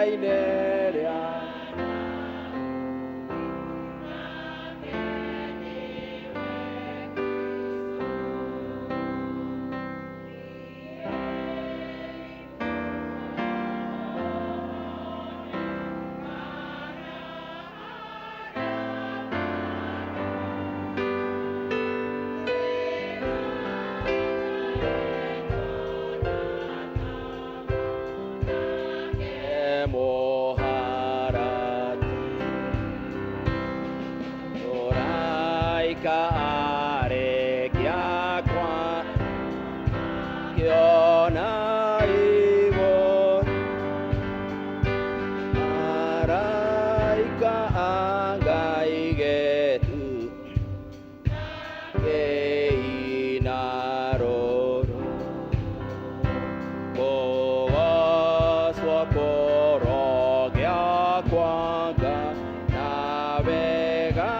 Gĩthima-inĩ rĩa Mũharatĩ Mũraika arĩkia kwa kĩona igũrũ Araika a Ngai getu kĩina rũrũ kũgocwo kũrogĩa kwa Ngai na wega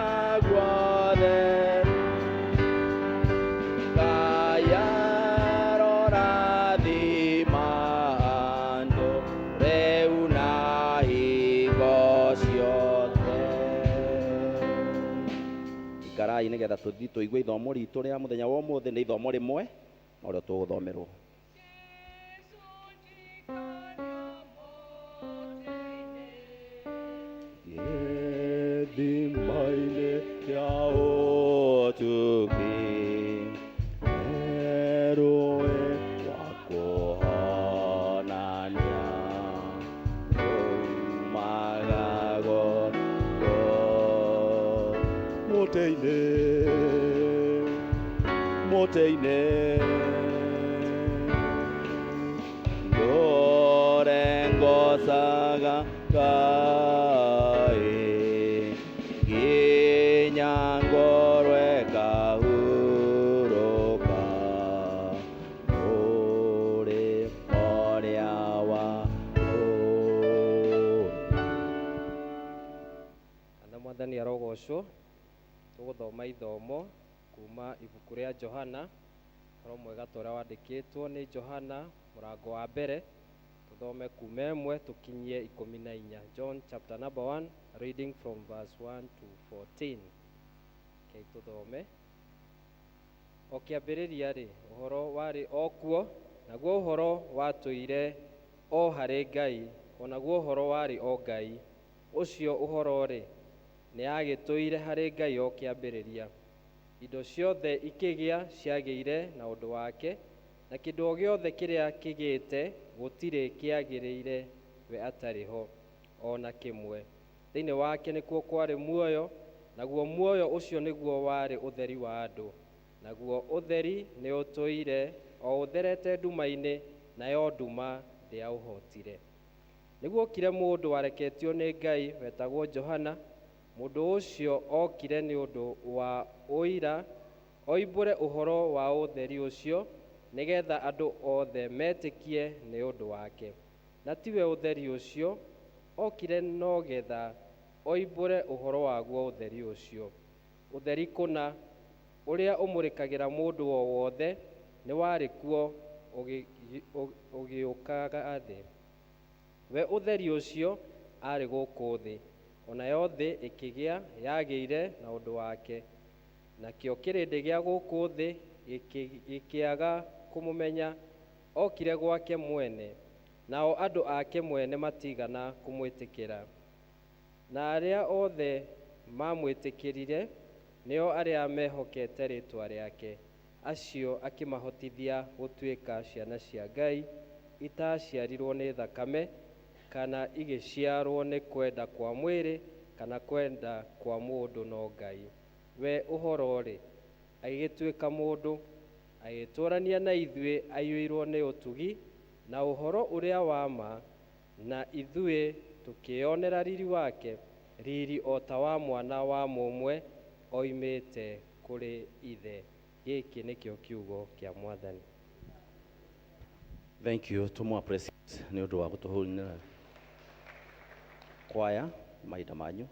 guothe Ngai arorathima andũ rĩu na hingo ciothe. Ikarai nĩgetha tũthiĩ tũigue ithomo ritũ rĩa mũthenya wa ũmũthĩ. Nĩ ithomo rĩmwe na ũrĩa tũgũthomerwo. Jesu njikaria mũtĩ-inĩ. Gĩthima-inĩ kĩa ũtugi rũĩ rwa kũhonania rumaga gũkũ mũtĩ-inĩ, mũtĩ-inĩ ndũre ngocaga Ngai nginya ngorwo ĩkahurũka ũrĩ ũrĩa wa Kana Mwathani arogocwo. Tũgũthoma ithomo kuma ibuku rĩa Johana, ũhoro mwega ta ũrĩa wandĩkĩtwo nĩ Johana, mũrango wa mbere, tũthome kuma 1 tũkinyie 14. John chapter number 1, reading from verse 1 to 14. Okay, tũthome. O kĩambĩrĩria rĩ, ũhoro warĩ o kuo, naguo ũhoro watũire o harĩ Ngai, o naguo ũhoro warĩ o Ngai. Ũcio ũhoro-rĩ, nĩagĩtũire harĩ Ngai o kĩambĩrĩria. Indo ciothe ikĩgĩa ciagĩire na ũndũ wake, na kĩndũ o gĩothe kĩrĩa kĩgĩte gũtirĩ kĩagĩrĩire we atarĩ ho, o na kĩmwe. Thĩinĩ wake nĩkuo kwarĩ muoyo, naguo muoyo ũcio nĩguo warĩ ũtheri wa andũ. Naguo ũtheri nĩũtũire o ũtherete nduma-inĩ, nayo nduma ndĩaũhotire. Nĩguokire mũndũ wareketio nĩ Ngai wetagwo Johana. Mũndũ ũcio okire nĩ ũndũ wa ũira, oimbũre ũhoro wa ũtheri ũcio, nĩgetha andũ othe metĩkie nĩ ũndũ wake. Na tiwe ũtheri ũcio, okire no getha oimbũre ũhoro waguo ũtheri ũcio. Ũtheri kũna, ũrĩa ũmũrĩkagĩra mũndũ o wothe, nĩ warĩ kuo ũgĩũkaga thĩ. We ũtheri ũcio aarĩ gũkũ thĩ, o nayo thĩ ĩkĩgĩa yagĩire na ũndũ wake, nakĩo kĩrĩndĩ gĩa gũkũ thĩ gĩkĩaga kũmũmenya. Okire gwake mwene, nao andũ ake mwene matigana kũmwĩtĩkĩra. Na arĩa othe mamwĩtĩkĩrire, nĩo arĩa mehokete rĩĩtwa rĩake, acio akĩmahotithia gũtuĩka ciana cia Ngai, itaciarirwo nĩ thakame, kana igĩciarwo nĩ kwenda kwa mwĩrĩ, kana kwenda kwa mũndũ, no Ngai. We ũhoro-rĩ, agĩgĩtuĩka mũndũ, agĩtũũrania na ithuĩ aiyũirwo nĩ ũtugi na ũhoro ũrĩa wa ma, na ithuĩ tũkĩĩonera riri wake, riri o ta wa mwana wa mũmwe oimĩte kũrĩ Ithe. Gĩkĩ nĩkĩo kiugo kĩa Mwathani. Thank you. Tũmũ appreciate nĩ ũndũ wa gũtũhũrĩra kwaya mahinda manyu.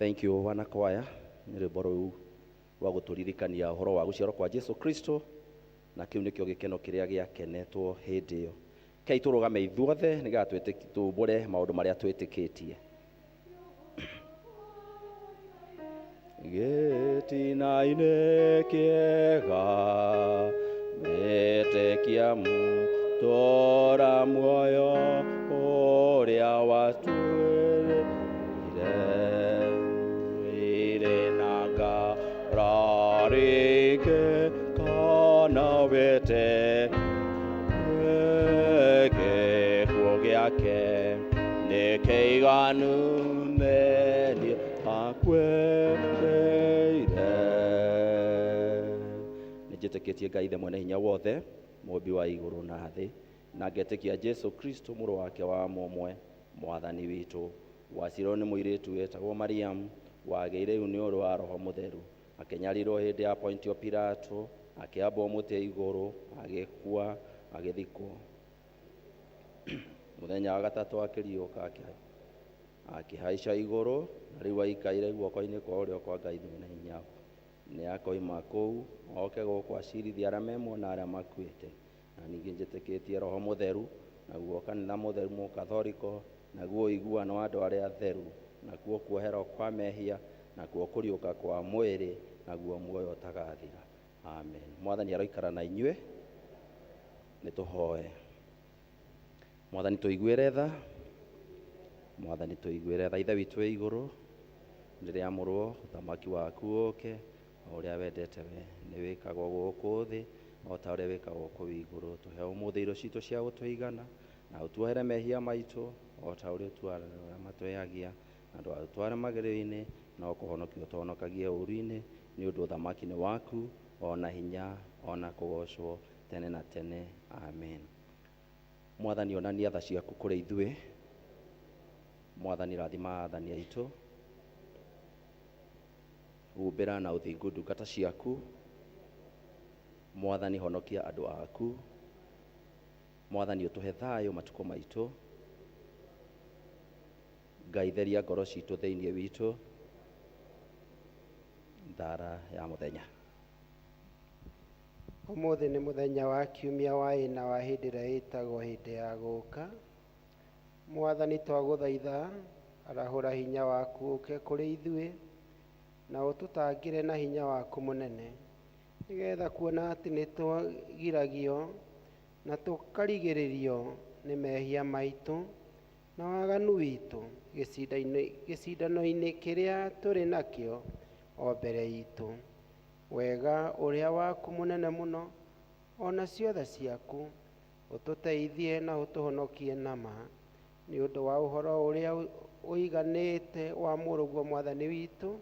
Thank you wanakwaya nĩ rwĩmbo rũu rwa gũtũririkania ũhoro wa gũciarwo kwa Jesu Kristo, na kĩu nĩkĩo gĩkeno kĩrĩa gĩakenetwo hĩndĩ ĩyo. Kei tũrũgame ithuothe nĩgetha tumbũre maũndũ marĩa twĩtĩkĩtie. Gĩtina-inĩ kĩega metĩkia mũtũũra muoyo ũrĩa watuĩrĩire, irĩ na ngararĩngĩ kana wĩtĩkie gĩkuũ gĩake nĩ kĩiganu nĩniĩ akuĩrĩire. Nĩnjĩtĩkĩtie Ngai Ithe mwene hinya wothe, mũmbi wa igũrũ na thĩ, na ngetĩkia Jesu Kristo mũrũ wake wa mũmwe, mwathani witũ, waciarirwo nĩ mũirĩtu wetagwo Mariamu, wagĩire ihu nĩ ũndũ wa Roho Mũtheru, akĩnyarirwo hĩndĩ ya Pontio Pilato, akĩambwo mũtĩ igũrũ, agĩkua, agĩthikwo. Mũthenya wa gatatũ akĩriũka, akĩhaica igũrũ, na rĩu aikaire guoko-inĩ kwa ũrĩo kwa Ngai mwene hinya. Nĩ akoima kũu oke gũkũ acirithie arĩa me muoyo na arĩa makuĩte. Na ningĩ njĩtĩkĩtie Roho Mũtheru, naguo kanitha mũtheru mũkathoriko, naguo ũiguano wa andũ arĩa atheru, nakuo kuoherwo kwa mehia, nakuo kũriũka kwa mwĩrĩ, naguo muoyo ũtagathira. Amen. Mwathani aroikara na inyuĩ. Nĩ tũhoe. Mwathani tũiguĩre tha, Mwathani tũiguĩre tha. Ithe witũ wĩ igũrũ, nĩrĩamũrwo ũthamaki waku ũke, o ũrĩa wendete we nĩ wĩkagwo gũkũ thĩ o ta ũrĩa wĩkagwo kũu igũrũ. Tũhe ũmũthĩ irio citũ cia gũtũigana, na ũtuohere mehia maitũ o ta ũrĩa ũtuoheraga arĩa matwĩhagia, na ndũgatũtware magerio-inĩ, no kũhonokia ũtũhonokagie ũũru-inĩ, nĩ ũndũ ũthamaki nĩ waku, o na hinya, o na kũgoocwo tene na tene. Amen. Mwathani onania tha ciaku kũrĩ ithuĩ. Mwathani rathima athani aitũ, humbĩra na ũthingu ndungata ciaku. Mwathani honokia andũ aku. Mwathani ũtũhe thayũ matukũ maitũ. Ngai theria ngoro citũ thĩinĩ witũ. Thara ya mũthenya. Ũmũthĩ nĩ mũthenya wa kiumia wa ĩna wa hĩndĩ ĩrĩa ĩtagwo hĩndĩ ya gũka. Mwathani twagũthaitha, arahũra hinya waku ũke kũrĩ ithuĩ, na ũtũtangĩre na hinya waku mũnene, nĩgetha kuona atĩ nĩ twagiragio na tũkarigĩrĩrio nĩ mehia maitũ na waganu witũ gĩcindano-inĩ kĩrĩa tũrĩ nakĩo o mbere itũ. Wega ũrĩa waku mũnene mũno, o nacio tha ciaku, ũtũteithie na ũtũhonokie nama, nĩ ũndũ wa ũhoro ũrĩa ũiganĩte wa mũrũguo Mwathani witũ,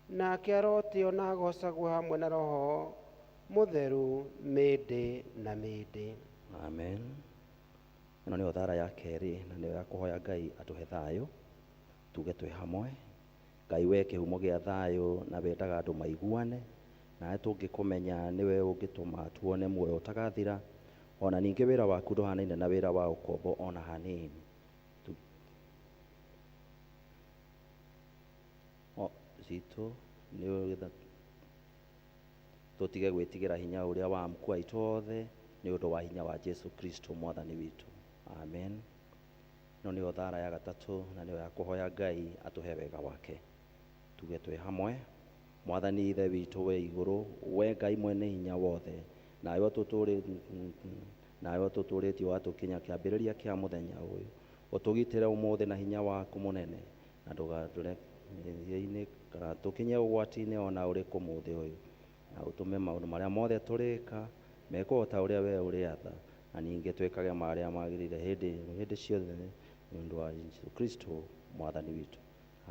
nake arotĩo na agocagwo hamwe na Roho Mũtheru mĩndĩ na mĩndĩ. Amen. Ĩno nĩyo thara ya kerĩ, na nĩyo ya kũhoya Ngai atũhe thayũ, tuge twĩ hamwe. Ngai we kĩhumo gĩa thayũ na wendaga andũ maiguane, nawe tũngĩkũmenya nĩwe ũngĩtũma tuone muoyo ũtagathira. Ona ningĩ wĩra waku ndũhanaine na wĩra wa ũkombo ona hanini. O citũ nĩ tũtige gwĩtigĩra hinya ũrĩa wa amku aitũ othe, nĩ ũndũ wa hinya wa Jesu Kristo Mwathani witũ. Amen. Ĩno nĩyo thara ya gatatũ, na nĩyo ya kũhoya Ngai atũhe wega wake. Tuge twĩ hamwe. Mwathani Ithe witũ wĩ igũrũ, we Ngai mwene hinya wothe, nawe ũtũtũrĩtie ũgatũkinya kĩambĩrĩria kĩa mũthenya ũyũ, ũtũgitĩre ũmũthĩ na hinya waku mũnene, na ndũgatũre mehia-inĩ kana tũkinye ũgwati-inĩ ona ũrĩkũ mũthĩ ũyũ, na ũtũme maũndũ marĩa mothe tũrĩka mekwo o ta ũrĩa we ũrĩatha, na ningĩ twĩkage marĩa magĩrĩire hĩndĩ ciothe, nĩ ũndũ wa Jesu Kristo Mwathani witũ.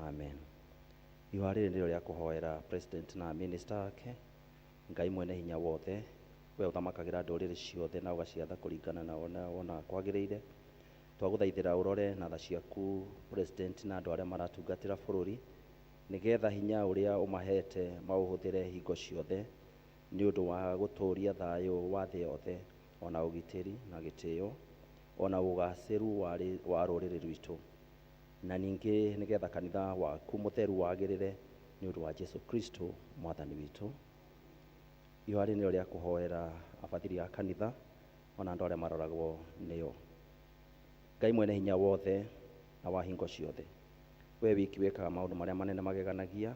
Amen. Ihoya rĩrĩ nĩrĩo rĩa kũhoera president na minister ake. Ngai mwene hinya wothe, we ũthamakagĩra ndũrĩrĩ ciothe na ũgaciatha kũringana na ũrĩa wonaga kwagĩrĩire, twagũthaithĩra ũrore na tha ciaku president na andũ arĩa maratungatĩra bũrũri, nĩgetha hinya ũrĩa ũmahete maũhũthĩre hingo ciothe nĩ ũndũ wa gũtũũria thayũ wa thĩ yothe, ona ũgitĩri na gĩtĩo, ona ũgacĩru wa rũrĩrĩ rwitũ. Na ningĩ nĩgetha kanitha waku mũtheru wagĩrĩre nĩ ũndũ wa Jesu Kristo mwathani witũ. Ihoya rĩ nĩrĩo rĩa kũhoera abathiri a kanitha ona andũ arĩa maroragwo nĩo. Ngai mwene hinya wothe na wa hingo ciothe, we wiki wĩkaga maũndũ marĩa manene mageganagia,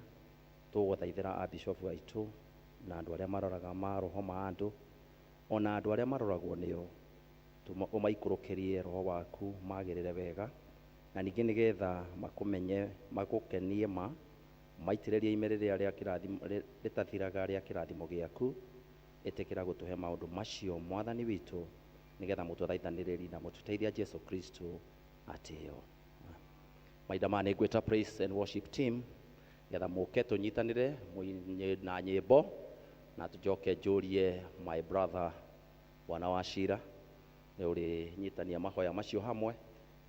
tũgũthaithĩra abishofu aitũ na andũ arĩa maroraga maroho ma andũ ona andũ arĩa maroragwo nĩo, ũmaikũrũkĩrie roho waku magĩrĩre wega, na ningĩ nĩgetha makũmenye magũkenie ma maitĩrĩrie ime rĩrĩa rĩa kĩrathimo rĩtathiraga rĩa kĩrathimo gĩaku. Ĩtĩkĩra gũtũhe maũndũ macio mwathani witũ, nĩgetha mũtũthaithanĩrĩri na mũtũteithia Jesu Kristo atĩo. Mahinda maya nĩ ngwĩta praise and worship team nĩgetha mũke tũnyitanĩre na nyĩmbo, na tũcoke njũrie my brother bwana wa cira nĩ ũrĩnyitania mahoya macio hamwe,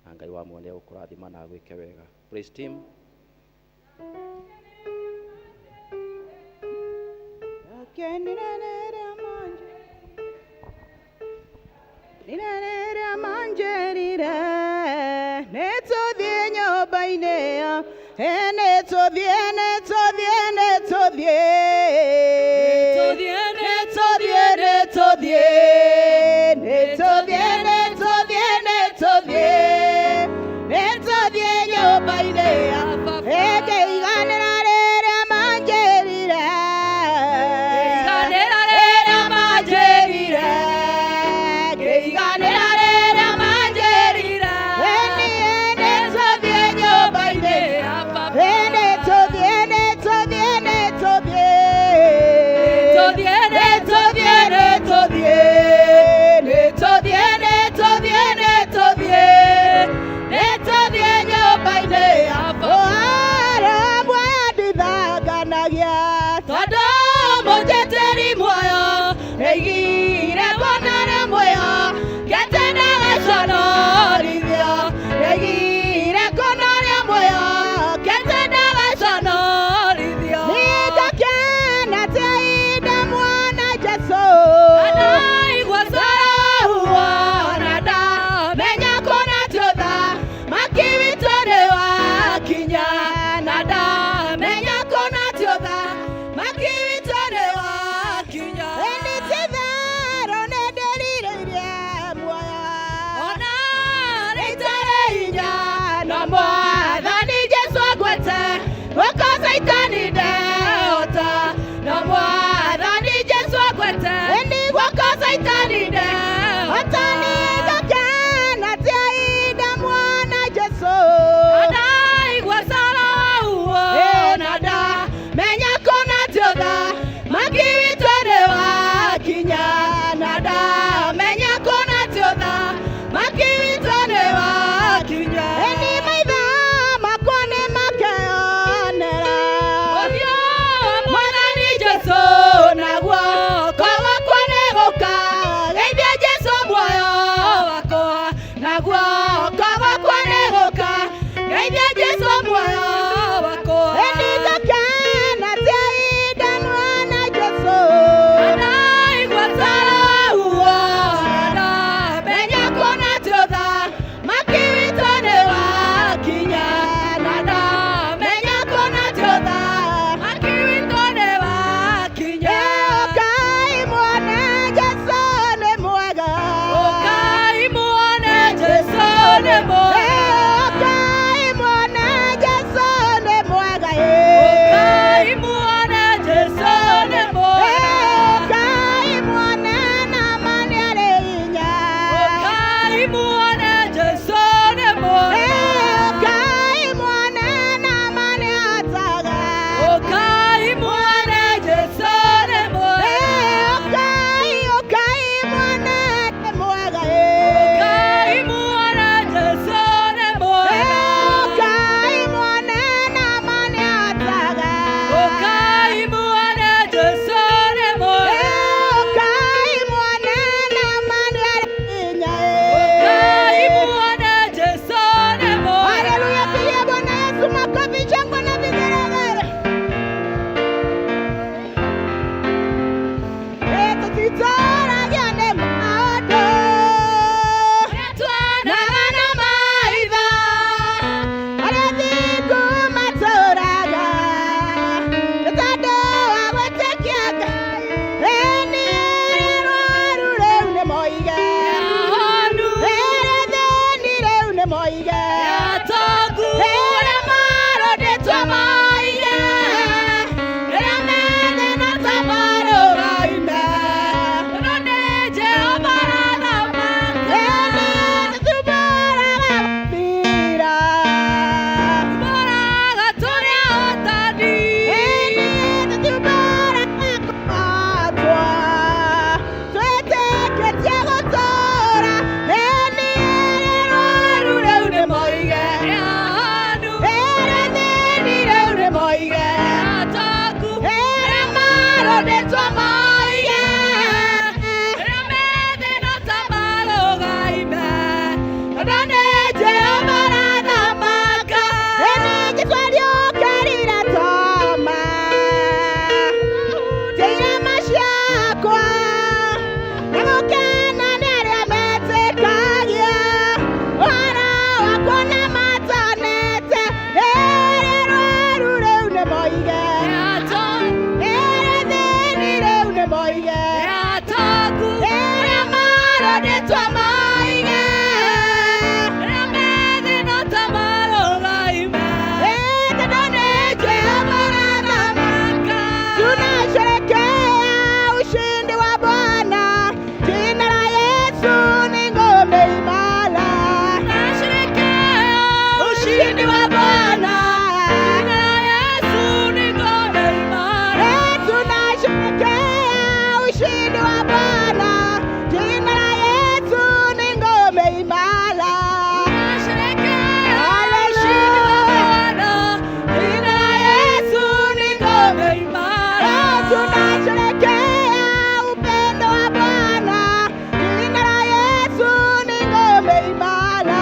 na Ngai wa muoyo nĩ egũkũrathima na agwĩke wega. Praise team. Rĩrĩa manjĩrire nĩtũthiĩ nyũmba-inĩ ĩyo, ĩ nĩtũthiĩ, nĩtũthiĩ, nĩtũthiĩ, nĩtũthiĩ, nĩtũthiĩ, nĩtũthiĩ, nĩtũthiĩ, nĩtũthiĩ, nĩtũthiĩ nyũmba-inĩ ĩyo. Ĩ ngĩiganĩra rĩrĩa manjĩrire, ngĩiganĩra rĩrĩa manjĩrire, ngĩiganĩra rĩrĩa manjĩrire, ĩ niĩ nĩtũthiĩ nyũmba-inĩ, ĩ nĩtũthiĩ, moige Ere thĩni rĩu nĩ moige Ere marondĩtwo moige Rĩrĩa methĩna ta marũgaime Tunasherekea ushindi wa Bwana, jina la Yesu ni ngome imara. Ushindi wa Bwana, jina la Yesu ni ngome imara. Tunasherekea ushindi wa Bwana, jina la Yesu ni ngome imara. Ushindi wa Bwana, jina la Yesu ni ngome imara. Tunasherekea upendo wa Bwana, jina la Yesu ni ngome imara.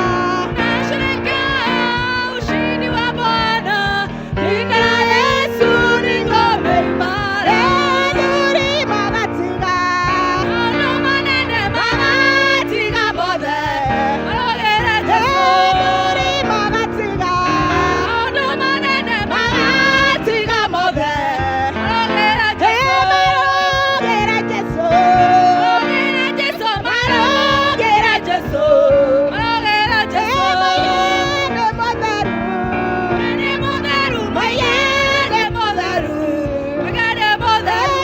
Ushindi wa Bwana, jina la Yesu ni ngome imara. Nuri magatiga, magatiga mothe. Nuri magatiga, magatiga mothe. Marogera Jesu, marogera Jesu, Mayene motheru, mayene motheru,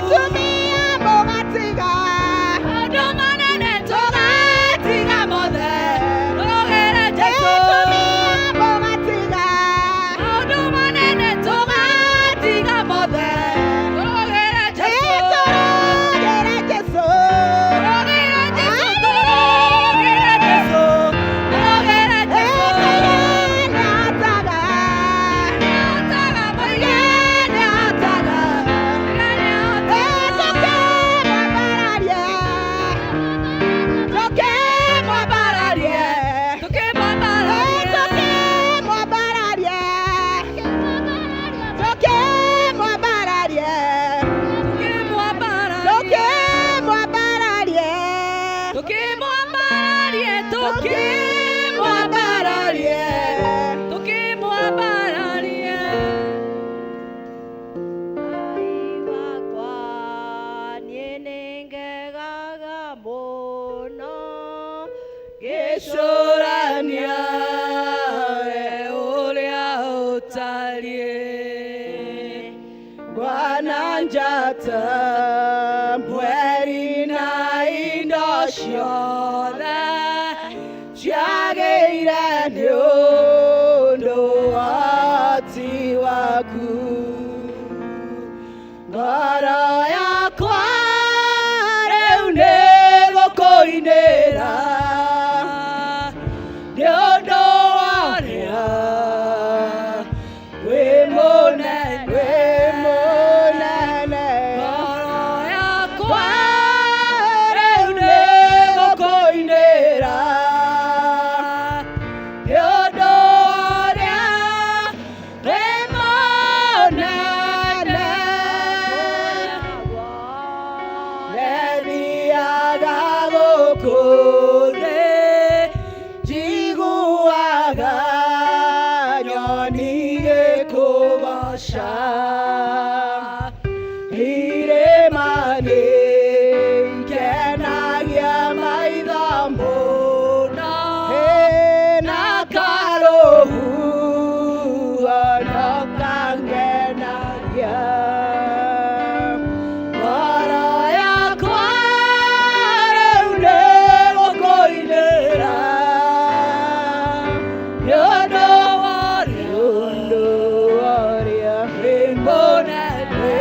tumia mũgatiga, tũgatiga mothe, tumia mũgatiga, tũgatiga mothe, tũrogera Jesu. Ngai wakwa niĩ nĩngegaga mũno Gĩcũrania we ũrĩa ũtariĩ Bwana njata mweri na indo ciothe ciagĩire nĩ ũndũ wa waku ngoro yakwa rĩu nĩ gũkũinĩra nĩ ũndũ wa ũrĩa wĩ mũnene wĩ mũnene ngoro yakwa rĩu nĩ gũkũinĩra Mũno na karũhuho no kangenagia. Ngoro yakwa rĩu nĩ gũkũinĩra nĩ ũndũ wa ũrĩa wĩ mũnene.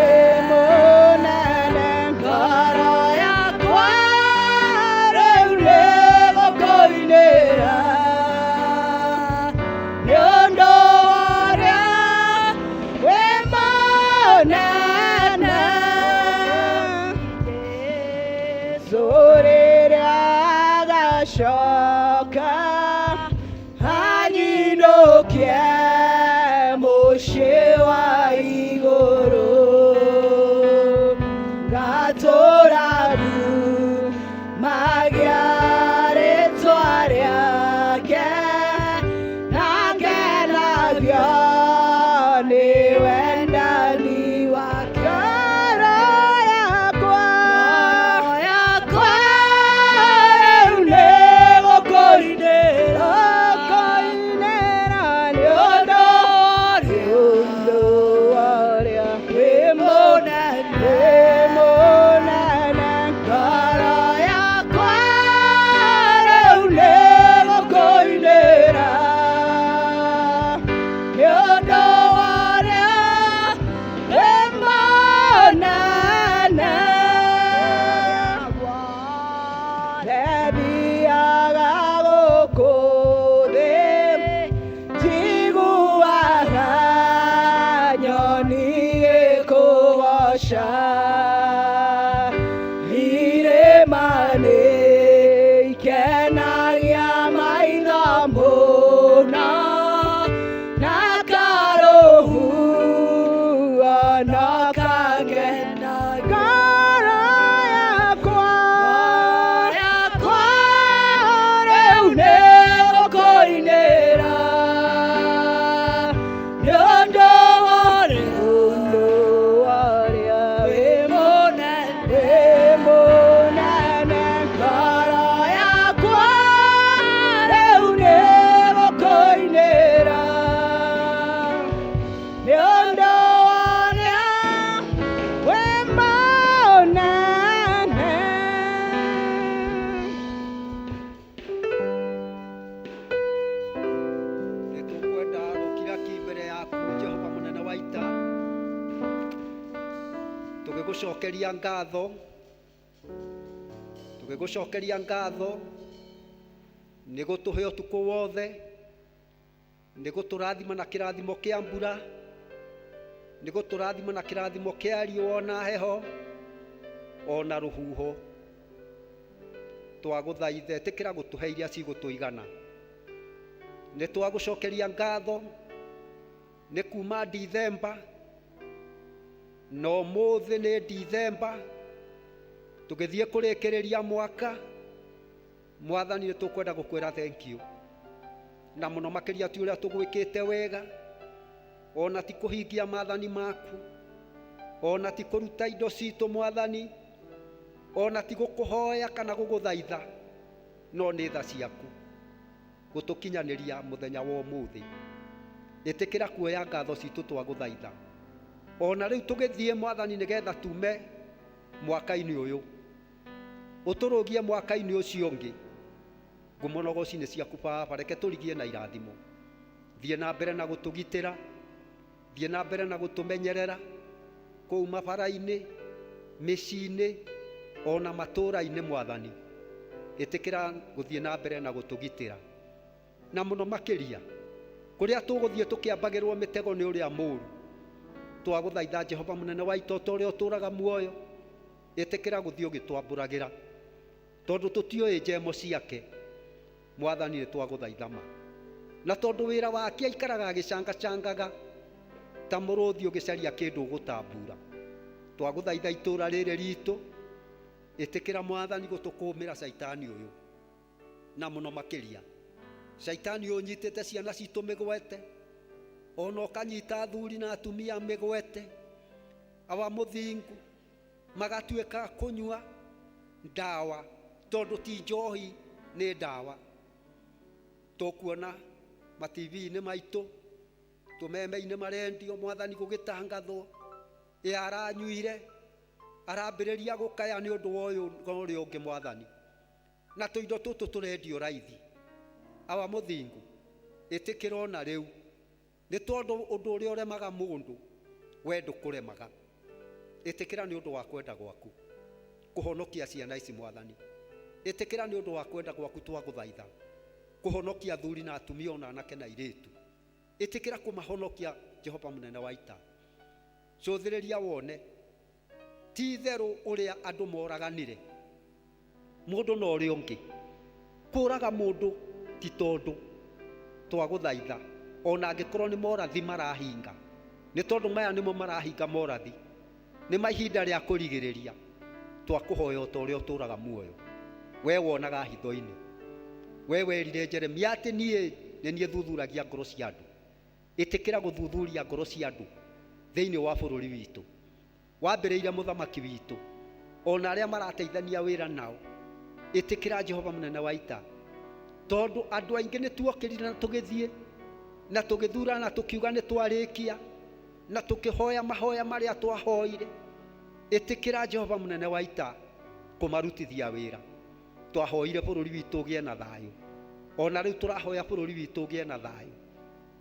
Ngoro yakwa rĩu nĩ gũkũinĩra nĩ ũndũ wa ũrĩa wĩ mũnene. Jesũ rĩrĩa agacoka anyinũkie mũciĩ wa igũrũ, ngatũra ngumagia rĩtwa rĩake na ngenagio nĩ wendani wake. Ngoro yakwa rĩu nĩ gũkũinĩra nĩ ũndũ wa ũrĩa wĩ mũnene. Ngoro yakwa rĩu nĩ gũkũinĩra nĩ ũndũ wa ũrĩa wĩ mũnene. Ndathiaga gũkũ thĩ njiguaga nyoni igĩkũgoca, irĩma-inĩ ikenagia maitho mũno na karũhuho no kangenagia. Ngoro yakwa rĩu nĩ gũkũinĩra nĩ ũndũ wa ũrĩa wĩ mũnene. Ngoro yakwa rĩu nĩ gũkũinĩra nĩ ũndũ wa ũrĩa wĩ mũnene. Nĩ tũkwenda gũkira ki mbere yaku, Jehova mũnene wa ita, tũgĩgũcokeria ngatho, tũgĩgũcokeria ngatho nĩ gũtũhe ũtukũ wothe, nĩ gũtũrathima na kĩrathimo kĩa mbura, nĩ gũtũrathima na kĩrathimo kĩa riũa ona heho ona rũhuho. Twagũthaitha, ĩtĩkĩra gũtũhe iria cigũtũigana. Nĩ twagũcokeria ngatho nĩ kuma Dithemba na ũmũthĩ nĩ Dithemba, tũgĩthiĩ kũrĩkĩrĩria mwaka. Mwathani, nĩ tũkwenda gũkwĩra thank you na mũno makĩria ti ũrĩa tũgwĩkĩte wega, ona ti kũhingia maathani maku, ona ti kũruta indo citũ, Mwathani, ona ti gũkũhoya kana gũgũthaitha, no nĩ tha ciaku gũtũkinyanĩria mũthenya wa ũmũthĩ. Ĩtĩkĩra kuoya ngatho citũ, twagũthaitha. Ona rĩu tũgĩthiĩ, Mwathani, nĩgetha tume mwaka-inĩ ũyũ ũtũrũgie mwaka-inĩ ũcio ũngĩ, ngumo na ũgoci nĩ ciaku, Baba. Reke tũrigie na irathimo. Thiĩ na mbere na gũtũgitĩra, thiĩ na mbere na gũtũmenyerera kũu mabara-inĩ, mĩciĩ-inĩ ona matũũra-inĩ. Mwathani, ĩtĩkĩra gũthiĩ na mbere na gũtũgitĩra, na mũno makĩria kũrĩa tũgũthiĩ tũkĩambagĩrwo mĩtego nĩ ũrĩa mũũru. Twagũthaitha, Jehova mũnene wa ita, ta ũrĩa ũtũũraga muoyo, ĩtĩkĩra gũthiĩ ũgĩtwambũragĩra, tondũ tũtiũĩ njemo ciake. Mwathani, nĩ twagũthaitha ma, na tondũ wĩra wake aikaraga agĩcangacangaga ta mũrũthi ũgĩcaria kĩndũ ũgũtambura. Twagũthaitha, itũũra rĩrĩ ritũ, ĩtĩkĩra, Mwathani, gũtũkũmĩra caitani ũyũ, na mũno makĩria caitani ũyũ ũnyitĩte ciana citũ mĩgwete, ona ũkanyita athuri na atumia mĩgwete, awa mũthingu, magatuĩka kũnyua ndawa, tondũ ti njohi. Nĩ ndawa tũkuona ma-TV-inĩ maitũ, tũmeme-inĩ marendio, Mwathani, gũgĩtangathwo ĩ aranyuire arambĩrĩria gũkaya nĩ ũndũ wa ũyũ na ũrĩa ũngĩ, Mwathani, na tũindo tũtũ tũrendio raithi. Awa mũthingu, ĩtĩkĩra ona rĩu, nĩ tondũ ũndũ ũrĩa ũremaga mũndũ we ndũkũremaga. Ĩtĩkĩra nĩ ũndũ wa kwenda gwaku kũhonokia ciana ici, Mwathani. Ĩtĩkĩra nĩ ũndũ wa kwenda gwaku, twagũthaitha, kũhonokia athuri na atumia ona anake na airĩtu. Ĩtĩkĩra kũmahonokia, Jehova mũnene wa ita. Cũthĩrĩria wone ti itherũ ũrĩa andũ moraganire mũndũ na ũrĩa ũngĩ. Kũraga mũndũ ti tondũ twagũthaitha, ona angĩkorwo nĩ morathi marahinga, nĩ tondũ maya nĩmo marahinga morathi, nĩ ma ihinda rĩa kũrigĩrĩria. Twakũhoya o ta ũrĩa ũtũraga muoyo, we wonaga hitho-inĩ, we werire Jeremia atĩ niĩ nĩ niĩ thuthuragia ngoro cia andũ. Ĩtĩkĩra gũthuthuria ngoro cia andũ thĩinĩ wa bũrũri witũ, wambĩrĩire mũthamaki witũ ona arĩa marateithania wĩra nao. Ĩtĩkĩra, Jehova mũnene wa ita, tondũ andũ aingĩ nĩ tuokĩrire na tũgĩthiĩ na tũgĩthura na tũkiuga nĩ twarĩkia na tũkĩhoya mahoya marĩa twahoire. Ĩtĩkĩra, Jehova mũnene wa ita, kũmarutithia wĩra. Twahoire bũrũri witũ ũgĩe na thayũ, ona rĩu tũrahoya bũrũri witũ ũgĩe na thayũ,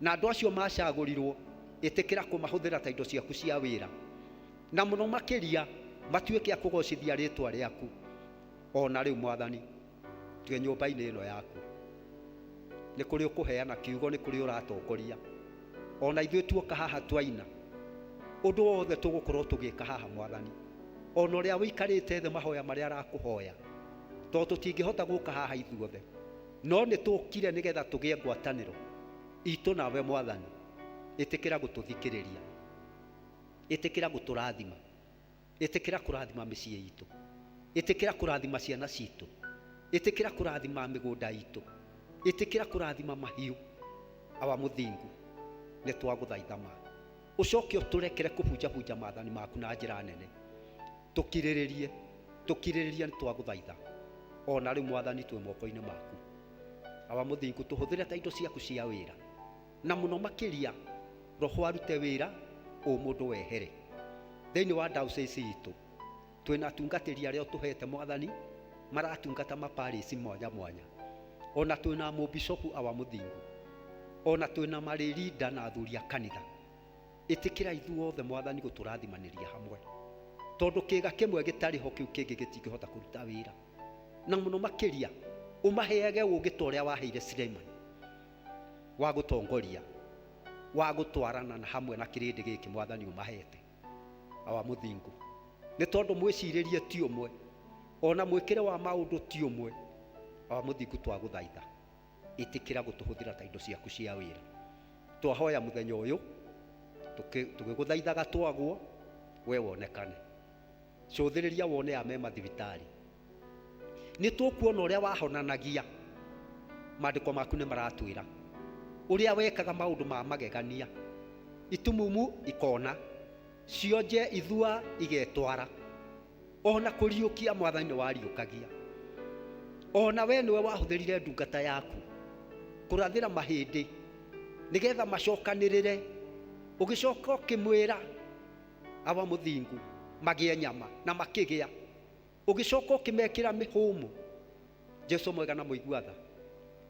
na andũ acio macagũrirwo, ĩtĩkĩra kũmahũthĩra ta indo ciaku cia wĩra, na mũno makĩria matuĩke a kũgocithia rĩtwa rĩaku. Ona rĩu, Mwathani, twĩ nyũmba-inĩ ĩno yaku, nĩ kũrĩ ũkũheana kiugo, nĩ kũrĩ ũratongoria. Ona ithuĩ tuoka haha twaina, ũndũ wothe tũgũkorwo tũgĩka haha, Mwathani, ona ũrĩa ũikarĩte thĩ, mahoya marĩa arakũhoya, tondũ tũtingĩhota gũka haha ithuothe, no nĩ tũkire nĩgetha tũgĩe ngwatanĩro itũ nawe, Mwathani. Ĩtĩkĩra gũtũthikĩrĩria, ĩtĩkĩra gũtũrathima, ĩtĩkĩra kũrathima mĩciĩ itũ, ĩtĩkĩra kũrathima ciana citũ, ĩtĩkĩra kũrathima mĩgũnda itũ, ĩtĩkĩra kũrathima mahiũ. Awa mũthingu, nĩ twagũthaitha ma ũcoke ũtũrekere kũbunjabunja maathani maku na njĩra nene. Tũkirĩrĩrie, tũkirĩrĩrie, nĩ twagũthaitha. Ona rĩu, Mwathani, twĩ moko-inĩ maku. Awa mũthingu, tũhũthĩre ta indo ciaku cia wĩra, na mũno makĩria roho arute wĩra, ũmũndũ wehere. Thĩinĩ wa diocese itũ twĩna atungatĩri arĩa ũtũhete, Mwathani, maratungata maparĩci mwanya mwanya. Ona twĩna mũbicobu, Awa mũthingu, ona twĩna marĩrinda na athuri a kanitha. Ĩtĩkĩra ithuothe, Mwathani, gũtũrathimanĩria hamwe, tondũ kĩga kĩmwe gĩtarĩ ho, kĩu kĩngĩ gĩtingĩhota kũruta wĩra. Na mũno makĩria ũmaheage ũũgĩ ta ũrĩa waheire Suleiman wa gũtongoria, wa gũtwarana na hamwe na kĩrĩndĩ gĩkĩ, Mwathani, ũmahete, Awa mũthingu, nĩ tondũ mwĩcirĩrie ti ũmwe, ona mwĩkĩre wa maũndũ ti ũmwe. Awa mũthingu, twagũthaitha, ĩtĩkĩra gũtũhũthĩra ta indo ciaku cia wĩra. Twahoya mũthenya ũyũ tũgĩgũthaithaga twagwo, we wonekane. Cũthĩrĩria wone aya me mathibitarĩ. Nĩ tũkuona ũrĩa wahonanagia, maandĩko maku nĩ maratwĩra ũrĩa wekaga maũndũ ma magegania, itumumu ikona, cionje ithua igetwara, ona kũriũkia, Mwathani, nĩ wariũkagia. Ona we nĩwe wahũthĩrire ndungata yaku kũrathĩra mahĩndĩ nĩgetha macokanĩrĩre, ũgĩcoka ũkĩmwĩra, Awa mũthingu, magĩe nyama, na makĩgĩa. Ũgĩcoka ũkĩmekĩra mĩhũmũ. Jesu mwega na mũigua tha,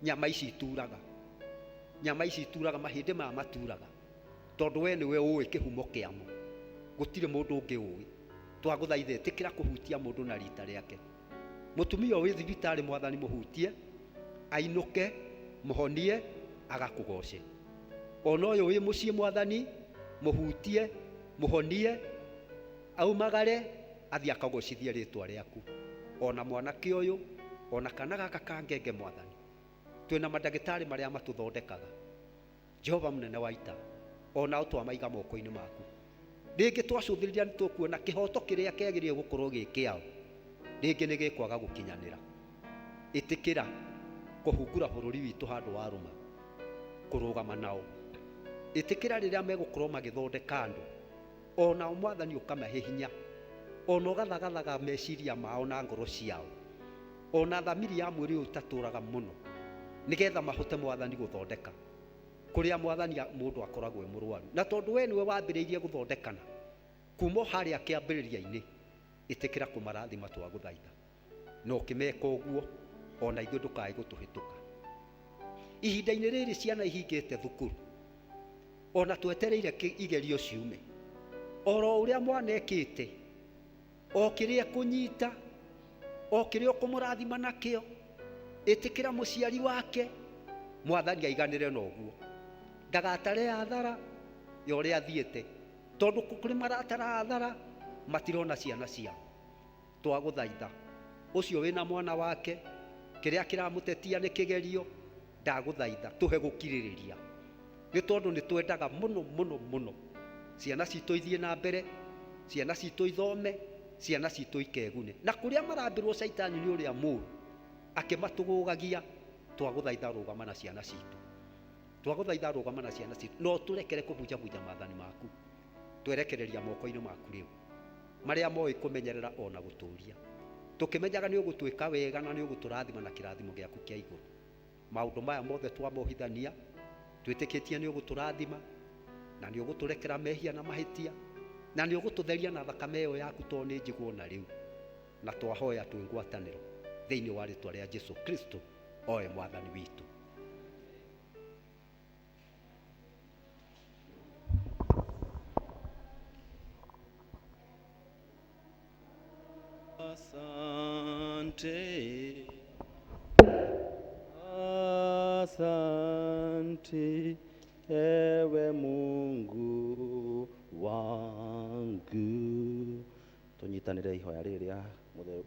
nyama ici ituraga, nyama ici ituraga, mahĩndĩ maya maturaga, tondũ we nĩwe ũĩ kĩhumo kĩamo, gũtirĩ mũndũ ũngĩ ũĩ. Twagũthaitha, ĩtĩkĩra kũhutia mũndũ na rita rĩake. Mũtumia wĩ thibitarĩ, Mwathani, mũhutie ainũke mũhonie agakũgoce. Ona ũyũ wĩ mũciĩ, Mwathani, mũhutie, mũhonie, aumagare athiĩ akagocithie rĩtwa rĩaku. Ona mwanake ũyũ, ona kana gaka kangenge, Mwathani, twĩna mandagĩtarĩ marĩa matũthondekaga, Jehova mũnene wa ita, onao twamaiga moko-inĩ maku. Rĩngĩ twacũthĩrĩria nĩ tũkuona kĩhoto kĩrĩa kĩagĩrĩire gũkorwo gĩ kĩao rĩngĩ nĩ gĩkwaga gũkinyanĩra. Ĩtĩkĩra kũhungura bũrũri witũ handũ wa rũma kũrũgama nao. Ĩtĩkĩra rĩrĩa megũkorwo magĩthondeka andũ, onao, Mwathani, ũkamahe hinya, ona ũgathagathaga meciria mao na ngoro ciao. Ona thamiri ya mwĩrĩ ũyũ ũtatũraga mũno, nĩgetha mahote Mwathani gũthondeka kũrĩa Mwathani mũndũ akoragwo e mũrwaru. Na tondũ we nĩwe wambĩrĩirie gũthondekana kuma o harĩa kĩambĩrĩria-inĩ, ĩtĩkĩra kũmarathima twagũthaitha, na ũkĩmeka ũguo ona ithuĩ ndũkae gũtũhĩtũka. Ihinda-inĩ rĩrĩ ciana ihingĩte thukuru, ona twetereire igerio ciume, oro ũrĩa mwana ekĩte, o kĩrĩa ekũnyita, o kĩrĩa ũkũmũrathima nakĩo, ĩtĩkĩra mũciari wake Mwathani aiganĩre na ũguo, ndagatare athara ya ũrĩa athiĩte, tondũ kũrĩ maratara athara matirona ciana ciao. Twagũthaitha ũcio wĩna mwana wake, kĩrĩa kĩramũtetia nĩ kĩgerio, ndagũthaitha tũhe gũkirĩrĩria, nĩ tondũ nĩ twendaga mũno mũno mũno ciana citũ ithiĩ na mbere, ciana citũ ithome, ciana citũ ikegune. Na kũrĩa marambĩrwo caitani nĩ ũrĩa mũũru akĩmatũgũgagia, twagũthaitha rũgama na ciana citũ, twagũthaitha rũgama na ciana citũ, no tũrekere kũbunjabunja maathani maku, twerekereria moko-inĩ maku rĩu marĩa moĩ kũmenyerera ona gũtũria, tũkĩmenyaga nĩ ũgũtwĩka wega na nĩ ũgũtũrathima na kĩrathimo gĩaku kĩa igũrũ. Maũndũ maya mothe twamohithania, twĩtĩkĩtie nĩ ũgũtũrathima na nĩ ũgũtũrekera mehia na mahĩtia, na nĩ ũgũtũtheria na thakame ĩyo yaku, tondũ nĩ njigwo na rĩu, na twahoya twĩ ngwatanĩro thĩinĩ wa rĩtwa rĩa Jesu Kristo oe Mwathani witũ. Asante, asante ewe Mungu wangu. Tunyitanire ihoya rĩrĩ rĩa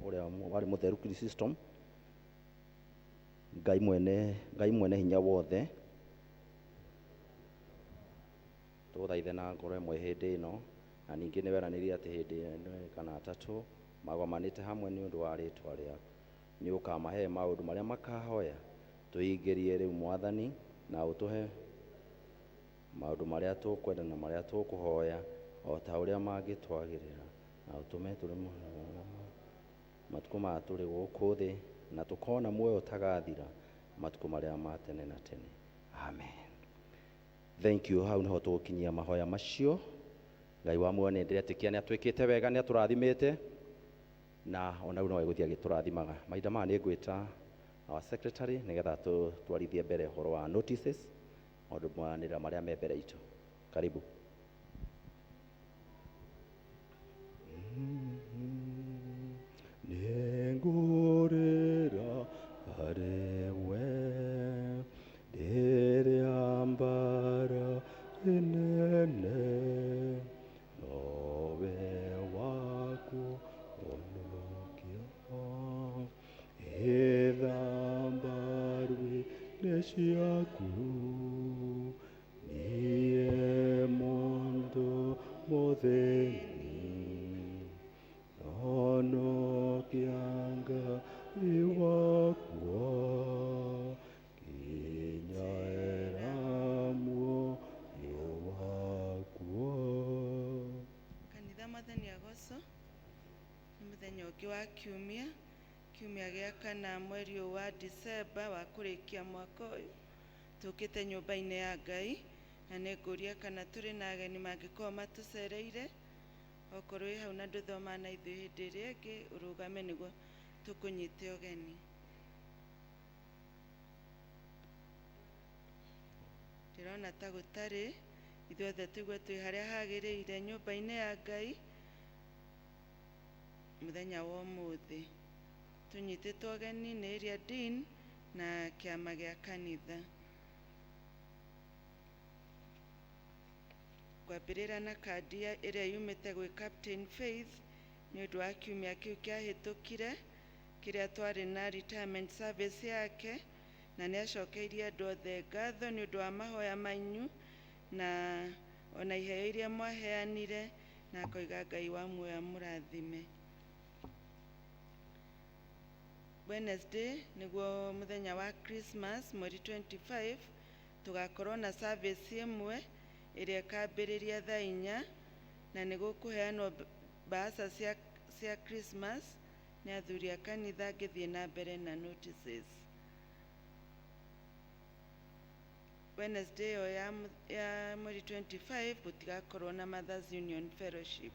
ũrĩa warĩ mũtheru Chrysostom. Ngai mwene, Ngai mwene hinya wothe, tũgũthaithe na ngoro ĩmwe hĩndĩ ĩno, na ningĩ nĩ weranĩire atĩ hĩndĩ ĩno kana atatũ magomanĩte hamwe nĩ ũndũ wa rĩtwa rĩaku, nĩ ũkamahe maũndũ marĩa makahoya. Tũingĩrie rĩu Mwathani, na ũtũhe maũndũ marĩa tũkwenda na marĩa tũkũhoya o ta ũrĩa mangĩtwagĩrĩra, na ũtũme tũrĩ matukũ maya tũrĩ gũkũ thĩ, na tũkona muoyo ũtagathira matukũ marĩa ma tene na tene. Amen. Thank you. Hau niho tũgũkinyia mahoya macio. Ngai wa muoyo nĩ ndĩretĩkia nĩ atwĩkĩte wega, nĩ atũrathimĩte, na ona rĩu no egũthiĩ agĩtũrathimaga. Mahinda maya nĩ ngwĩta our secretary nĩgetha tũtwarithie mbere ũhoro wa notices, maũndũ manĩrĩra marĩa me mbere itũ. Karibu. Nĩngũrĩra harĩ we rĩrĩa mbara ĩnene, nowe wakũhonokia, ĩthambarwi-inĩ ciaku, niĩ mũndũ mũthĩni, honokia Ngai wakwa, nginya muoyo wakwa. Kanitha, Mwathani agocwo. Nĩ mũthenya ũngĩ wa kiumia, kiumia gĩa kana mweri ũyũ wa Disemba wa kũrĩkia mwaka ũyũ. Tũkĩte nyũmba-inĩ ya Ngai, na nĩ ngũria kana tũrĩ na ageni mangĩkorwo matũcereire. Okorwo wĩ hau na ndũthomaga na ithuĩ hĩndĩ ĩrĩa ĩngĩ, ũrũgame nĩguo tũkũnyite ũgeni. Ndĩrona ta gũtarĩ, ithuothe tũigue twĩ harĩa hagĩrĩire nyũmba-inĩ ya Ngai mũthenya wa ũmũthĩ. Tũnyitĩtwo ũgeni nĩ area dean na kĩama gĩa kanitha. Ngwambĩrĩra na kandi ĩrĩa yumĩte gwĩ Captain Faith nĩ ũndũ wa kiumia kĩu kĩahĩtũkire kĩrĩa twarĩ na retirement service yake, na nĩ acokeirie andũ othe ngatho nĩ ũndũ wa mahoya manyu na ona iheo iria mwaheanire, na akoiga Ngai wa muoyo amũrathime. Wednesday nĩguo mũthenya wa Christmas, mweri 25, tũgakorwo na service ĩmwe ĩrĩa ĩkambĩrĩria thaa 4, na nĩ gũkũheanwo mbaca cia Christmas. Nĩ athuri a kanitha ngĩthiĩ na mbere na notices. Wednesday ĩyo ya mweri 25 gũtigakorwo na Mothers Union Fellowship.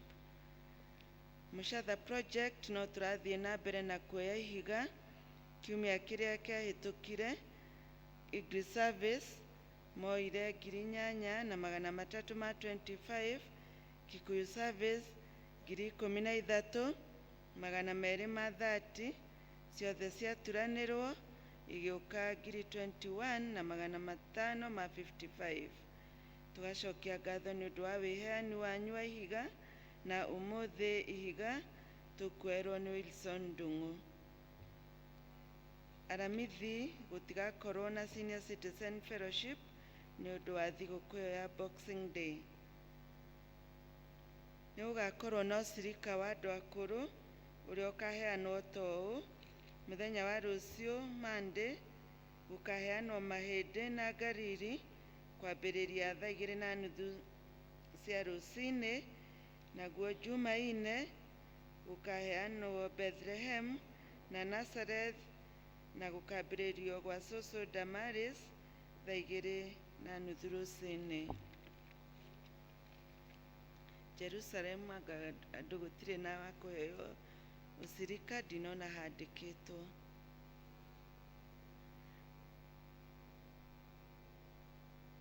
Mũcatha Project no tũrathiĩ na mbere na kuoya ihiga. Kiumia kĩrĩa kĩahĩtũkire English Service moire 8325, Kikuyu Service 13,230, ciothe ciaturanĩrwo igĩũka 21,555. Tũgacokia ngatho nĩ ũndũ wa wĩheani wanyu wa ihiga, na ũmũthĩ ihiga tũkuoerwo nĩ Wilson Ndung'u. Aramithi gũtigakorwo na Senior Citizen Fellowship nĩ ũndũ wa thigũkũ ĩyo ya Boxing Day. Nĩ gũgakorwo na ũcirika wa andũ akũrũ ũrĩa ũkaheanwo ta ũũ: mũthenya wa rũciũ Monday gũkaheanwo mahĩndĩ na ngariri kwambĩrĩria thaa 2:30 cia rũcinĩ, naguo Jumaine gũkaheanwo Bethlehem na Nazareth na gũkambĩrĩrio gwa cũcũ Damaris thaa 2:30 rũcinĩ. Jerusalem anga andũ gũtirĩ na wa kũheo ũcirika, ndinona handĩkĩtwo.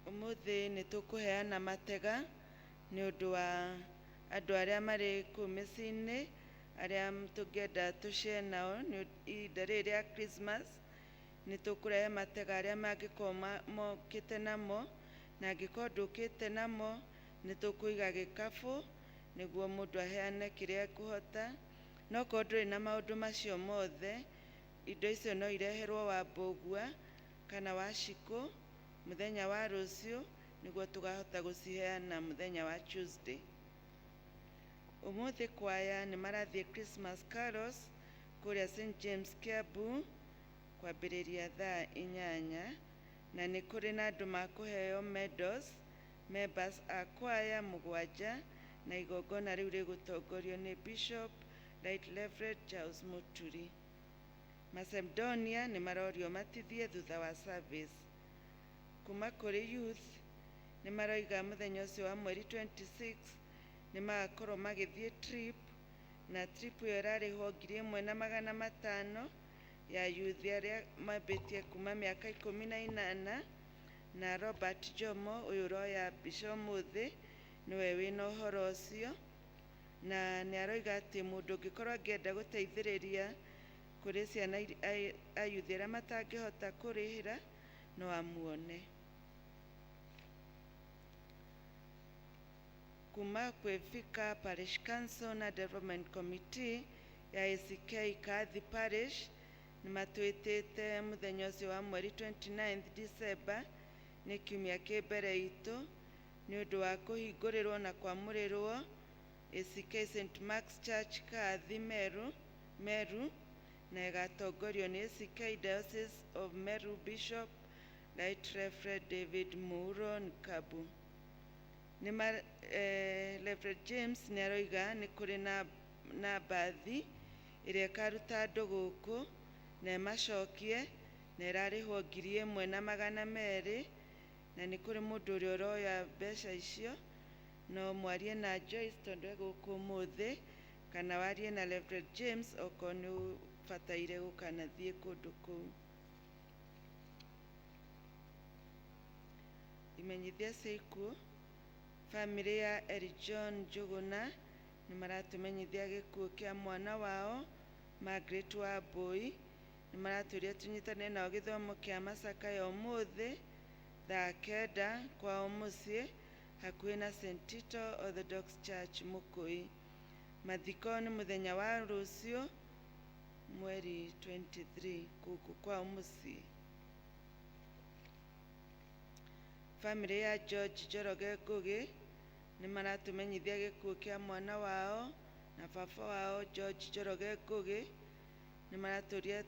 Ũmũthĩ nĩ tũkũheana matega nĩ ũndũ wa andũ arĩa marĩ kũu mĩciĩ-inĩ arĩa tũngĩenda tũshare nao nĩ ihinda rĩrĩ rĩa Christmas. Nĩ tũkũrehe matega arĩa mangĩkorwo mokĩte namo, na angĩkorwo ndũkĩte namo nĩ tũkũiga gĩkabũ nĩguo mũndũ aheane kĩrĩa ekũhota. No korwo ndũrĩ na maũndũ macio mothe, indo icio no ireherwo wa Mbũgua kana wa Cikũ mũthenya wa rũciũ nĩguo tũkahota gũciheana mũthenya wa Tuesday. Ũmũthĩ kwaya nĩ marathiĩ Christmas carols kũrĩa St James Kiambu kwambĩrĩria thaa 8, na nĩ kũrĩ na andũ makũheo medals, members a kwaya 7, na igongona rĩu rĩgũtongorio nĩ Bishop Right Reverend Charles Muturi. Macedonia nĩ marorio matithie thutha wa service. Kuma kũrĩ youth nĩ maroiga mũthenya ũcio wa mweri 26 nĩ magakorwo magĩthiĩ trip, na trip ĩyo ĩrarĩhwo 1,500 ya youth arĩa mambĩtie kuma mĩaka 18, na Robert Jomo ũyũ ũroya mbica ũmũthĩ nĩwe wĩna ũhoro ũcio, na nĩ aroiga atĩ mũndũ ũngĩkorwo angĩenda gũteithĩrĩria kũrĩ ciana ayuthi arĩa matangĩhota kũrĩhĩra no amuone. Kuma kwĩ Thika Parish Council na Development Committee ya ACK Kathi Parish nĩ matwĩtĩte mũthenya ũcio wa mweri 29 December, nĩ kiumia kĩ mbere itũ, nĩ ũndũ wa kũhingũrĩrwo na kwamũrĩrwo ACK St Mark's Church Kathi Meru, na ĩgatongorio nĩ ACK Diocese of Meru Bishop Right Reverend David Muro Nkabu. Reverend James nĩ aroiga nĩ kũrĩ na mbathi ĩrĩa ĩkaruta andũ gũkũ na ĩmacokie, na ĩrarĩhwo 1,200, na nĩ kũrĩ mũndũ ũrĩa ũroya mbeca icio, no mwarie na Joyce tondũ e gũkũ ũmũthĩ, kana warie na Reverend James okorwo nĩ ũbataire gũkanathiĩ kũndũ kũu. Imenyithia cia ikuũ. Bamĩrĩ ya Eli John Njuguna nĩ maratũmenyithia gĩkuũ kĩa mwana wao Margaret Wambui. Nĩ maratũria tũnyitane nao gĩthomo kĩa macakaya ũmũthĩ thaa 9 kwao mũciĩ hakuhĩ na St Tito Orthodox Church Mũkũi. Mathiko nĩ mũthenya wa rũciũ mweri 23 gũkũ kwao mũciĩ. Bamĩrĩ ya George Njoroge Ngugi nĩ maratũmenyithia gĩkuũ kĩa mwana wao na baba wao George Njoroge Ngugi. Nĩ maratũria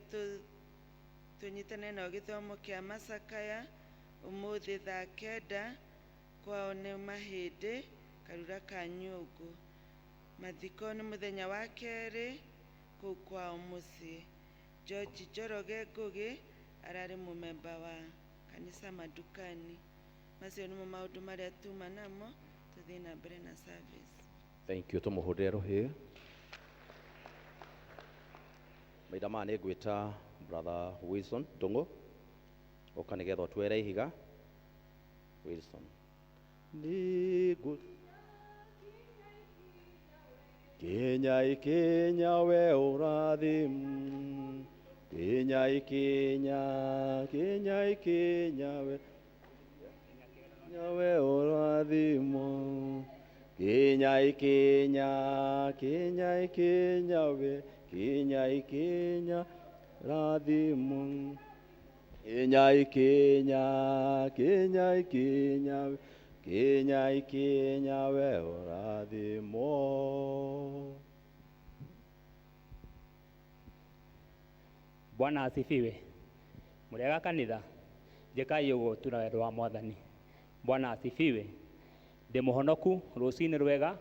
tũnyitane nao gĩthomo kĩa macakaya ũmũthĩ thaa 9 kwao nĩ Mahĩndĩ Karura ka Nyũngũ. Mathiko nĩ mũthenya wa kerĩ Kũu kwao mũciĩ. George Njoroge Ngũgĩ ararĩ mũmemba wa kanitha Madukani. Macio nĩmo maũndũ marĩa tuma namo. Tũthiĩ na mbere na service. Thank you. Tũmũhũrĩre rũhĩ. Maitha maya nĩ ngwĩta Brother Wilson Ndũng'ũ, ũka nĩgetha ũtwere ihiga. Wilson. Nĩngũ kinya ikinya we ũrathimu, kinya ikinya, kinya ikinya we, kinya we ũrathimu, kinya ikinya, kinya ikinya we, kinya ikinya rathimu, kinya ikinya, kinya ikinya, kinya ikinya we ũrathimwo. Bwana asifiwe. Mũrĩega kanitha, njĩkai ũguo tu na wendo wa Mwathani. Bwana asifiwe. Ndĩ mũhonoku rũcinĩ rwega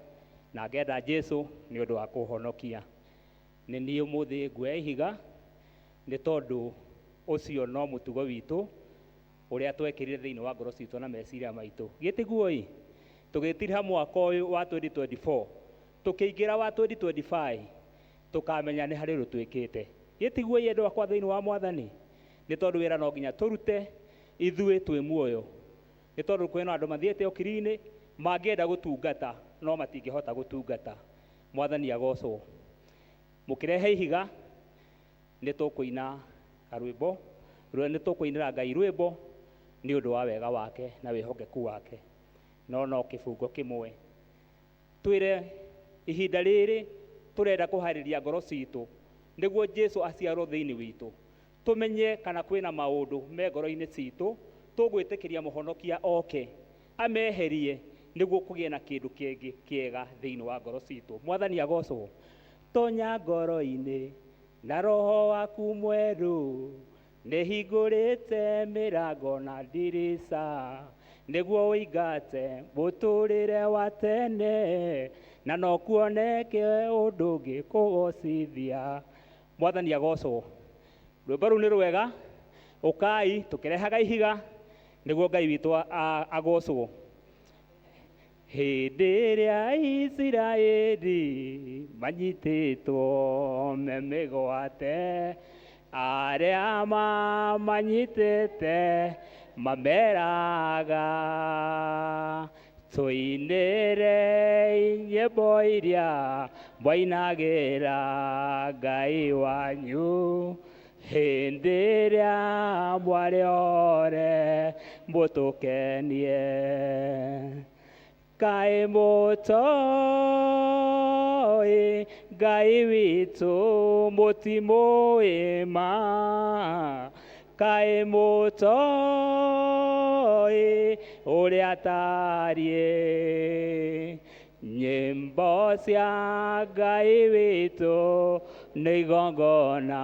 na ngenda Jesu nĩ ũndũ wa kũhonokia. Nĩ niĩ ũmũthĩ nguoya ihiga nĩ tondũ ũcio no mũtugo witũ ũrĩa twekĩrire thĩinĩ wa ngoro citũ na meciria maitũ. Gĩtiguo ĩ, tũgĩtiriha mwaka ũyũ wa 2024, tũkĩingĩra wa 2025, tũkamenya nĩ harĩ ũndũ twĩkĩte. Gĩtiguo ĩ, endwa akwa thĩinĩ wa Mwathani, nĩ tondũ wĩra no nginya tũrute ithuĩ twĩ muoyo. Nĩ tondũ kwĩna andũ mathiĩte ũkiri-inĩ mangĩenda gũtungata no matingĩhota gũtungata. Mwathani agocwo. Mũkĩrehe ihiga nĩ tũkũina karwĩmbo, nĩ tũkũinĩra Ngai rwĩmbo nĩ ũndũ wa wega wake na wĩhokeku wake. No no kĩbungo kĩmwe. Twĩre ihinda rĩrĩ tũrenda kũharĩria ngoro citũ nĩguo Jesu aciarwo thĩinĩ witũ. Tũmenye kana kwĩna maũndũ me ngoro-inĩ citũ tũgwĩtĩkĩria mũhonokia oke ameherie nĩguo kũgĩe na kĩndũ kĩngĩ kĩega thĩinĩ wa ngoro citũ. Mwathani agocwo. Tonya ngoro-inĩ na roho waku mwerũ, nĩhingũrĩte mĩrango na ndirica nĩguo ũingate mũtũrĩre wa tene na no kuoneke ũndũ ũngĩ kũgocithia. Mwathani agocwo. Rwĩmbo rũu nĩ rwega. Ũkai tũkĩrehaga ihiga nĩguo Ngai witũ agocwo. Hĩndĩ ĩrĩa Isiraeli manyitĩtwo me mĩgwate, arĩa mamanyitĩte mameraga, tũinĩre nyĩmbo iria mwainagĩra Ngai wanyu hĩndĩ ĩrĩa mwarĩ ore mũtũkenie. Kaĩ mũtoĩ Ngai witũ mũtimũĩ ma, kaĩ mũtoĩ ũrĩa atariĩ. Nyĩmbo cia Ngai witũ nĩ igongona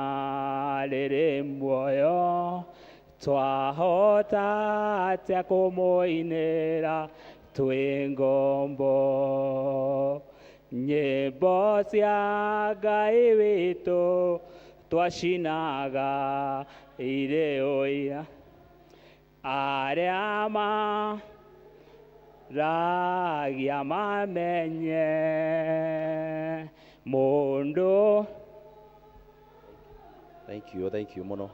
rĩrĩ muoyo, twahota atĩa kũmũinĩra twĩ ngombo. Nyĩmbo cia Ngai witũ twacinaga irĩ ũira, arĩa maragia mamenye mũndũ. Thank you, thank you mũno.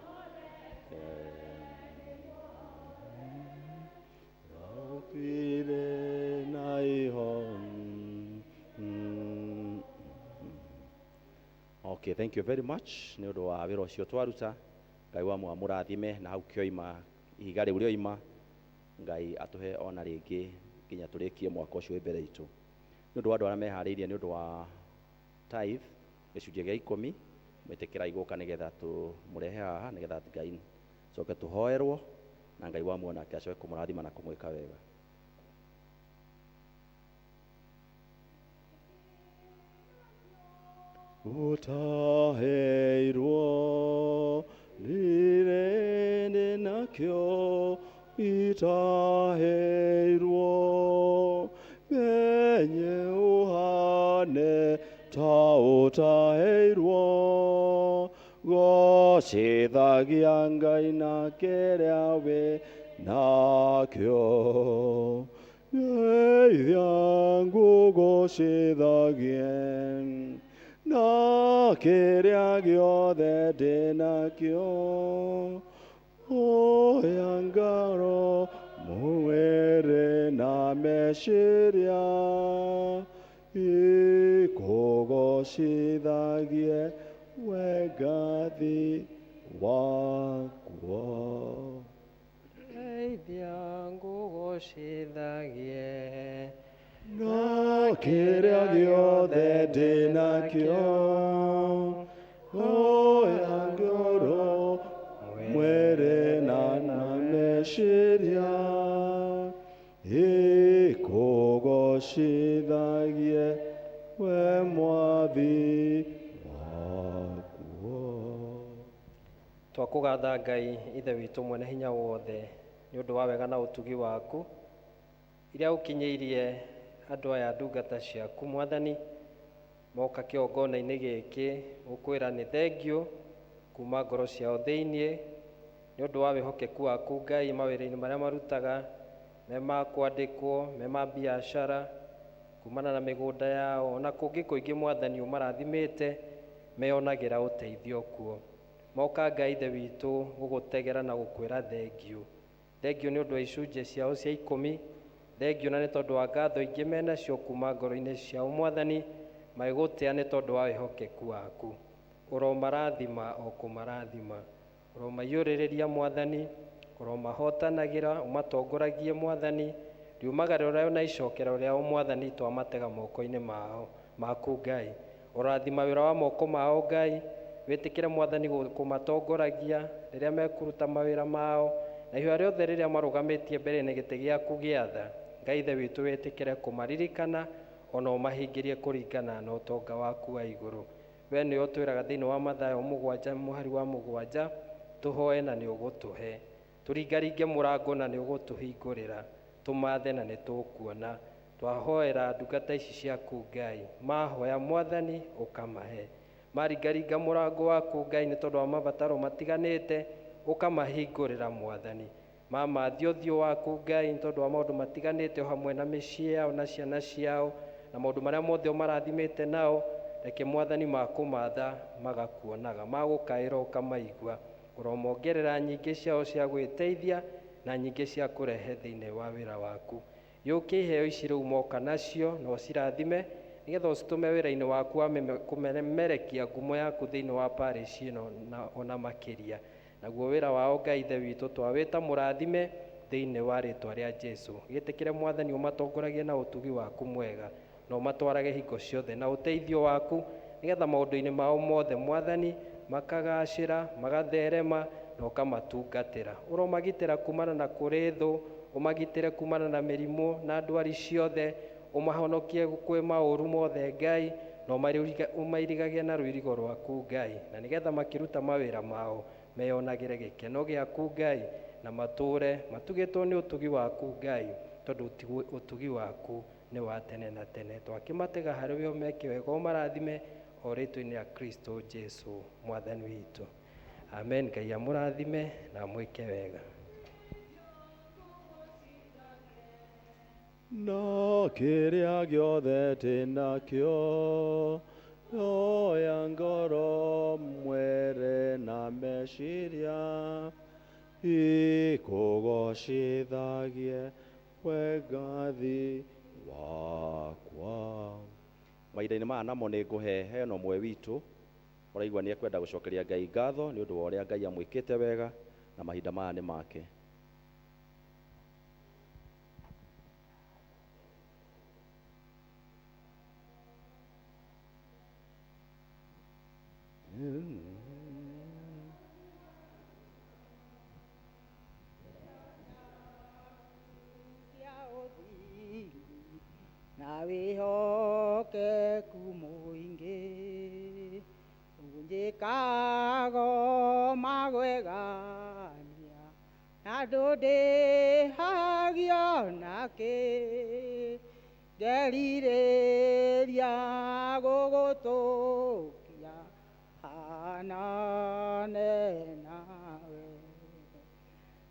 Raukire na ihon. Okay, thank you very much nĩ ũndũ wa wĩra ũcio twaruta. Ngai wa mũrathime na hau kĩoima ihiga rĩu rĩoima, Ngai atũhe ona rĩngĩ nginya tũrĩkie mwaka ũcio wĩ mbere itũ. Nĩ ũndũ wa andũ arĩa meharĩirie nĩ ũndũ wa tithe gĩcunjĩ gĩa ikũmi, mwĩtĩkĩrai gũka nĩgetha tũmũrehe haha nĩgetha Ngai coke tũhoerwo na Ngai wa muoyo nake acoke kũmũrathima na kũmwĩka wega. Utaheirwo nirende nakyo itaheirwo menye uhane ta Ta ũtaheirwo gocithagia Ngai na kĩrĩa wĩ nakĩo. Ngeithia ngũgocithagie na kĩrĩa gĩothe ndĩ nakĩo. Oya ngoro, mwĩrĩ na meciria ikũgocithagie we Ngathi wakwa. Ngeithia ngũgocithagie na kĩrĩa gĩothe ndĩ nakĩo. Oya ngoro, mwĩrĩ na meciria ikũgocithagie we Mwathi wakwa. Twakũgatha Ngai Ithe witũ mwene hinya wothe nĩ ũndũ wa wega na ũtugi waku iria ũkinyĩirie andũ aya ndungata ciaku Mwathani moka kĩgongona-inĩ gĩkĩ gũkwĩra nĩ thengiũ kuma ngoro ciao thĩiniĩ nĩ ũndũ wa wĩhokeku waku Ngai mawĩra-inĩ marĩa marutaga me ma kwandĩkwo, me ma biacara, kumana na mĩgũnda yao ona kũngĩ kũingĩ Mwathani ũmarathimĩte meyonagĩra ũteithio kuo. Moka Ngai Ithe witũ gũgũtegera na gũkwĩra thengiũ. Thengiũ nĩ ũndũ wa icunjĩ ciao cia ikũmi, thengiũ na nĩ tondũ wa ngatho ingĩ menacio kuma ngoro-inĩ ciao Mwathani magĩgũtĩa nĩ tondũ wa wĩhokeku waku. Ũromarathima o kũmarathima, ũromaiyũrĩrĩria Mwathani, ũromahotanagĩra, ũmatongoragie Mwathani, riumagara rĩao na icokero rĩao Mwathani twamatega moko-inĩ mao maku Ngai. Ũrathima wĩra wa moko mao Ngai, wĩtĩkĩre Mwathani kũmatongoragia rĩrĩa mekũruta mawĩra mao na ihoya rĩothe rĩrĩa marũgamĩtie mbere-inĩ gĩtĩ gĩaku gĩa tha. Ngai Ithe witũ wĩtĩkĩre kũmaririkana ona ũmahingĩrie kũringana na ũtonga waku wa igũrũ. We nĩwe ũtwĩraga thĩinĩ wa Mathayo 7 mũhari wa 7 tũhoe na nĩ ũgũtũhe, tũringaringe mũrango na nĩ ũgũtũhingũrĩra, tũmathe na nĩ tũkuona. Twahoera ndungata ici ciaku Ngai, mahoya Mwathani ũkamahe, maringaringa mũrango waku Ngai nĩ tondũ wa mabataro matiganĩte ũkamahingũrĩra Mwathani, mamathia ũthiũ waku Ngai nĩ tondũ wa maũndũ matiganĩte o hamwe na mĩciĩ yao na ciana ciao na maũndũ marĩa mothe ũmarathimĩte nao, reke Mwathani makũmatha magakuonaga, magũkaĩra ũkamaigua. Ũromongerera nyingĩ ciao cia gwĩteithia na nyingĩ cia kũrehe thĩinĩ wa wĩra waku. Yũkie iheo ici rĩu moka nacio na ũcirathime nĩgetha ũcitũme wĩra-inĩ waku wa kũmemerekia ngumo yaku thĩinĩ wa parish ĩno na ona makĩria. Naguo wĩra wao Ngai Ithe witũ twawĩta mũrathime thĩinĩ wa rĩtwa rĩa Jesu. Gĩtĩkĩre Mwathani ũmatongoragie na ũtugi waku mwega na ũmatwarage hingo ciothe na ũteithio waku nĩgetha maũndũ-inĩ mao mothe Mwathani makagacĩra, magatherema na ũkamatungatĩra. Ũromagitĩra kumana na kũrĩ thũ, ũmagitĩre kumana na mĩrimũ na ndwari ciothe, ũmahonokie kwĩ maũru mothe Ngai, na ũmairigage na rũirigo rwaku Ngai, na nĩgetha makĩruta mawĩra mao meyonagĩre gĩkeno gĩaku Ngai, na matũre matugĩtwo nĩ ũtugi waku Ngai, tondũ ũtugi waku nĩ wa tene na tene. Twakĩmatega harĩ we ũmeke wega ũmarathime o rĩtwa-inĩ rĩa Kristo Jesu Mwathani witũ. Amen. Ngai amũrathime na amwĩke wega. Na kĩrĩa gĩothe ndĩ nakĩo, oya ngoro, mwĩrĩ na meciria ikũgocithagie we Ngathi wakwa. Mahinda-inĩ maya namo nĩ ngũhe hena ũmwe witũ ũraigua nĩ ekwenda gũcokeria Ngai ngatho nĩ ũndũ wa ũrĩa Ngai amwĩkĩte wega, na mahinda maya nĩ make. Na wĩhokeku mũingĩ ũnjĩkago magwegania na ndũndĩhagio nakĩ. Ngerirĩria gũgũtũkia hanane nawe.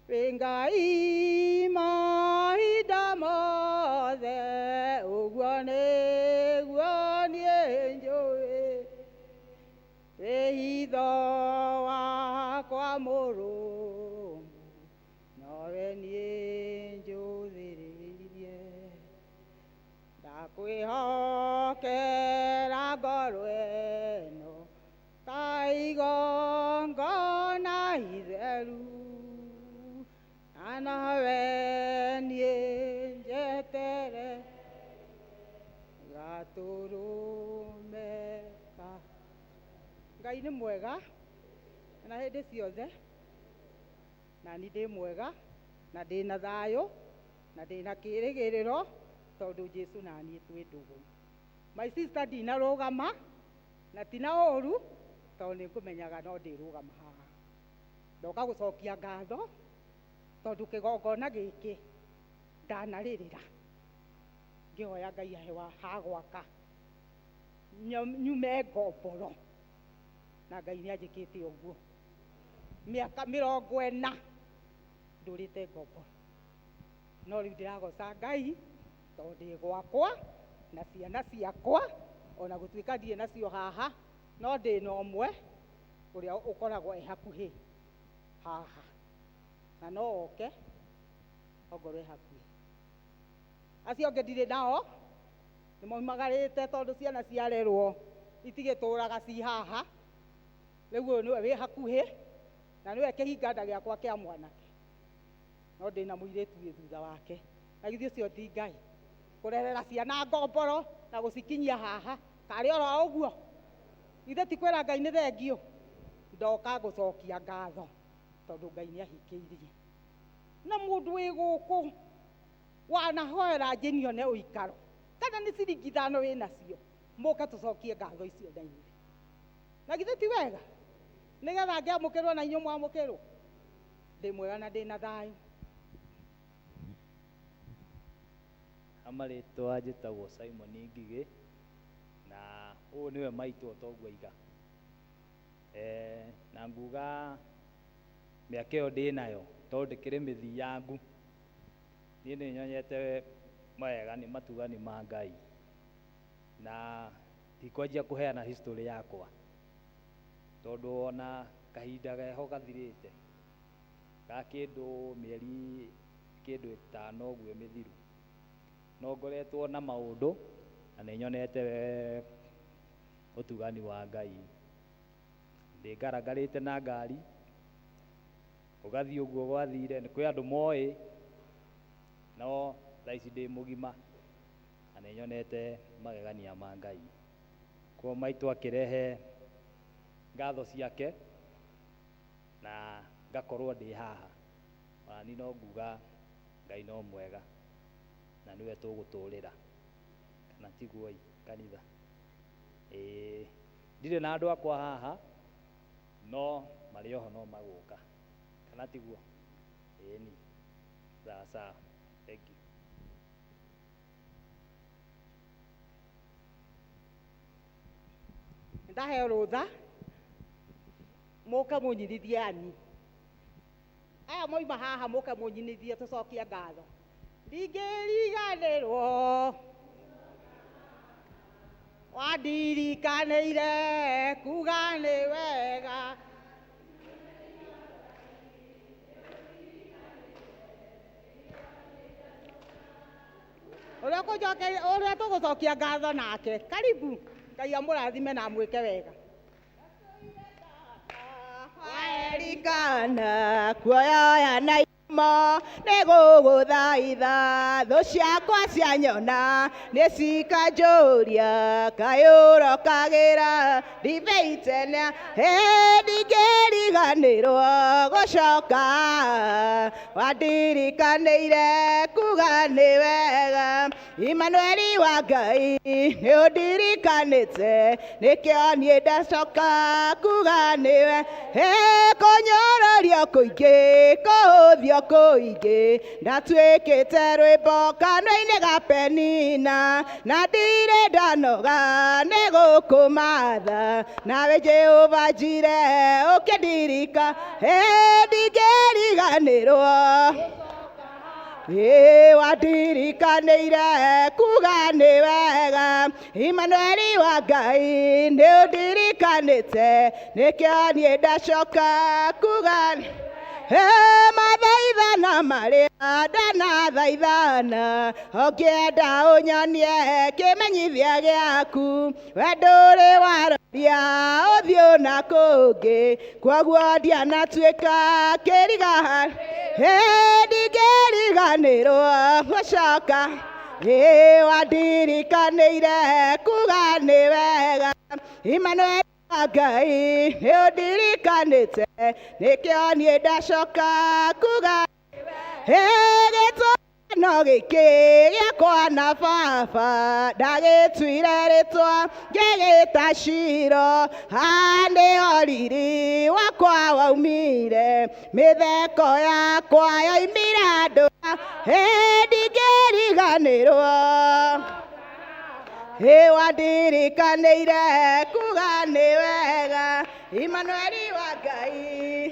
Wĩ Ngai mahinda mothe, ũguo nĩguo niĩ njũĩ. Wĩhitho wakwa mũrũmu, nowe niĩ njũthĩrĩirie. Ndakwĩhokera ngoro ĩno ta igongona itheru, na nowe niĩ njetere gatũrũme ka. Ngai nĩ mwega na hĩndĩ ciothe, na ni ndĩ mwega na ndĩ na thayũ na ndĩ na kĩĩrĩgĩrĩro tondũ Jesu na niĩ twĩ ndũgũ. My sister, ndinarũgama na tina ũru tondũ nĩ ngũmenyaga no ndĩrũgama haha. Ndoka gũcokia ngatho tondũ kĩgongona gĩkĩ ndanarĩrĩra ngĩhoya Ngai ahe ha gwaka nyume ngomboro, na Ngai nĩ anjĩkĩte ũguo. Mĩaka 40 ndũrĩte ngomboro, no rĩu ndĩragoca Ngai tondũ ndĩ gwakwa na ciana ciakwa, ona gũtuĩka ndirĩ nacio haha, no ndĩ na ũmwe ũrĩa ũkoragwo e hakuhĩ haha, na no oke ongorwo e hakuhĩ. Acio angĩ ndirĩ nao, nĩ maumagarĩte tondũ ciana ciarerwo itigĩtũraga ci haha. Rĩu ũyũ nĩwe wĩ hakuhĩ na nĩwe kĩhinganda gĩakwa kĩa mwanake, no ndĩna mũirĩtu wĩ thutha wake. Na githĩ ũcio ti Ngai kũrerera ciana ngomboro na gũcikinyia haha karĩ oro ũguo? Ithe ti kwĩra Ngai nĩ thengiũ. Ndoka gũcokia ngatho tondũ Ngai nĩ ahingĩirie. Na mũndũ wĩ gũkũ wanahoera njĩnione ũikaro kana nĩ ciringi 5 wĩ nacio, mũke tũcokie ngatho icio na inyuĩ. Na githĩ ti wega? Nĩgetha ngĩamũkĩrwo na inyuĩ mwamũkĩrwo. Ndĩ mwega na ndĩ na thayũ. Amarĩtwa njĩtagwo Simon Ngigĩ, na ũyũ nĩwe maitũ o toguo aiga. Na nguga mĩaka ĩyo ndĩnayo tondũ ndĩkĩrĩ mĩthiangu, niĩ nĩ nyonete mawega nĩ matugani ma Ngai, na ndikwanjia kũheana history yakwa tondũ ona kahinda geho gathirĩte ga kĩndũ mĩeri kĩndũ 5 ũguo mĩthiru, no ngoretwo na maũndũ na nĩ nyonete ũtugani wa Ngai. Ndĩngaragarĩte na ngari ũgathiĩ ũguo gwathire, nĩ kwĩ andũ moĩ, no thaa ici ndĩ mũgima na nĩ nyonete magegania ma Ngai. Koguo maitũ akĩrehe ngatho ciake na ngakorwo ndĩ haha, ona niĩ no nguga Ngai no mwega na nĩwe tũgũtũrĩra, kana tiguo ĩ kanitha? Ĩĩ, ndirĩ na andũ akwa haha, no marĩ oho no magũka, kana tiguo? Ĩni, sawa sawa, thank you. Ndaheo rũtha mũke mũnyinithie ani aya moima haha, mũke mũnyinithie tũcokie ngatho. Ndingĩriganĩrwo wandirikanĩire kuga nĩ wega. Ũrĩa ũkũnjokeria, ũrĩa tũgũcokia ngatho nake, karibu. Ngai amũrathime na amwĩke wega. Waerikana kuoyoya na imo nĩ gũgũthaitha, thũ ciakwa cianyona nĩ cikanjũria kaĩ ũrokagĩra ndibei tene. Ndingĩriganĩrwo gũcoka wandirikanĩire kuga Kuga nĩ wega. Imanueli wa Ngai nĩ ũndirikanĩte, nĩkĩo niĩ ndacoka kuga nĩwe. Hĩ, kũnyũrũrio kũingĩ, kũhũthio kũingĩ, ndatuĩkĩte rwĩmbo kanua-inĩ ga Penina, na ndirĩ ndanoga nĩ gũkũmatha. Nawe Jehova Jire ũkĩndirika, hĩ, ndingĩriganĩrwo. Ĩ, wandirikanĩire kuga nĩ wega. Imanueli wa Ngai nĩ ũndirikanĩte, nĩkĩo niĩ ndacoka kuga. Hĩ, mathaithana marĩa ndanathaithana, ũngĩenda ũnyonie kĩmenyithia gĩaku, we ndũrĩ waroria ũthiũ na kũngĩ, kwoguo ndianatuĩka kĩriga. Hĩ, ndingĩriganĩrwo gũcoka. Ĩ, wandirikanĩire kuga nĩ wega. Imanueli wa Ngai nĩ ũndirikanĩte, nĩkĩo niĩ ndacoka kuga. Hĩ, gĩtũngano gĩkĩ gĩakwa na baba, ndagĩtuire rĩtwa ngĩgĩta Shilo. Haha nĩho riri wakwa waumire, mĩtheko yakwa yoimire andũ. Hĩ, ndingĩriganĩrwo. Hĩ, wandirikanĩire kuga nĩ wega. Imanueli wa Ngai,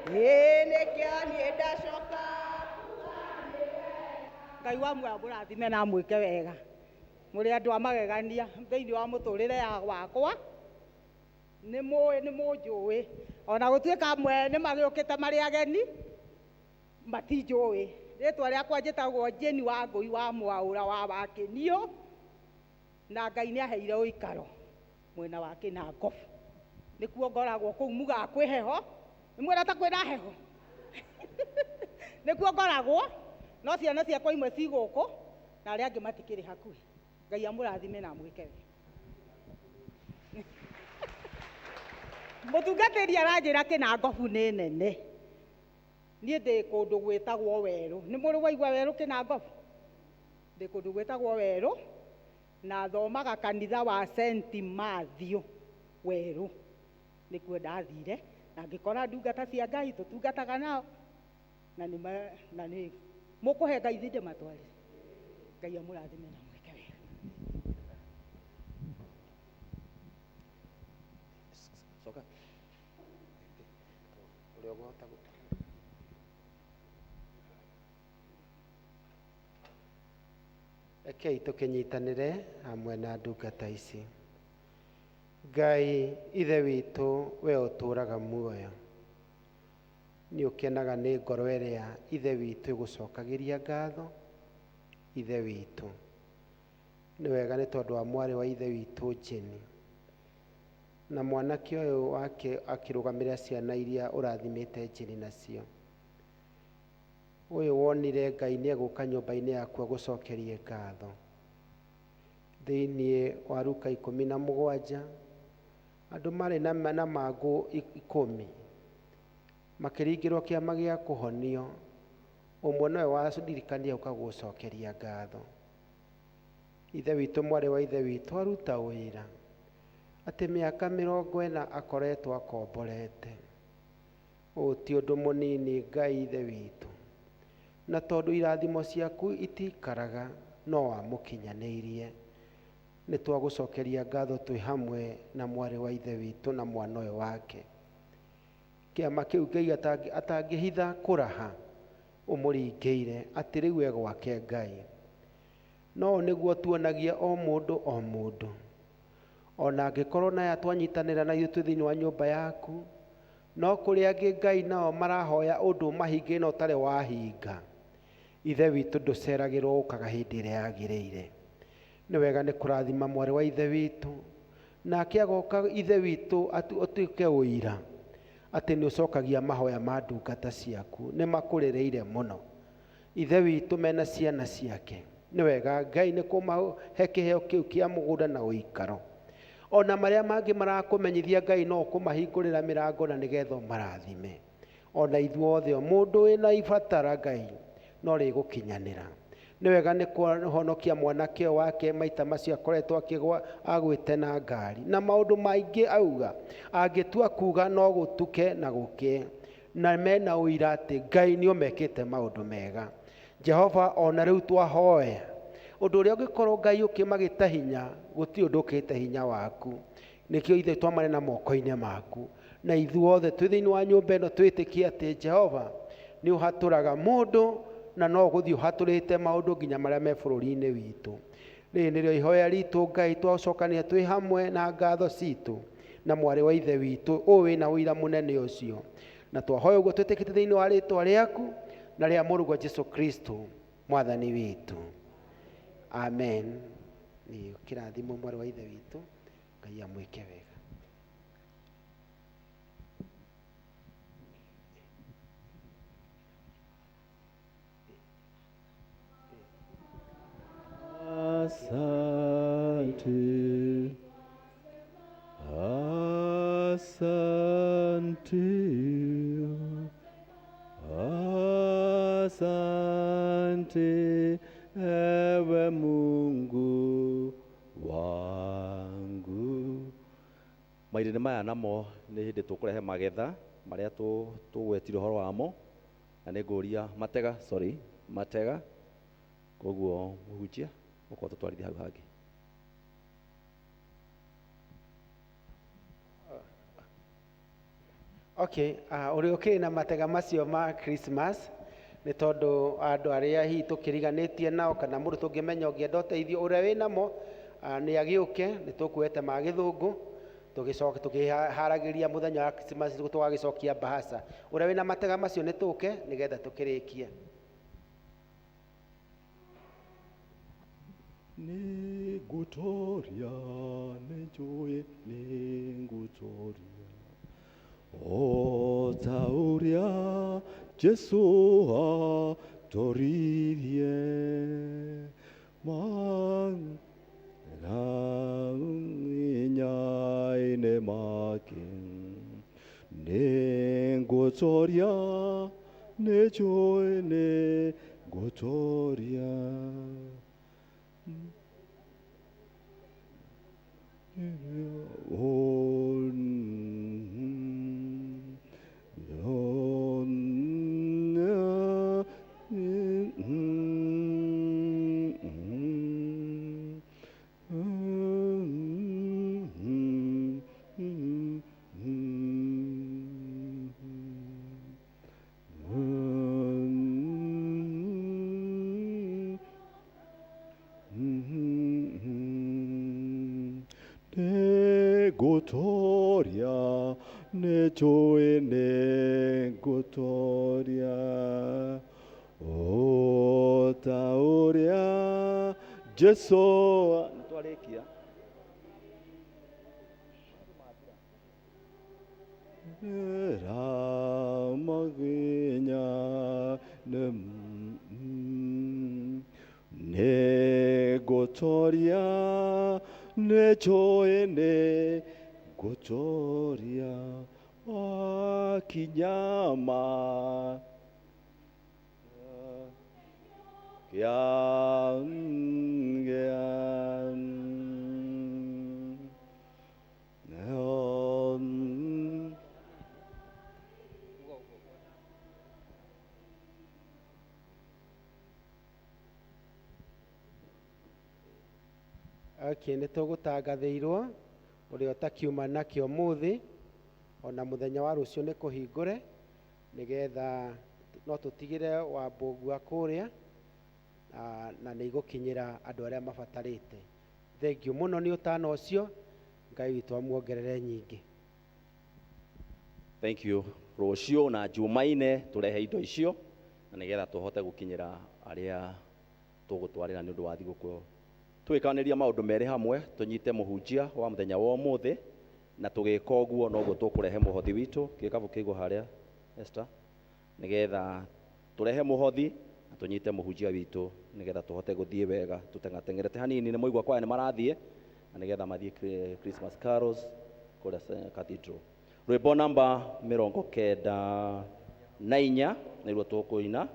ĩ, nĩkĩo niĩ ndacoka. Ngai wa muoyo amũrathime na amwĩke wega. Mũrĩ andũ a magegania thĩinĩ wa mũtũrĩre ya wakwa. Nĩ mũĩ, nĩ mũnjũĩ. Ona gũtuĩka amwe nĩ magĩũkĩte marĩ ageni, matinjũĩ. Rĩtwa rĩakwa njĩtagwo Jane Wangũi wa Mwaũra wa Wakĩniũ, na Ngai nĩ aheire ũikaro mwena wa Kĩnangobu. Nĩkuo ngoragwo kũu mugaga kwĩ heho. Nĩ mwĩra ta kwĩna heho. Nĩkuo ngoragwo, no ciana ciakwa imwe ci gũkũ na arĩa angĩ matikĩrĩ hakuhĩ. Ngai amũrathime na amwĩke wega. Mũtungatĩri aranjĩra Kĩnangobu nĩ nene. Niĩ ndĩ kũndũ gwĩtagwo werũ. Nĩ mũrĩ waigua werũ Kĩnangobu? Ndĩ kũndũ gwĩtagwo werũ, na thomaga kanitha wa St. Matthew werũ. Nĩkuo ndathire na ngĩkora ndungata cia Ngai tũtungataga nao, na nĩ na nĩ mũkũhe Ngai thĩ ndĩmatwarĩre. Ngai amũrathime na mwĩke wega. Coka. Ũrĩa ũkũhota Rekei tũkĩnyitanĩre hamwe na ndungata ici. Ngai Ithe witũ, we ũtũũraga muoyo, nĩ ũkenaga nĩ ngoro ĩrĩa Ithe witũ ĩgũcokagĩria ngatho. Ithe witũ, nĩ wega nĩ tondũ wa mwarĩ wa Ithe witũ Jane na mwanake ũyũ wake akĩrũgamĩrĩra ciana iria ũrathimĩte Jane nacio. Ũyũ wonire Ngai nĩ egũka nyũmba-inĩ yaku agũcokerie ngatho. Thĩinĩ wa Luka 17, andũ marĩ na mangũ 10 makĩringĩrwo kĩama gĩa kũhonio, ũmwe nowe waririkania gũka gũcokeria ngatho. Ithe witũ, mwarĩ wa Ithe witũ aruta wĩra atĩ mĩaka 40 akoretwo akomborete. Ũũ ti ũndũ mũnini Ngai Ithe witũ, na tondũ irathimo ciaku itikaraga no wamũkinyanĩirie. Nĩ twagũcokeria ngatho twĩ hamwe na mwarĩ wa Ithe witũ na mwana ũyũ wake. Kĩama kĩu Ngai atangĩhitha kũraha ũmũringĩire atĩ rĩu e gwake Ngai. No nĩguo tuonagia o mũndũ o mũndũ, ona angĩkorwo naya twanyitanĩra na ithuĩ twĩ thĩinĩ wa nyũmba yaku, no kũrĩ angĩ Ngai nao marahoya ũndũ ũmahingĩre na ũtarĩ wahinga. Ithe witũ ndũceragĩrwo, ũkaga hĩndĩ ĩrĩa yagĩrĩire. Nĩ wega nĩ kũrathima mwarĩ wa Ithe witũ, nake agoka Ithe witũ ũtuĩke ũira atĩ nĩ ũcokagia mahoya ma ndungata ciaku, nĩ makũrĩrĩire mũno. Ithe witũ mena ciana ciake, nĩ wega Ngai nĩ kũmahe kĩheo kĩu kĩa mũgũnda na ũikaro. Ona marĩa mangĩ marakũmenyithia Ngai no ũkũmahingũrĩra mĩrango na nĩgetha ũmarathime. Ona ithuothe o mũndũ wĩna ibatara Ngai No rĩgũkinyanĩra. Nĩ wega nĩ kũhonokia mwanake ũyũ wake maita macio akoretwo akĩgwa agwĩte na ngari. Na maũndũ maingĩ auga, angĩtua kuga no gũtuke na gũkĩe. Na mena ũira atĩ Ngai nĩ ũmekĩte maũndũ mega. Jehova ona rĩu twahoya. Ũndũ ũrĩa ũngĩkorwo Ngai ũkĩmagĩta hinya, gũtirĩ ũndũ ũkĩrĩte hinya waku. Nĩkĩo ithuĩ twamane na moko-inĩ maku. Na ithuothe twĩ thĩinĩ wa nyũmba ĩno twĩtĩkie atĩ Jehova nĩ ũhatũraga mũndũ na no ũgũthiĩ ũhatũrĩte maũndũ nginya marĩa me bũrũri-inĩ witũ. Rĩrĩ nĩrĩo ihoya ritũ Ngai, twacokania twĩ hamwe na ngatho citũ na mwarĩ wa ithe witũ ũyũ wĩna ũira mũnene ũcio. Na twahoya ũguo twĩtĩkĩte thĩinĩ wa rĩtwa rĩaku na rĩa mũrũguo Jesu Kristo mwathani witũ. Amen. Nĩ kĩrathimo mwarĩ wa ithe witũ, Ngai amwĩke wega. Asante, asante, asante ewe Mungu wangu. Mairĩrĩ maya namo nĩ hĩndĩ tũkũrehe magetha marĩa tũgwetire ũhoro wamo, na nĩ ngũria matega, sorry, matega, koguo mũhunjia ũkorwo tũtwarithie hau hangĩ. Okay, ũrĩa ũkĩrĩ na matega macio ma Christmas nĩ tondũ andũ arĩa hihi tũkĩriganĩtie nao kana mũndũ tũngĩmenya ũngĩenda ũteithio ũrĩa wĩ namo, nĩ agĩũke, nĩ tũkuoete ma gĩthũngũ tũgĩcoka tũkĩharagĩria mũthenya wa Christmas tũgagĩcokia mbahaca. Ũrĩa wĩna matega macio nĩ tũke nĩgetha tũkĩrĩkie. Nĩngũtoria, nĩnjũĩ nĩngũtoria, o ta ũrĩa Jesũ atoririe. Mathĩna-inĩ make. Nĩngũtoria, nĩnjũĩ nĩngũtoria. Nĩngũtoria, nĩnjũĩ nĩngũtoria, o ta ũrĩa Jesũ. Nĩtwarĩkia. Ramaginya nĩngũtoria, nĩnjũĩ nĩngũtoria, wakinyama kĩa Okay, nĩ tũgũtangathĩirwo ũrĩa ũtakiuma nakĩo mũthĩ ona mũthenya wa rũciũ nĩ kũhingũre nĩgetha no tũtigĩre Wambũgua kũrĩa na nĩ igũkinyĩra andũ arĩa mabatarĩte. Thengiũ mũno nĩ ũtana ũcio, Ngai witũ amuongerere nyingĩ. Thank you. Rũciũ na Jumaine tũrehe indo icio na nĩgetha tũhote gũkinyĩra arĩa tũgũtwarĩra nĩ ũndũ wa thigũkũ. Tũgĩkanĩria maũndũ merĩ hamwe, tũnyite mũhunjia wa mũthenya wa ũmũthĩ, na tũgĩka ũguo noguo tũkũrehe mũhothi witũ gĩkabũ kĩigwo harĩa Esther, nĩgetha tũrehe mũhothi na tũnyite mũhunjia witũ nĩgetha tũhote gũthiĩ wega tũteng'ateng'erete hanini. Nĩ mũigua kwaya nĩ marathiĩ na nĩgetha mathiĩ Christmas carols kũrĩa Cathedral. Rwĩmbo namba 94 nĩruo tũkũina.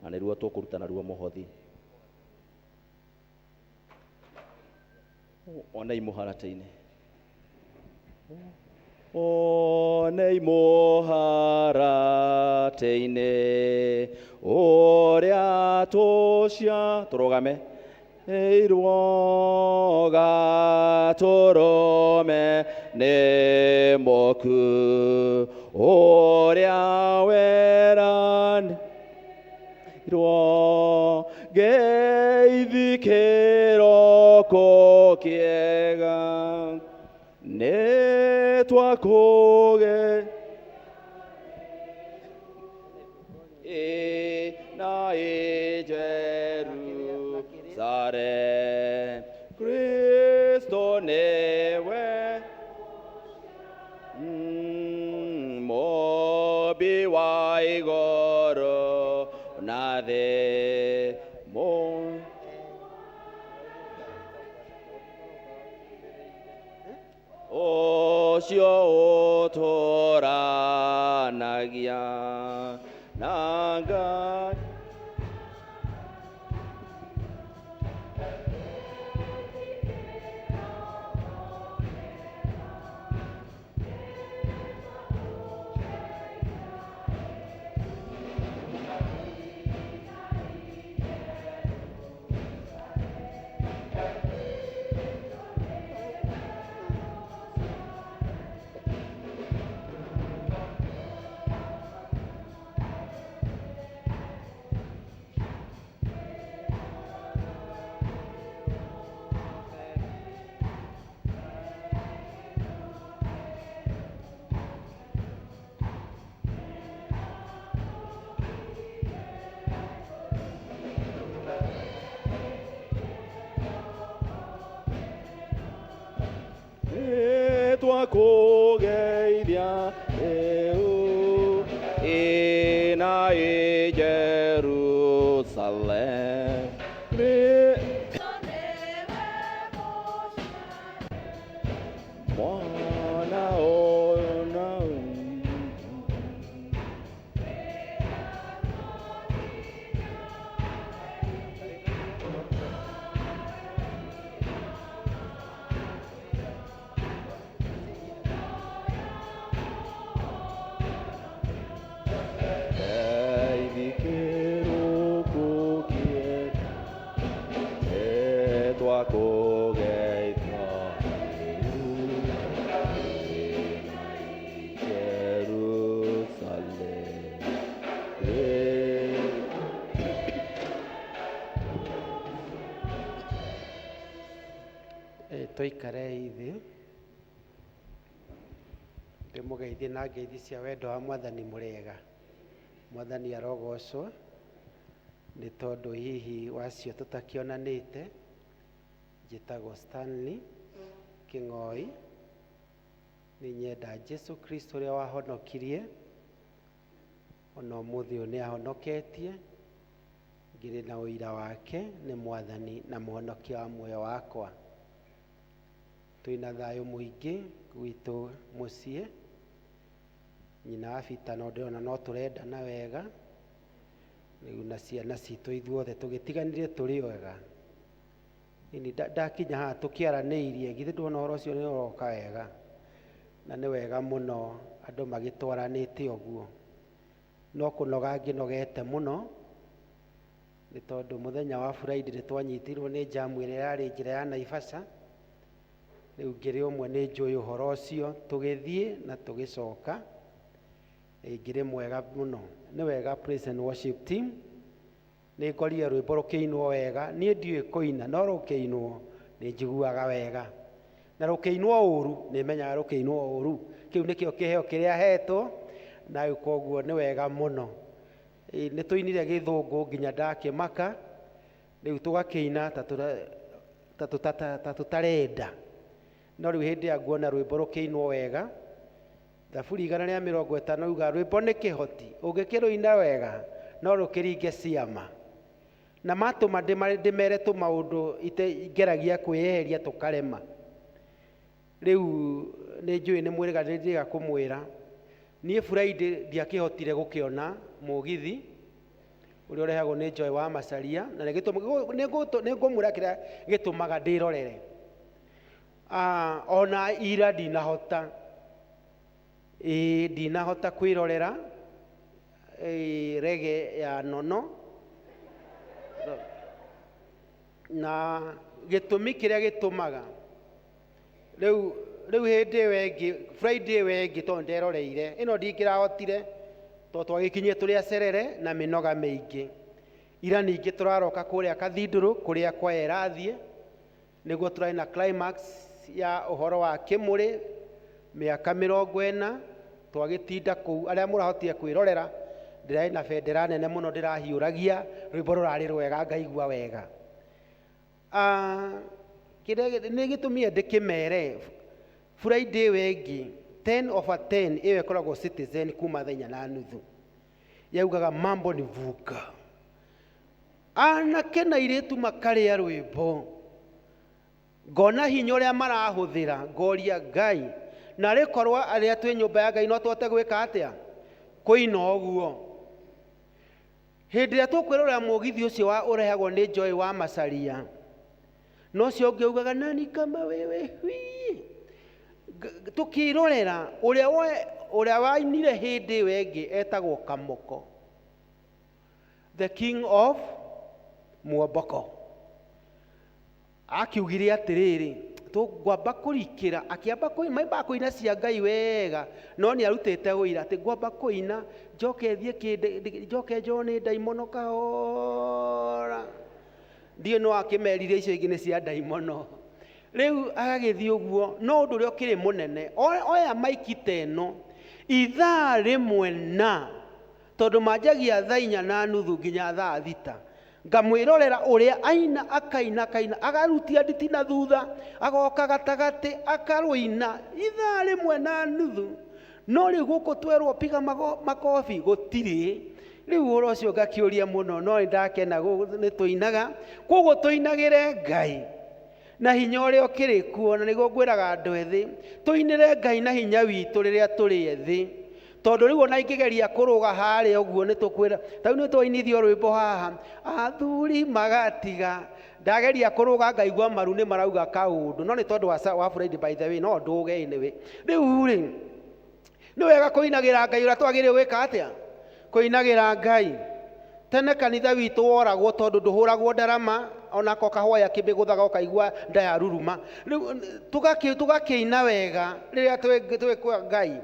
Na nĩruo tũkũruta naruo mũhothi. Onei mũharatĩ-inĩ. Onei mũharatĩ-inĩ ũrĩa tũcia tũrũgame ĩirwo gatũrũme nĩ mũku ũrĩa weranĩirwo ngeithi kĩroko kĩega nĩ twakũge na ĩ Jerusalem Kristo nĩwe mũmbi wa igũrũ na thĩ mũ ũcio ũtũranagia na Ngai. Twakũgeithia rĩu ĩ na ĩ Jerusalem. Mwana ũyũ na Ngeithi kĩroko kĩega nĩ twakũgeithia rĩu ĩ na ĩ Jerusalem. Tũikarei thĩ ndĩmũgeithie na ngeithi cia wendo wa Mwathani. Mũrĩega? Mwathani arogocwo nĩ tondũ hihi wacio tũtakĩonanĩte. Njĩtagwo Stanley Kĩng'oi. Nĩ nyenda Jesu Kristo ũrĩa wahonokirie, ona ũmũthĩ ũyũ nĩ ahonoketie, ngĩrĩ na ũira wake nĩ Mwathani na Mũhonokia wa muoyo wakwa. Twĩna thayũ mũingĩ gwitũ mũciĩ. Nyina wa Bita no ndĩrona no tũrendana wega rĩu na ciana citũ, ithuothe tũgĩtiganire tũrĩ wega. Ini ndakinya haha tũkĩaranĩirie, githĩ ndwona ũhoro ũcio nĩ ũroka wega, na nĩ wega mũno andũ magĩtwaranĩte ũguo. No kũnoga ngĩnogete mũno nĩ tondũ mũthenya wa Friday nĩ twanyitirwo nĩ jamu ĩrĩa yarĩ njĩra ya Naivasha. Rĩu ngĩrĩ ũmwe nĩ njũĩ ũhoro ũcio, tũgĩthiĩ na tũgĩcoka. Ngĩrĩ mwega mũno. Nĩ wega, praise and worship team, nĩ ngorire rwĩmbo rũkĩinwo wega. Niĩ ndiũĩ kũina, no rũkĩinwo nĩ njiguaga wega, na rũkĩinwo ũru nĩ menyaga rũkĩinwo ũru. Kĩu nĩkĩo kĩheo kĩrĩa hetwo na rĩu, koguo nĩ wega mũno. Nĩ tũinire gĩthũngũ nginya ndakĩmaka. Rĩu tũgakĩina ta tũtarenda, no rĩu hĩndĩ ĩrĩa nguona rwĩmbo rũkĩinwo wega, Thaburi 150 yuga rwĩmbo nĩ kĩhoti, ũngĩkĩrũina wega no rũkĩringe ciama. Na matũma ndĩmere tũmaũndũ ngeragia kwĩyeheria tũkarema. Rĩu nĩ njũĩ nĩ mwĩrĩga nĩ njĩga kũmwĩra niĩ Friday ndiakĩhotire gũkĩona mũgithi. Ũrĩa ũrehagwo nĩ Joy wa Macharia, na nĩ ngũmwĩra kĩrĩa gĩtũmaga ndĩrorere. Ona ira ndinahota, ĩĩ ndinahota kwĩrorera rege ya Nono, na gĩtũmi kĩrĩa gĩtũmaga rĩu hĩndĩ ĩyo ĩngĩ, Friday ĩyo ĩngĩ, tondũ nderoreire ĩno ndingĩrahotire, tondũ twagĩkinyire tũrĩ acerere na mĩnoga mĩingĩ. Ira ningĩ tũraroka kũrĩa Kathindũrũ kũrĩa kwaya ĩrathiĩ, nĩguo tũrarĩ na climax ya ũhoro wa kĩmũrĩ mĩaka 40 twagĩtinda kũu. Arĩa mũrahotire kwĩrorera, ndĩrarĩ na bendera nene mũno ndĩrahiũragia, rwĩmbo rũrarĩ rwega ngaigua wega. Kĩrĩa nĩ gĩtũmire ndĩkĩmere Friday ĩyo ĩngĩ 10 over 10 ĩyo ĩkoragwo Citizen kuma thaa 4:30, yaugaga mambo ni vuka, anake na airĩtu makarĩa rwĩmbo, ngona hinya ũrĩa marahũthĩra, ngoria Ngai, na rĩkorwo arĩa twĩ nyũmba ya Ngai no tũhote gwĩka atĩa kũina ũguo. Hĩndĩ ĩrĩa tũkwĩrorera mũgithi ũcio wa ũrehagwo nĩ Joy wa Macharia, no ũcio ũngĩ augaga nani kama wewe hui, tũkĩrorera ũrĩa wainire hĩndĩ ĩyo ĩngĩ etagwo Kamoko, the king of Muomboko. Akiugire atĩrĩrĩ, tũngwamba kũrikĩra, akĩamba maimbaga kũina cia Ngai wega, no nĩ arutĩte ũira atĩ ngwamba kũina njoke thiĩ kĩndĩ, njoke njone ndaimono kahora. Ndiũĩ no akĩmerire icio ingĩ nĩ cia ndaimono. Rĩu agagĩthiĩ ũguo, no ũndũ ũrĩa ũkĩrĩ mũnene, oya maiki ta ĩno ithaa rĩmwe, na tondũ manjagia thaa 4:30 nginya thaa 6, ngamwĩrorera ũrĩa aina, akaina, akaina, agarutia nditi na thutha, agoka gatagatĩ akarũina ithaa rĩmwe na nuthu. No rĩu gũkũ twerwo piga makobi gũtirĩ. Rĩu ũhoro ũcio ngakĩũria mũno, no nĩ ndakena nĩ tũinaga. Koguo tũinagĩre Ngai na hinya ũrĩa ũkĩrĩ kuo, na nĩguo ngwĩraga andũ ethĩ tũinĩre Ngai na hinya witũ rĩrĩa tũrĩ ethĩ, tondũ rĩu ona ingĩgeria kũrũga harĩa ũguo nĩ tũkwĩra ta rĩu nĩ twainithio rwĩmbo haha athuri magatiga, ndageria kũrũga ngaigua maru nĩ marauga kaũndũ, no nĩ tondũ wa Friday by the way, no ndũge anyway. Rĩu rĩ nĩ wega kũinagĩra Ngai ũrĩa twagĩrĩirwo gwĩka atĩa? Kũinagĩra Ngai. Tene kanitha witũ woragwo tondũ ndũhũragwo ndarama, onako kahũa kĩmĩgũthaga ũkaigua nda ya ruruma. Rĩu tũgakĩina wega rĩrĩa twĩ kwa Ngai,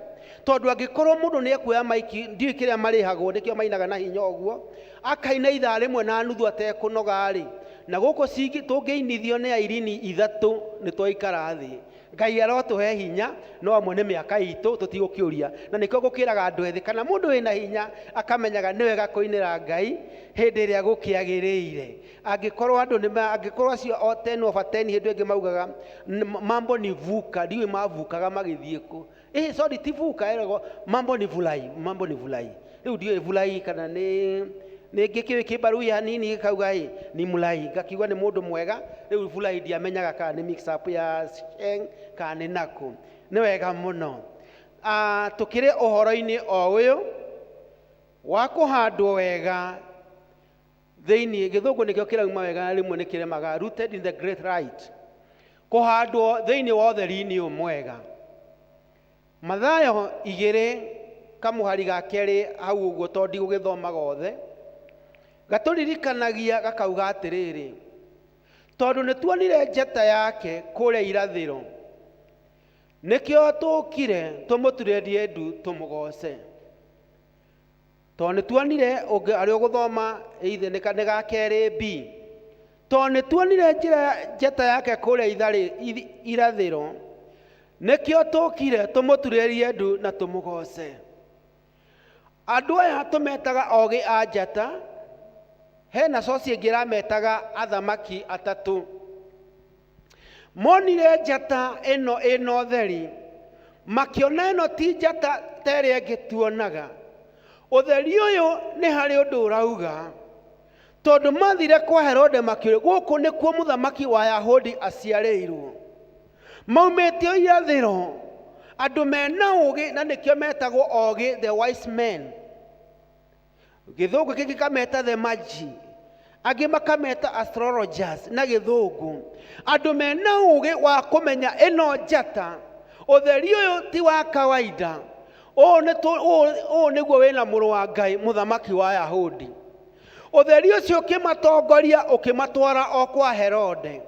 tondũ angĩkorwo mũndũ nĩ ekuoya maiki, ndiũĩ kĩrĩa marĩhagwo, nĩkĩo mainaga na hinya ũguo, akaina ithaa rĩmwe na nuthu atekũnoga rĩ, na gũkũ tũngĩinithio nĩ airini 3 nĩ twaikara thĩ. Ngai arotũhe hinya, no amwe nĩ mĩaka itũ tũtigũkĩũria, na nĩkĩo ngũkĩraga andũ ethĩ kana mũndũ wĩna hinya akamenyaga nĩ wega kũinĩra Ngai hĩndĩ ĩrĩa gũkĩagĩrĩire. Angĩkorwo andũ nĩ angĩkorwo acio o 10 over 10 hĩndĩ ĩngĩ maugaga mambo ni vuka, ndiũĩ mavukaga magĩthiĩ kũ. Sorry, ti vuka, eragwo mambo ni vulai, mambo ni vulai. Rĩu ndiũĩ vulai kana nĩ ngĩkĩũĩ kĩmbaruya hanini gĩkauga ĩ ni mulai, ngakiuga nĩ mũndũ mwega. Rĩu vulai ndiamenyaga kana nĩ mix up ya Sheng kana nĩ nakũ. Nĩ wega mũno. Tũkĩrĩ ũhoro-inĩ o ũyũ wa kũhandwo wega thĩinĩ, gĩthũngũ nĩkĩo kĩrauma wega na rĩmwe nĩ kĩremaga, rooted in the great light, kũhandwo thĩinĩ wa ũtheri-inĩ ũyũ mwega. Mathayo 2 kamũhari ga kerĩ hau ũguo, tondũ ndigũgĩthoma gothe, gatũririkanagia gakauga atĩrĩrĩ, tondũ nĩ tuonire njata yake kũrĩa irathĩro, nĩkĩo tũkire tũmũturĩrie ndu tũmũgoce. Tondũ nĩ tuonire ũngĩ arĩa ũgũthoma ithe nĩ ga kerĩ B, tondũ nĩ tuonire njata yake kũrĩa irathĩro, nĩkĩo tũkire tũmũturĩrie ndu na tũmũgoce. Andũ aya tũmetaga ogĩ a njata, hena source ĩngĩ ĩrametaga athamaki atatũ. Monire njata ĩno ĩna ũtheri, makĩona ĩno ti njata ta ĩrĩa ĩngĩ tuonaga. Ũtheri ũyũ nĩ harĩ ũndũ ũrauga, tondũ mathire kwa Herode makĩũria, gũkũ nĩkuo mũthamaki wa Ayahudi aciarĩirwo. Maumĩte irathĩro, andũ mena ũgĩ, na nĩkĩo metagwo ogĩ, the wise men. Gĩthũngũ kĩngĩ kameta the magi, angĩ makameta astrologers na gĩthũngũ. Andũ mena ũgĩ wa kũmenya ĩno njata, ũtheri ũyũ ti wa kawaida. Ũũ nĩ tũ- ũũ ũũ nĩguo wĩna mũrũ wa Ngai, mũthamaki wa Yahudi. Ũtheri ũcio ũkĩmatongoria ũkĩmatwara o kwa Herode.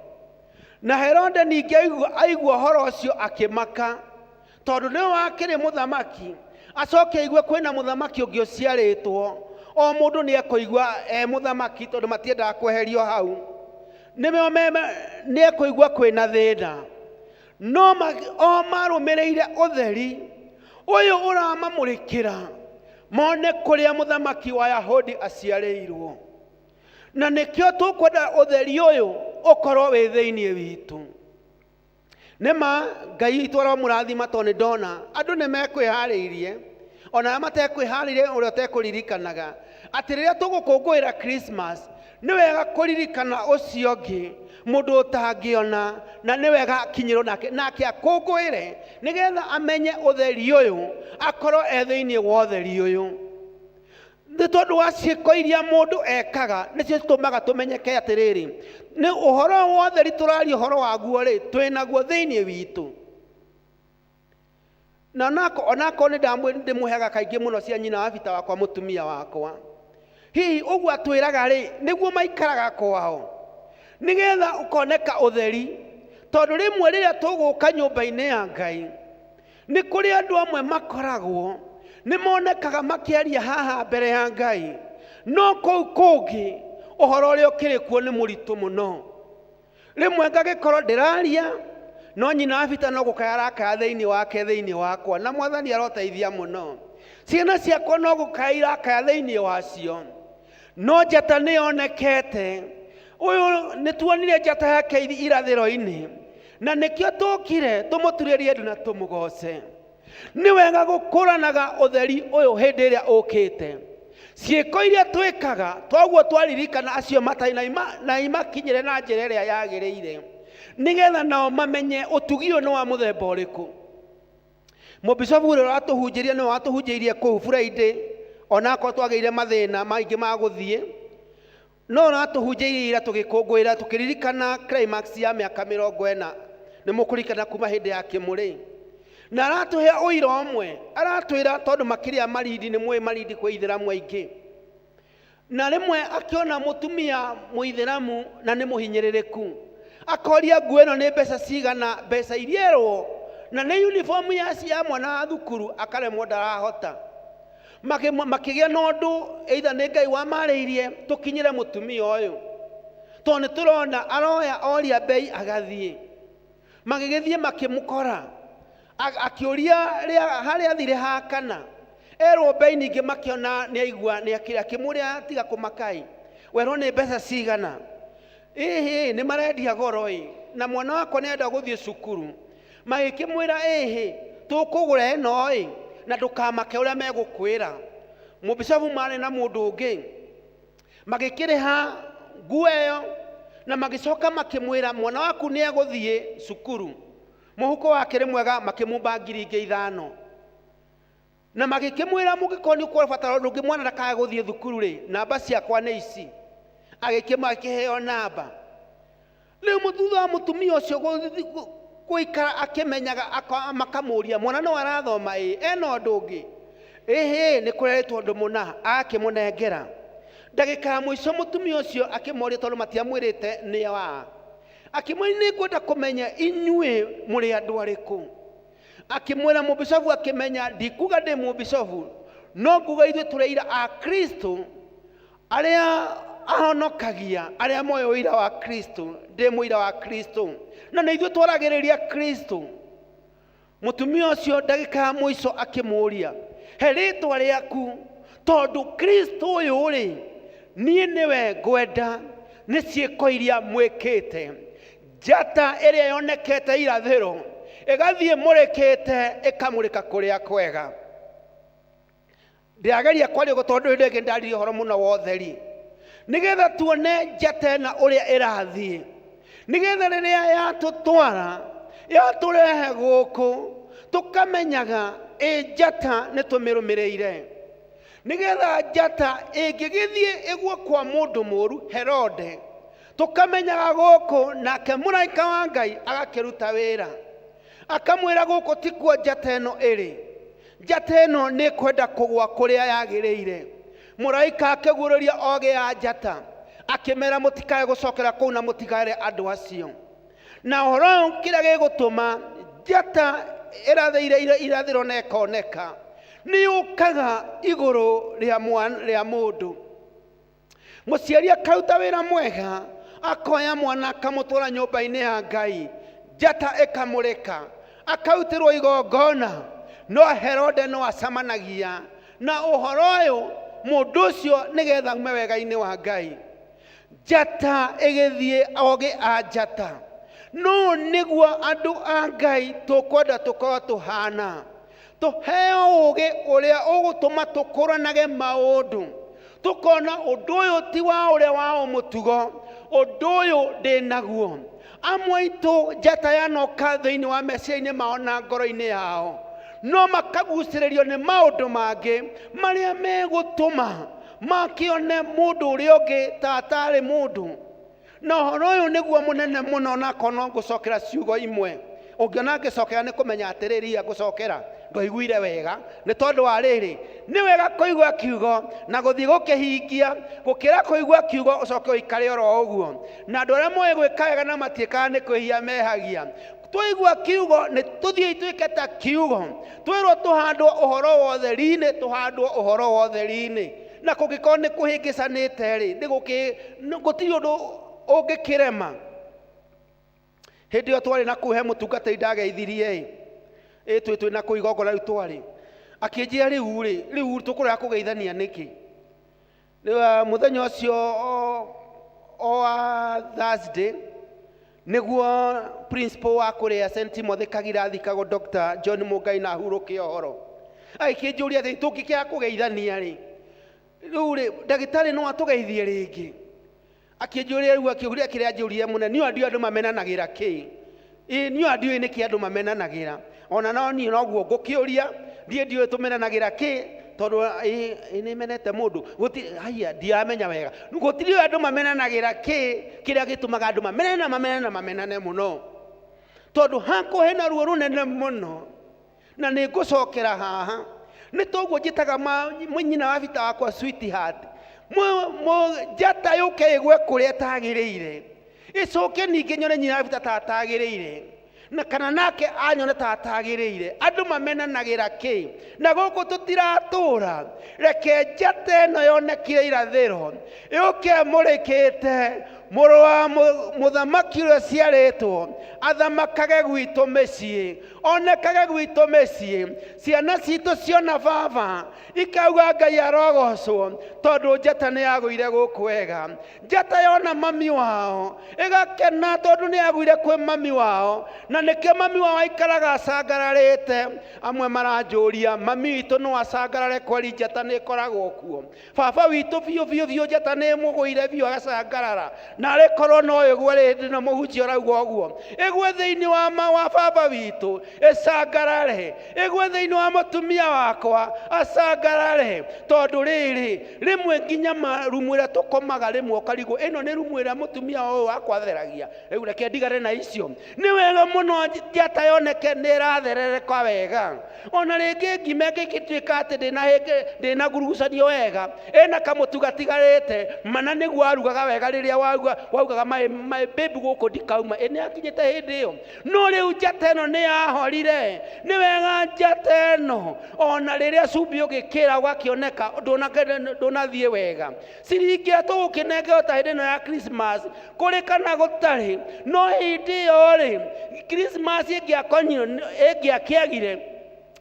Na Herode ningĩ aigua aigua ũhoro ũcio akĩmaka, tondũ nĩwe wakĩrĩ mũthamaki, acoke aigue kwĩna mũthamaki ũngĩ ũciarĩtwo. O mũndũ nĩ ekũigua e mũthamaki, tondũ matiendaga kweherio hau. Nĩo nĩ ekũigua kwĩna thĩna. No o marũmĩrĩire ũtheri ũyũ ũramamũrĩkĩra mone kũrĩa mũthamaki wa Yahudi aciarĩirwo. Na nĩkĩo tũkwenda ũtheri ũyũ ũkorwo wĩ thĩinĩ witũ. Nĩma Ngai witũ aromũrathima, tondũ nĩ ndona andũ nĩ mekwĩharĩirie, ona arĩa matekwĩharĩirie, ũrĩa ũtekũririkanaga atĩ rĩrĩa tũgũkũngũĩra Christmas nĩ wega kũririkana ũcio ũngĩ mũndũ ũtangĩona, na nĩ wega akinyĩrwo nake nake akũngũĩre nĩgetha amenye ũtheri ũyũ, akorwo e thĩinĩ wa ũtheri ũyũ. Nĩ tondũ wa ciĩko iria mũndũ ekaga nĩcio citũmaga tũmenyeke atĩrĩrĩ, nĩ ũhoro wa ũtheri tũraria ũhoro waguo rĩ, twĩnaguo thĩinĩ witũ. Na onakorwo nĩ ndĩmũheaga kaingĩ mũno cia nyina wa bita wakwa, mũtumia wakwa, hihi ũguo atwĩraga rĩ, nĩguo maikaraga kwao nĩgetha ũkoneka ũtheri. Tondũ rĩmwe rĩrĩa tũgũka nyũmba-inĩ ya Ngai, nĩ kũrĩ andũ amwe makoragwo nĩ monekaga makĩaria haha mbere ya Ngai, no kũu kũngĩ ũhoro ũrĩa ũkĩrĩ kuo nĩ mũritũ mũno. Rĩmwe ngagĩkorwo ndĩraria, no nyina wa bita no gũkaya arakaya thĩinĩ wake, thĩinĩ wakwa, na Mwathani aroteithia mũno. Ciana ciakwa no gũkaya irakaya thĩinĩ wacio, no njata nĩ yonekete. Ũyũ nĩ tuonire njata yake irathĩro-inĩ, na nĩkĩo tũkire tũmũturĩrie ndu na tũmũgoce. Nĩ wega gũkũranaga ũtheri ũyũ hĩndĩ ĩrĩa ũkĩte. Ciĩko iria twĩkaga toguo twaririkana acio matarĩ na imakinyĩre na njĩra ĩrĩa yagĩrĩire, nĩgetha nao mamenye ũtugi ũyũ nĩ wa mũthemba ũrĩkũ. Mũbicobu ũrĩa ũratũhunjĩria nĩwe watũhunjĩirie kũu Friday, onakorwo twagĩire mathĩna maingĩ ma gũthiĩ, no ũratũhunjĩirie ira tũgĩkũngũĩra tũkĩririkana climax ya mĩaka 40, nĩ mũkũririkana kuma hĩndĩ ya kĩmũrĩ. Na aratũhe ũira ũmwe, aratwĩra tondũ makĩria Malindi, nĩ mũĩ Malindi kwĩ ithĩramu aingĩ, na rĩmwe akĩona mũtumia mũithĩramu na nĩ mũhinyĩrĩrĩku, akoria nguo ĩno nĩ mbeca cigana, mbeca iria erwo na nĩ uniform ya mwana wa thukuru, akaremwo ndarahota. Makĩgĩa na ũndũ, either nĩ Ngai wamarĩirie tũkinyĩre mũtumia ũyũ, tondũ nĩ tũrona aroya oria mbei agathiĩ. Magĩgĩthiĩ makĩmũkora, akĩũria harĩa athire hakana, erwo mbei, ningĩ makĩona nĩ aigua nĩ akĩmũrĩa tiga kũmakai, werwo nĩ mbeca cigana, ĩhĩ nĩ marendia goro ĩ, na mwana wakwa nĩ arenda gũthiĩ cukuru. Magĩkĩmwĩra ĩhĩ tũkũgũra ĩno ĩ, na ndũkamake ũrĩa megũkwĩra. Mũbicobu marĩ na mũndũ ũngĩ, magĩkĩrĩha nguo ĩyo, na magĩcoka makĩmwĩra mwana waku nĩ egũthiĩ cukuru, mũhuko wake nĩ mwega, makĩmũmba ngiri ingĩ 5, na magĩkĩmwĩra mũngĩkorwo nĩ ũkũbatara ũndũ ũngĩ mwana ndakae gũthiĩ thukuru rĩ, namba ciakwa nĩ ici. Agĩkĩheo namba. Rĩu thutha wa mũtumia ũcio gũikara akĩmenyaga, makamũria mwana no arathoma ĩ, ena ũndũ ũngĩ, ĩhĩ nĩ kũrerĩtwo ũndũ mũna, akĩmũnengera. Ndagĩka ya mũico mũtumia ũcio akĩmoria, tondũ matiamwĩrĩte nĩ wa, akĩmwĩra nĩ ngwenda kũmenya inyuĩ mũrĩ andũ arĩkũ. Akĩmwĩra mũbicobu, akĩmenya ndikuga ndĩ mũbicobu, no nguga ithuĩ tũrĩ aira a Kristo arĩa ahonokagia, arĩa moĩ ũira wa Kristo. Ndĩ mũira wa Kristo, na nĩ ithuĩ twaragĩrĩria Kristo. Mũtumia ũcio ndagĩka ya mũico akĩmũũria, he rĩtwa rĩaku, tondũ Kristo ũyũ rĩ, niĩ nĩwe ngwenda, nĩ ciĩko iria mwĩkĩte. Njata ĩrĩa yonekete irathĩro ĩgathiĩ mũrĩkĩte ĩkamũrĩka kũrĩa kwega. Ndĩrageria kwaria ũguo tondũ hĩndĩ ĩngĩ ndaririe ũhoro mũno wa ũtheri, nĩgetha tuone njata ĩna ũrĩa ĩrathiĩ, nĩgetha rĩrĩa yatũtwara yatũrehe gũkũ tũkamenyaga ĩ njata nĩ tũmĩrũmĩrĩire. Nĩgetha njata ĩngĩgĩthiĩ ĩgwe kwa mũndũ mũũru Herode, tũkamenyaga gũkũ, nake mũraika wa Ngai agakĩruta wĩra, akamwĩra gũkũ tikuo njata ĩno ĩrĩ, njata ĩno nĩ kwenda kũgwa kũrĩa yagĩrĩire. Mũraika akĩguũrĩria ogĩ a njata, akĩmera mũtikae gũcokera kũu na mũtigaĩre andũ acio. Na ũhoro ũyũ kĩrĩa gĩgũtũma njata ĩrathĩire irathĩro na ĩkoneka, nĩ yũkaga igũrũ rĩa mũndũ. Mũciari akaruta wĩra mwega, akoya mwana akamũtwara nyũmba-inĩ ya Ngai, njata ĩkamũrĩka, akarutĩrwo igongona, no Herode no acamanagia na ũhoro ũyũ mũndũ ũcio nĩgetha aume wega-inĩ wa Ngai. Njata ĩgĩthiĩ ogĩ a njata. No nĩguo andũ a Ngai tũkwenda tũkorwo tũhana, tũheo ũgĩ ũrĩa ũgũtũma tũkũranage maũndũ, tũkona ũndũ ũyũ ti wa ũrĩa wa mũtugo, ũndũ ũyũ ndĩ naguo. Amwe aitũ njata yanoka thĩinĩ wa meciria-inĩ mao na ngoro-inĩ yao, no makagucĩrĩrio nĩ maũndũ mangĩ marĩa megũtũma makĩone mũndũ ũrĩa ũngĩ ta atarĩ mũndũ. Na ũhoro ũyũ nĩguo mũnene mũno, na akorwo no ngũcokera ciugo imwe, ũngĩona ngĩcokera nĩ kũmenya atĩrĩrĩ, iria ngũcokera ndwaiguire wega, nĩ tondũ wa rĩrĩ, nĩ wega kũigua kiugo na gũthiĩ gũkĩhingia gũkĩra kũigua kiugo ũcoke ũikare oro ũguo. Na andũ arĩa moĩ gwĩka wega na matiĩkaga nĩ kwĩhia mehagia. Twaigua kiugo nĩ tũthiĩ twĩke ta kiugo, twĩrwo tũhandwo ũhoro wa ũtheri-inĩ, tũhandwo ũhoro wa ũtheri-inĩ. Na kũngĩkorwo nĩ kũhĩngĩcanĩte rĩ, gũtirĩ ũndũ ũngĩkĩrema. Hĩndĩ ĩyo twarĩ na kũu he mũtungatĩri ndageithirie ĩ, ĩ twĩ twĩ na kũu igongona rĩu twarĩ, akĩnjĩra rĩu rĩ, rĩu tũkũrega kũgeithania nĩkĩ? Rĩu, mũthenya ũcio o wa Thursday nĩguo principal wa kũrĩa St Timothy Kagira athikagwo Dr. John Mũngai na ahurũke ũhoro. Agĩkĩnjũria atĩ tũngĩkĩaga kũgeithania rĩ, rĩu rĩ, ndagĩtarĩ no atũgeithie rĩngĩ? Akĩnjũria rĩu, akĩũria kĩrĩa anjũrire mũno, niĩ ndiũĩ andũ mamenanagĩra kĩ? Ĩ niĩ ndiũĩ nĩkĩ andũ mamenanagĩra. Ona no niĩ noguo ngũkĩũria, niĩ ndiũĩ tũmenanagĩra kĩ, tondũ ĩ nĩ menete mũndũ. Haiya, ndiramenya wega. Gũtirĩ andũ mamenanagĩra kĩ, kĩrĩa gĩtũmaga andũ mamenane na mamenane na mamenane mũno. Tondũ hakwa hena ruo rũnene mũno, na nĩ ngũcokera haha. Nĩ toguo njĩtaga nyina wa bita wakwa sweetheart. Njata yũke ĩgwe kũrĩa ĩtagĩrĩire, ĩcoke ningĩ nyone nyina wa bita ta atagĩrĩire, na kana nake anyone ta atagĩrĩire. Andũ mamenanagĩra kĩ? Na gũkũ tũtiratũra. Reke njata ĩno yonekire irathĩro, yũke ĩmũrĩkĩte mũrũ wa mũthamaki ũrĩa ũciarĩtwo, athamakage gwitũ mĩciĩ, onekage gwitũ mĩciĩ. Ciana citũ ciona baba ikauga Ngai arogocwo, tondũ njata nĩ yagũire gũkũ wega. Njata yona mami wao ĩgakena tondũ nĩ yagũire kwĩ mami wao, na nĩkĩo mami wao aikaraga acangararĩte. Amwe maranjũria, mami witũ no acangarare kweri njata nĩ ĩkoragwo kuo? Baba witũ biũ biũ biũ njata nĩ ĩmũgũire biũ agacangarara, na arĩ korwo no ĩgwe rĩndĩ na mũhunjia ũrauga ũguo, ĩgwe thĩinĩ wa ma wa baba witũ ĩcangarare, ĩgwe thĩinĩ wa mũtumia wakwa acangarare, tondũ rĩrĩ rĩmwe nginya rumu ĩrĩa tũkomaga rĩmwe ũkarigwo ĩno nĩ rumu ĩrĩa mũtumia ũyũ wakwa atheragia. Rĩu reke ndigane na icio. Nĩ wega mũno njata yoneke nĩ ĩratherereka wega. Ona rĩngĩ ngima ĩngĩgĩtuĩka atĩ ndĩnagurugucanio wega, ĩna kamũtu gatigarĩte, mana nĩguo arugaga wega rĩrĩa waugaga my baby gũkũ ndikauma, ĩ nĩakinyĩte hĩndĩ ĩyo. No rĩu njata ĩno nĩ yahorire. Nĩ wega njata ĩno ona rĩrĩa cumbĩ ũgĩkĩra ũgakĩoneka ndũnathiĩ wega. Ciringi ĩrĩa tũgũkĩnengerwo ta hĩndĩ ĩno ya Christmas, kũrĩ kana gũtarĩ, no hĩndĩ ĩyo rĩ, Christmas ĩngĩakĩagire,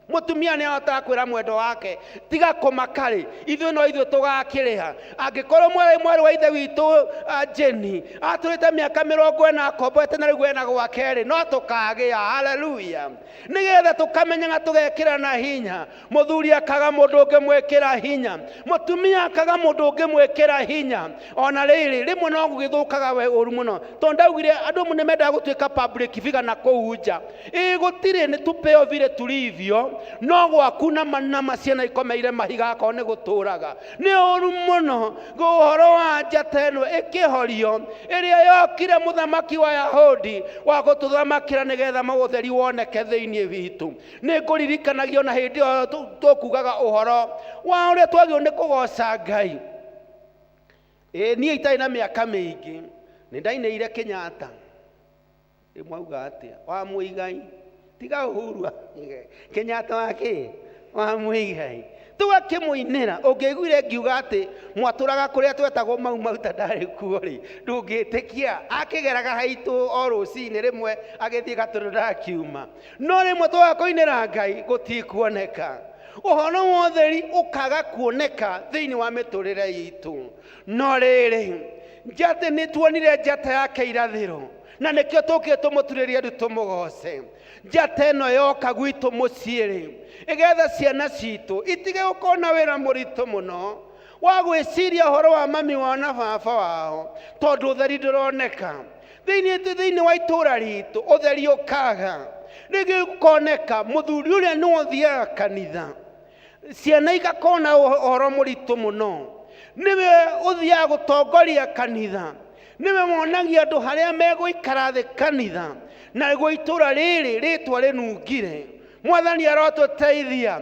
mũtumia nĩ ahotaga kwĩra mwendwa wake, tiga kũmaka rĩ, ithuĩ no ithuĩ tũgakĩrĩha. Angĩkorwo mwarĩ wa ithe witũ, Jenny atũrĩte mĩaka 40 akomboete na rĩu ena gwake rĩ, no tũkagĩa. Haleluya. Nĩgetha tũkamenyaga tũgekĩra na hinya. Mũthuri akaga mũndũ ũngĩmwĩkĩra hinya, mũtumia akaga mũndũ ũngĩmwĩkĩra hinya. Ona rĩrĩ rĩmwe no gũgĩthũkaga we ũru mũno, tondũ ndaugire andũ amwe nĩ mendaga gũtuĩka public figure na kũu nja. Ĩ gũtirĩ, nĩ tupeo vile tulivyo. No gwaku nama nama ciana ikomeire mahiga akorwo nĩ gũtũraga nĩ ũru mũno. Ũhoro wa njata ĩno ĩkĩhorio ĩrĩa yokire mũthamaki wa Yahudi wa gũtũthamakĩra nĩgetha ũtheri woneke thĩinĩ witũ. Nĩ ngũririkanagio na hĩndĩ ĩyo tũkugaga ũhoro wa ũrĩa twagĩrĩirwo nĩ kũgoca Ngai. Ĩ niĩ itarĩ na mĩaka mĩingĩ nĩ ndainĩire Kenyatta. Ĩ mwauga atĩa? Wa Muigai. Tiga Uhuru. Kenyatta wa kĩ? Wa Muigai. Tũgakĩmũinĩra. Ũngĩaiguire ngiuga atĩ mwatũraga kũrĩa twetagwo Mau Mau ta ndarĩ kuo rĩ, ndũngĩtĩkia. Akĩgeraga haitũ o rũcinĩ rĩmwe agĩthiĩ Gatũndũ ndakiuma. No rĩmwe twaga kũinĩra Ngai gũtikuoneka. Ũhoro wa ũtheri ũkaga kuoneka thĩinĩ wa mĩtũrĩre itũ. No rĩrĩ, njata nĩ tuonire njata yake irathĩro, na nĩkĩo tũkire tũmũturĩrie ndu tũmũgoce. Njata ĩno yoka gwitũ mũciĩ rĩ, ĩgetha ciana citũ itige gũkorwo na wĩra mũritũ mũno wa gwĩciria ũhoro wa mami wao na baba wao, tondũ ũtheri ndũroneka. Thĩinĩ wa itũra ritũ ũtheri ũkaga. Rĩngĩ ũkoneka mũthuri ũrĩa nĩwe ũthiaga kanitha, ciana igakorwo na ũhoro mũritũ mũno. Nĩwe ũthiaga gũtongoria kanitha, nĩwe wonagia andũ harĩa megũikara thĩ kanitha, na nĩguo itũra rĩrĩ rĩtwa rĩnungire. Mwathani arotũteithia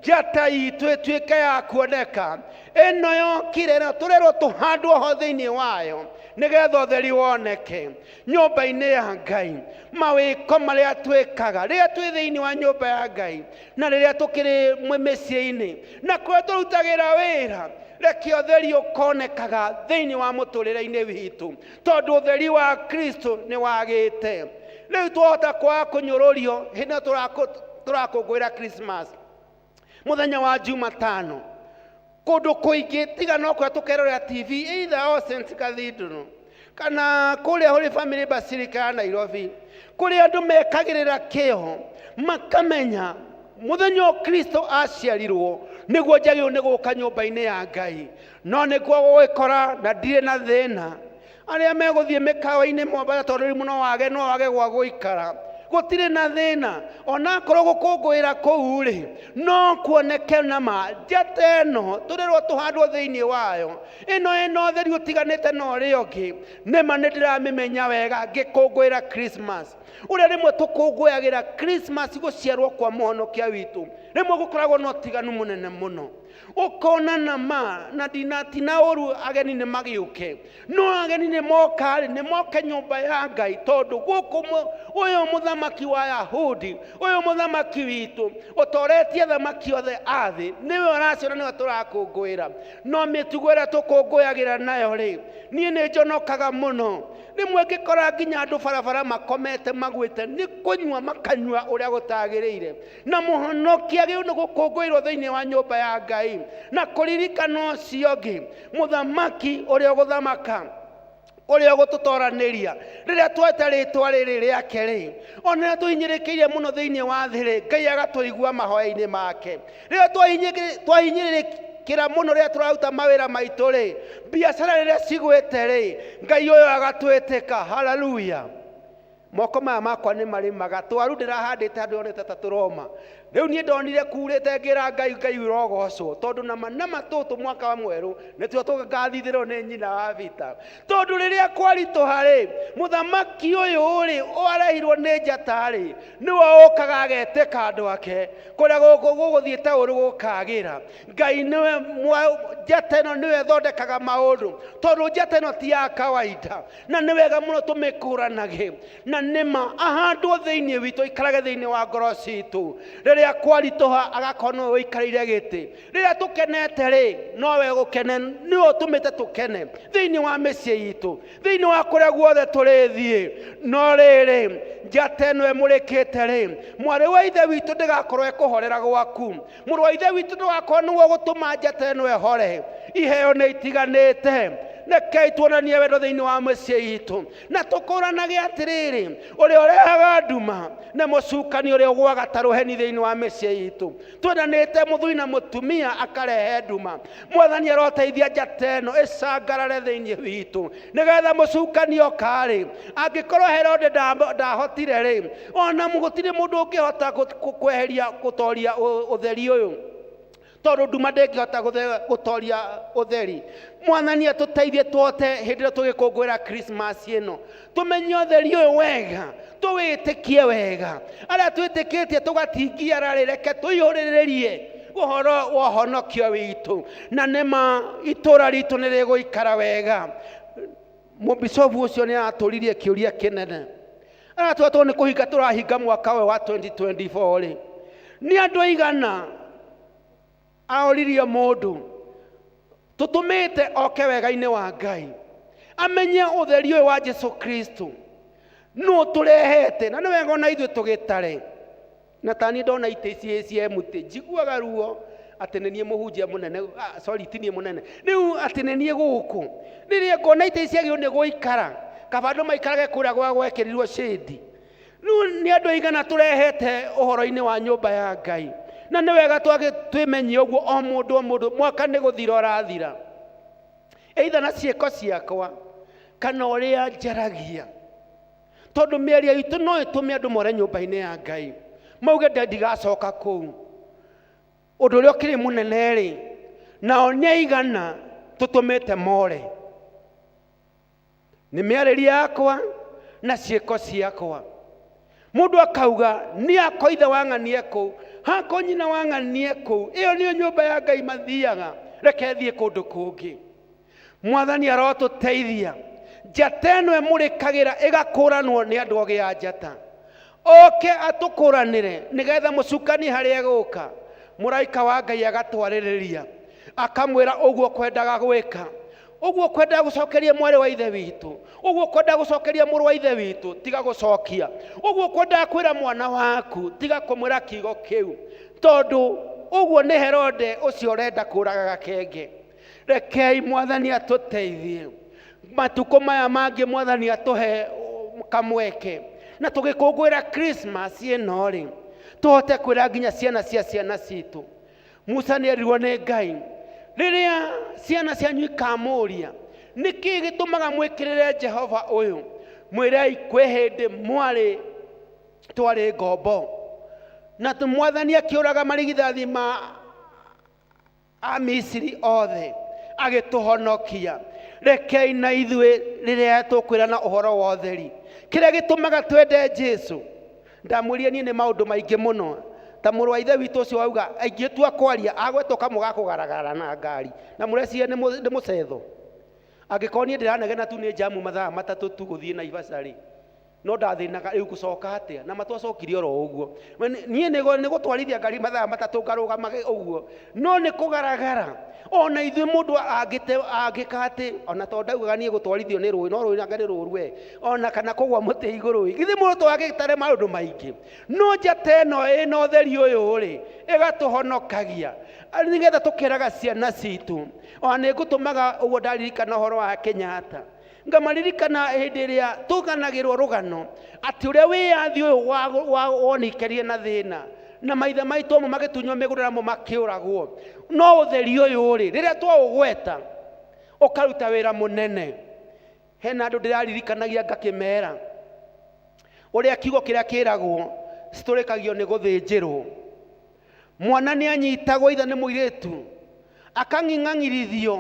njata itũ ĩtuĩke ya kuoneka. Ĩno yokire na tũrerwo tũhandwo ho thĩinĩ wayo nĩgetha ũtheri woneke nyũmba-inĩ ya Ngai. Mawĩko marĩa twĩkaga rĩrĩa twĩ thĩinĩ wa nyũmba ya Ngai na rĩrĩa tũkĩrĩ mĩciĩ-inĩ na kũrĩa tũrutagĩra wĩra, reke ũtheri ũkonekaga thĩinĩ wa mũtũrĩre-inĩ witũ, tondũ ũtheri wa Kristo nĩ wagĩte. Rĩu twahota kwaga kũnyũrũrio hĩndĩ ĩrĩa tũrakũngũĩra Christmas mũthenya wa Jumatano kũndũ kũingĩ, tiga no kũrĩa tũkerorera TV either All Saints Cathedral kana kũrĩa Holy Family Basilica ya Nairobi, kũrĩa andũ mekagĩrĩra kĩo makamenya mũthenya ũyũ Kristo aciarirwo nĩguo njagĩrĩirwo nĩ gũka nyũmba-inĩ ya Ngai. No nĩkuo gũgĩkora na ndirĩ na thĩna. Arĩa megũthiĩ mĩkawa-inĩ Mombatha, tondũ rĩu no wage no wage gwa gũikara, gũtirĩ na thĩna. Onakorwo gũkũngũĩra kũu rĩ, no kuoneke na ma njata ĩno tũrĩrwo tũhandwo thĩinĩ wayo. Ĩno ĩna ũtheri ũtiganĩte na ũrĩa ũngĩ. Nĩma nĩ ndĩramĩmenya wega ngĩkũngũĩra Christmas. Ũrĩa rĩmwe tũkũngũyagĩra Christmas gũciarwo kwa mũhonokia witũ, rĩmwe gũkoragwo na ũtiganu mũnene mũno. Ũkona na ma na ndinatina ũru ageni nĩ magĩũke, no ageni nĩ moka rĩ, nĩ moke nyũmba ya Ngai, tondũ gũkũ ũyũ mũthamaki wa Yahudi, ũyũ mũthamaki witũ ũtoretie thamaki othe a thĩ, nĩwe ũraciona, nĩwe tũrakũngũĩra. No mĩtugo ĩrĩa tũkũngũyagĩra nayo rĩ, niĩ nĩ njonokaga mũno. Rĩmwe ngĩkora nginya andũ barabara makomete magwĩte nĩ kũnyua makanyua ũrĩa gũtagĩrĩire. Na mũhonokia agĩrĩirwo nĩ gũkũngũĩrwo thĩinĩ wa nyũmba ya Ngai na kũririkana ũcio ũngĩ, mũthamaki ũrĩa ũgũthamaka, ũrĩa ũgũtũtoranĩria. Rĩrĩa tweta rĩtwa rĩrĩ rĩake rĩ, ona rĩrĩa tũhinyĩrĩkĩire mũno thĩinĩ wa thĩ rĩ, Ngai agatũigua mahoya-inĩ make. Rĩrĩa twahinyĩrĩkĩra mũno rĩrĩa tũraruta mawĩra maitũ rĩ, biacara rĩrĩa cigwĩte rĩ, Ngai ũyũ agatwĩtĩka. Haleluya. Moko maya makwa nĩ marĩmaga, twaru ndĩrahandĩte handũ yonete ta tũroma. Rĩu niĩ ndonire kurĩte ngĩra Ngai, Ngai ũrogocwo, tondũ nama nama tũtũ mwaka wa mwerũ nĩtuo tũgathithĩrwo nĩ nyina wa Vita. Tondũ rĩrĩa kwaritũha rĩ, mũthamaki ũyũ rĩ, warehirwo nĩ njata rĩ, nĩwe ũkaga agetĩka andũ ake, kũrĩa gũgũthiĩte ũru gũkagĩra. Ngai nĩwe njata ĩno nĩwe ĩthondekaga maũndũ, tondũ njata ĩno ti ya kawaida. Na nĩ wega mũno tũmĩkũranage, na nĩma ahandwo thĩinĩ witũ, aikarage thĩinĩ wa ngoro citũ. Rĩrĩa kwaritũha agakorwo nĩwe ũikarĩire gĩtĩ. Rĩrĩa tũkenete rĩ, nowe gũkene, nĩwe ũtũmĩte tũkene thĩinĩ wa mĩciĩ itũ, thĩinĩ wa kũrĩa guothe tũrĩthiĩ. No rĩrĩ, njata ĩno ĩmũrĩkĩte rĩ, mwarĩ wa ithe witũ ndĩgakorwo ĩkũhorera gwaku. Mũrũ wa ithe witũ ndũgakorwo nĩwe ũgũtũma njata ĩno ĩhore. Iheo nĩ itiganĩte. Rekei tuonanie wendo thĩinĩ wa mĩciĩ itũ, na tũkũranage atĩrĩrĩ, ũrĩa ũrehaga nduma nĩ mũcukani ũrĩa ũgũaga ta rũheni thĩinĩ wa mĩciĩ itũ. Twendanĩte mũthuri na mũtumia akarehe nduma. Mwathani aroteithia njata ĩno ĩcangarare thĩinĩ witũ, nĩgetha mũcukani oka-rĩ, angĩkorwo Herode ndahotire rĩ, ona gũtirĩ mũndũ ũngĩhota kweheria gũtoria ũtheri ũyũ, tondũ nduma ndĩngĩhota gũtoria ũtheri. Mwathani atũteithie tũhote hĩndĩ ĩrĩa tũgĩkũngũĩra Christmas ĩno, tũmenye ũtheri ũyũ wega, tũwĩtĩkie wega. Arĩa twĩtĩkĩtie tũgatingiara rĩ, reke tũihũrĩrĩrie ũhoro wa ũhonokio witũ, na nĩma itũra ritũ nĩ rĩgũikara wega. Mũbicobu ũcio nĩ aratũririe kĩũria kĩnene, aratwĩra tondũ nĩ kũhinga tũrahinga mwaka ũyũ wa 2024 rĩ, nĩ andũ aigana aoririe mũndũ tũtũmĩte oke wega-inĩ wa Ngai, amenye ũtheri ũyũ wa Jesu Kristo nũ tũrehete, na nĩ wega ona ithuĩ tũgĩtare. Na tani ndona itĩ ici cia mũtĩ njiguaga ruo atĩ nĩ niĩ mũhunjia mũnene, sorry, ti niĩ mũnene rĩu, atĩ nĩ niĩ gũkũ rĩrĩa ngona itĩ ici ciagĩrĩirwo nĩ gũikara, kaba andũ maikarage kũrĩa gwa gwekĩrirwo shade. Rĩu nĩ andũ aigana tũrehete ũhoro-inĩ wa nyũmba ya Ngai, na nĩ wega twĩmenyie ũguo o mũndũ o mũndũ. Mwaka nĩ gũthira ũrathira, either na ciĩko ciakwa kana ũrĩa njaragia, tondũ mĩario itũ no ĩtũme andũ more nyũmba-inĩ ya Ngai, mauge ndigacoka kũu. Ũndũ ũrĩa ũkĩrĩ mũnene rĩ, nao nĩ aigana tũtũmĩte more nĩ mĩarĩrie yakwa na ciĩko ciakwa. Mũndũ akauga nĩ akwa ithe wa ng'anie kũu, hakwa nyina wa ng'anie kũu, ĩyo nĩyo nyũmba ya Ngai mathiaga, reke thiĩ kũndũ kũngĩ. Mwathani arotũteithia, njata ĩno ĩmũrĩkagĩra ĩgakũranwo nĩ andũ ogĩ a njata, oke atũkũranĩre, nĩgetha mũcukani harĩa egũka, mũraika wa Ngai agatwarĩrĩria akamwĩra ũguo kwendaga gwĩka, ũguo kwendaga gũcokeria mwarĩ wa ithe witũ, ũguo kwendaga gũcokeria mũrũ wa ithe witũ, tiga gũcokia, ũguo kwendaga kwĩra mwana waku, tiga kũmwĩra kiugo kĩu, tondũ ũguo nĩ Herode ũcio ũrenda kũraga gakenge. Rekei Mwathani atũteithie matukũ maya mangĩ, Mwathani atũhe kamweke, na tũgĩkũngũĩra Christmas ĩno rĩ, tũhote kwĩra nginya ciana cia ciana citũ. Musa nĩ erirwo nĩ Ngai, rĩrĩa ciana cianyu ikamũria nĩkĩ gĩtũmaga mwĩkĩrĩre Jehova ũyũ, mwĩrei kwĩ hĩndĩ mwarĩ twarĩ ngombo, na Mwathani akĩũraga marigithathi ma a Misiri othe agĩtũhonokia. Rekei na ithuĩ rĩrĩa tũkwĩrana ũhoro wa ũtheri, kĩrĩa gĩtũmaga twende Jesu. Ndamwĩrire niĩ nĩ maũndũ maingĩ mũno, ta mũrũ wa ithe witũ ũcio wauga ingĩtua kwaria agwetwo kamwe ga kũgaragara na ngari, na mũreciria nĩ mũcetho. Angĩkorwo niĩ ndĩranegena tu nĩ njamu mathaa matatũ tu gũthiĩ Naivasha rĩ, no ndathĩnaga rĩu gũcoka atĩa, na matwacokire oro ũguo. Niĩ nĩ gũtwarithia ngari mathaa matatũ ngarũgama ũguo, no nĩ kũgaragara. Ona ithuĩ mũndũ angĩka atĩ, ona tondũ ndaugaga niĩ gũtwarithio nĩ rũĩ, no rũĩ nanga nĩ rũru we, ona kana kũgwa mũtĩ igũrũ ĩ, githĩ mũndũ to agĩtare maũndũ maingĩ. No njata ĩno ĩna ũtheri ũyũ rĩ, ĩgatũhonokagia, nĩgetha tũkeraga ciana citũ. Ona nĩ ngũtũmaga ũguo ndaririkana ũhoro wa Kenyatta, ngamaririkana hĩndĩ ĩrĩa tũganagĩrwo rũgano atĩ ũrĩa wĩyathi ũyũ wonekanire na thĩna, na maithe maitũ amwe magĩtunywo mĩgũnda namo makĩũragwo, no ũtheri ũyũ rĩ, rĩrĩa twaũgweta ũkaruta wĩra mũnene. Hena andũ ndĩraririkanagia ngakĩmera ũrĩa kiugo kĩrĩa kĩragwo citũrĩkagio nĩ gũthĩnjĩrwo. Mwana nĩ anyitagwo ithe nĩ mũirĩtu, akang'ing'ang'irithio,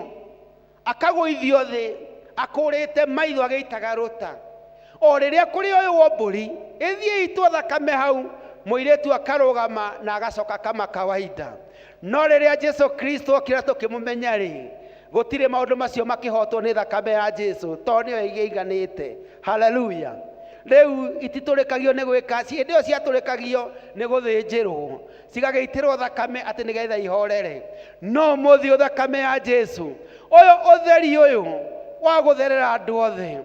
akagũithio thĩ akũrĩte maitho agĩitaga rũta. O rĩrĩa kũrĩ ũyũ mbũri ĩthiĩ itwo thakame hau, mũirĩtu akarũgama na agacoka kama kawaida. No rĩrĩa Jesu Kristo okire tũkĩmũmenya rĩ, gũtirĩ maũndũ macio makĩhotwo nĩ thakame ya Jesu, tondũ nĩyo ĩiganĩte. Haleluya. Rĩu ititũrĩkagio nĩ gwĩka, hĩndĩ ĩyo ciatũrĩkagio nĩ gũthĩnjĩrwo, cigagĩitĩrwo thakame atĩ nĩgetha ihorere. No ũmũthĩ thakame ya Jesu, ũyũ ũtheri ũyũ wa gũtherera andũ othe,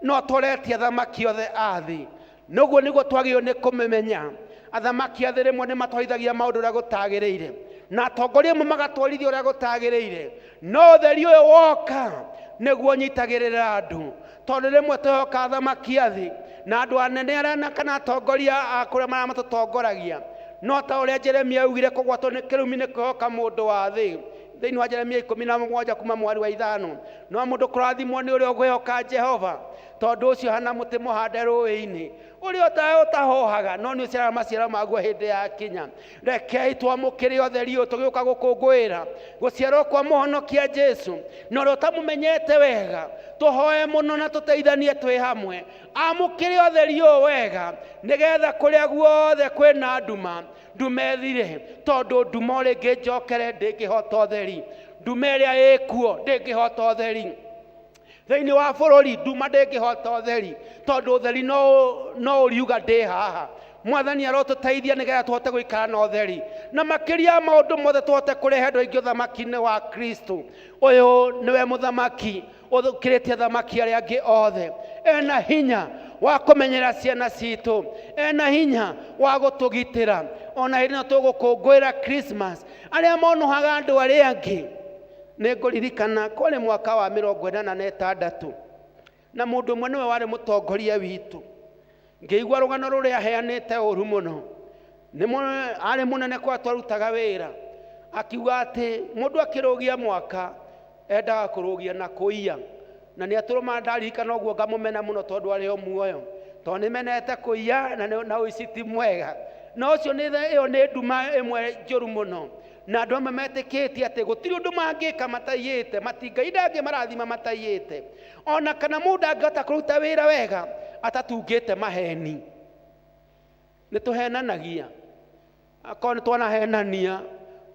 no toretie athamaki othe a thĩ. Noguo nĩguo twagĩrĩirwo nĩ kũmĩmenya. Athamaki a thĩ rĩmwe nĩ matwarithagia maũndũ ũrĩa gũtagĩrĩire, na atongoria amwe magatwarithia ũrĩa gũtagĩrĩire. No ũtheri ũyũ woka, Nĩguo nyitagĩrĩra andũ, tondũ rĩmwe twĩhoka athamaki a thĩ na andũ anene arĩa na kana atongoria a kũrĩa marĩa matũtongoragia. No ta ũrĩa Jeremia augire, kũgwatwo nĩ kĩrumi nĩ kwĩhoka mũndũ wa thĩ. Thĩinĩ wa Jeremia 17 kuma mwari wa 5, no mũndũ kũrathimwo nĩ ũrĩa ũkwĩhoka Jehova, tondũ ũcio hana mũtĩ mũhande rũĩ-inĩ ũrĩa ũtahohaga, no nĩ ũciaraga maciaro maguo hĩndĩ ya kinya. Rekei twamũkĩre ũtheri ũyũ tũgĩũka gũkũngũĩra gũciarwo kwa mũhonokia Jesu, na ũrĩa ũtamũmenyete wega tũhoe mũno na tũteithanie twĩ hamwe amũkĩre ũtheri ũyũ wega, nĩgetha kũrĩa guothe kwĩna nduma, nduma ĩthire, tondũ nduma o rĩngĩ njokere ndĩngĩhota ũtheri. Nduma ĩrĩa ĩkuo ndĩngĩhota ũtheri thĩinĩ wa bũrũri, nduma ndĩngĩhota ũtheri, tondũ ũtheri no ũriuga ndĩ haha. Mwathani arotũteithia nĩgetha tũhote gũikara na ũtheri, na makĩria ya maũndũ mothe tũhote kũrehe andũ aingĩ ũthamaki-inĩ wa Kristo. Ũyũ nĩwe mũthamaki ũkĩrĩtie athamaki arĩa angĩ othe. Ena hinya wa kũmenyerera ciana citũ, ena hinya wa gũtũgitĩra. Ona hĩndĩ ĩno tũgũkũngũĩra Christmas, arĩa monohaga andũ arĩa angĩ, nĩ ngũririkana kwarĩ mwaka wa 86, na mũndũ ũmwe nĩwe warĩ mũtongoria witũ. Ngĩigua rũgano rũrĩa aheanĩte ũru mũno. Nĩ arĩ mũnene kwa twarutaga wĩra, akiuga atĩ mũndũ akĩrũgia mwaka endaga kũrũgia na kũiya, na nĩ atũrũma. Ndaririkana ũguo ngamũmena mũno, tondũ arĩ o muoyo, tondũ nĩ menete kũiya na ũici ti mwega. Na ũcio nĩ ĩyo nĩ nduma ĩmwe njũru mũno, na andũ amwe metĩkĩtie atĩ gũtirĩ ũndũ mangĩka mataiyĩte, matingai ndangĩ marathima mataiyĩte, ona kana mũndũ angĩhota kũruta wĩra wega atatungĩte maheni. Nĩ tũhenanagia, akorwo nĩ twanahenania,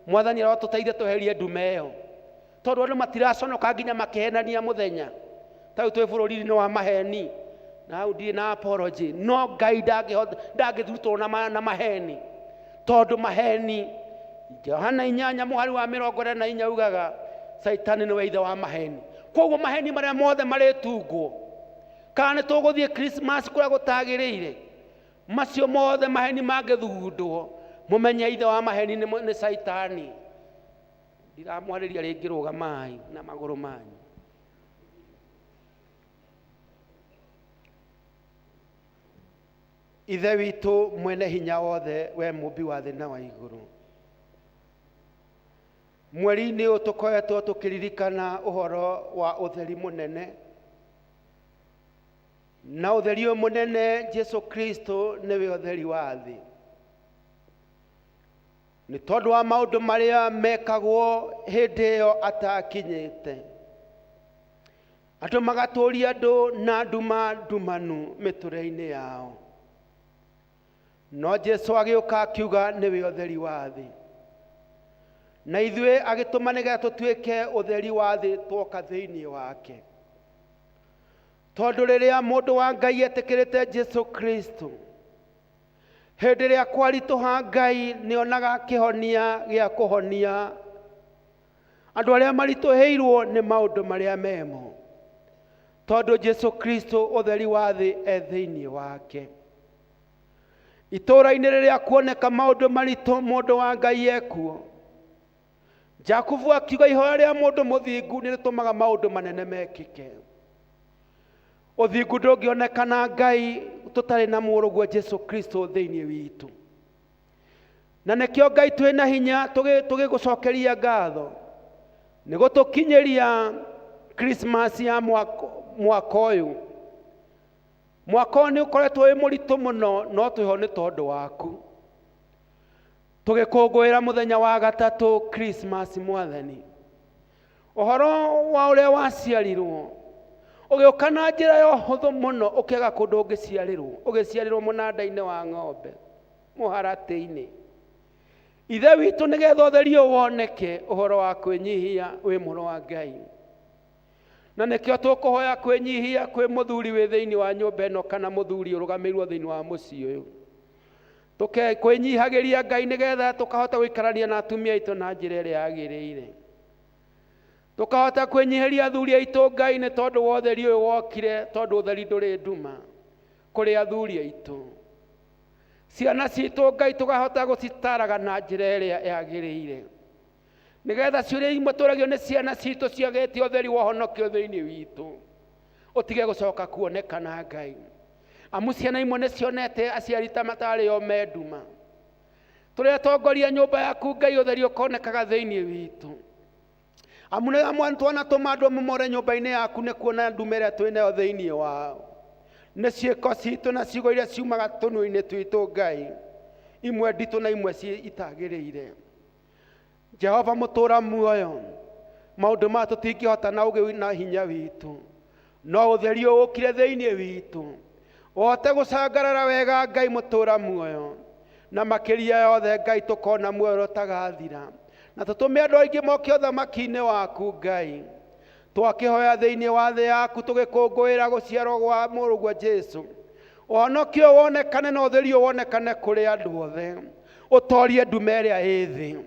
Mwathani arotũteithia tweherie nduma ĩyo, tondũ andũ matiraconoka nginya makĩhenania mũthenya. Ta rĩu twĩ bũrũri-inĩ wa maheni, na hau ndirĩ na apology, no Ngai ndangĩhota ndangĩthutũrwo na maheni, tondũ maheni, Johana 8 mũhari wa 44 ugaga Caitani nĩwe ithe wa maheni. Koguo maheni marĩa mothe marĩtungwo, kana nĩ tũgũthiĩ Christmas kũrĩa gũtagĩrĩire, macio mothe maheni mangĩthugundwo, mũmenye ithe wa maheni nĩ Caitani. Ndiramwarĩria rĩngĩ, rũgamai na magũrũ manyu. Ithe witũ mwene hinya wothe, we mũmbi wa thĩ na wa igũrũ, mweri-inĩ ũyũ tũkoretwo tũkĩririkana ũhoro wa ũtheri mũnene, na ũtheri ũyũ mũnene Jesu Kristo nĩwe ũtheri wa thĩ. Nĩ tondũ wa maũndũ marĩa mekagwo hĩndĩ ĩyo atakinyĩte, andũ magatũria andũ na nduma ndumanu mĩtũrĩre-inĩ yao, no Jesu agĩũka akiuga nĩwe ũtheri wa thĩ, na ithuĩ agĩtũma nĩgetha tũtuĩke ũtheri wa thĩ twoka thĩinĩ wake. Tondũ rĩrĩa mũndũ wa Ngai etĩkĩrĩte Jesu Kristo, hĩndĩ ĩrĩa kwaritũha, Ngai nĩonaga kĩhonia gĩa kũhonia andũ arĩa maritũhĩirwo nĩ maũndũ marĩa memo, tondũ Jesu Kristo ũtheri wa thĩ e thĩinĩ wake. Itũũra-inĩ rĩrĩa kuoneka maũndũ maritũ, mũndũ wa Ngai ekuo. Jakubu akiuga ihoya rĩa mũndũ mũthingu nĩ rĩtũmaga maũndũ manene mekĩke. Ũthingu ndũngĩonekana Ngai tũtarĩ na mũrũguo Jesu Kristo thĩinĩ witũ, na nĩkĩo Ngai twĩna hinya tũgĩgũcokeria ngatho nĩ gũtũkinyĩria Christmas ya mwaka ũyũ. Mwaka ũyũ nĩ ũkoretwo wĩ mũritũ mũno, no twĩho nĩ tondũ waku. Tũgĩkũngũĩra mũthenya wa gatatũ Christmas, Mwathani, ũhoro wa ũrĩa waciarirwo ũgĩũka na njĩra ya ũhũthũ mũno, ũkĩaga kũndũ ũngĩciarĩrwo, ũgĩciarĩrwo mũnanda-inĩ wa ng'ombe, mũharatĩ-inĩ. Ithe witũ, nĩgetha ũtheri ũyũ woneke, ũhoro wa kwĩnyihia wĩ mũrũ wa Ngai, na nĩkĩo tũkũhoya kwĩnyihia kwĩ mũthuri wĩ thĩinĩ wa nyũmba ĩno, kana mũthuri ũrũgamĩirwo thĩinĩ wa mũciĩ ũyũ. Tũke kwĩnyihagĩria Ngai nĩgetha tũkahota gũikarania na atumia aitũ na njĩra ĩrĩa yagĩrĩire, tũkahota kwĩnyihĩria athuri aitũ, Ngai, nĩ tondũ wa ũtheri ũyũ wokire, tondũ ũtheri ndũrĩ nduma kũrĩ athuri aitũ. Ciana citũ, Ngai, tũkahota gũcitaraga na njĩra ĩrĩa yagĩrĩire. Nĩgetha ciũria imwe tũragio nĩ ciana citũ ciagĩte ũtheri wa ũhonokio thĩinĩ witũ ũtige gũcoka kuonekana Ngai. Amu ciana imwe nĩ cionete aciari ta matarĩ o me nduma. Tũrĩ atongoria nyũmba yaku Ngai, ũtheri ũkonekaga thĩinĩ witũ. Amu nĩ amwe twanatũma andũ amwe more nyũmba-inĩ yaku nĩ kuona nduma ĩrĩa twĩ nayo thĩinĩ wao. Nĩ ciĩko citũ na ciugo iria ciumaga tũnua-inĩ twitũ Ngai, imwe nditũ na imwe itagĩrĩire. Jehova mũtũra muoyo, maũndũ maya tũtingĩhota na ũgĩ na hinya witũ, no ũtheri ũkire thĩinĩ witũ ũhote gũcangarara wega Ngai mũtũra muoyo, na makĩria yothe Ngai tũkona muoyo ũtagathira, na tũtũme andũ aingĩ moke ũthamaki-inĩ waku Ngai. Twakĩhoya thĩinĩ wa thĩ yaku tũgĩkũngũĩra gũciarwo gwa mũrũguo Jesu, ũhonokio wonekane na ũtheri wonekane kũrĩ andũ othe, ũtorie nduma ĩrĩa ĩ thĩ.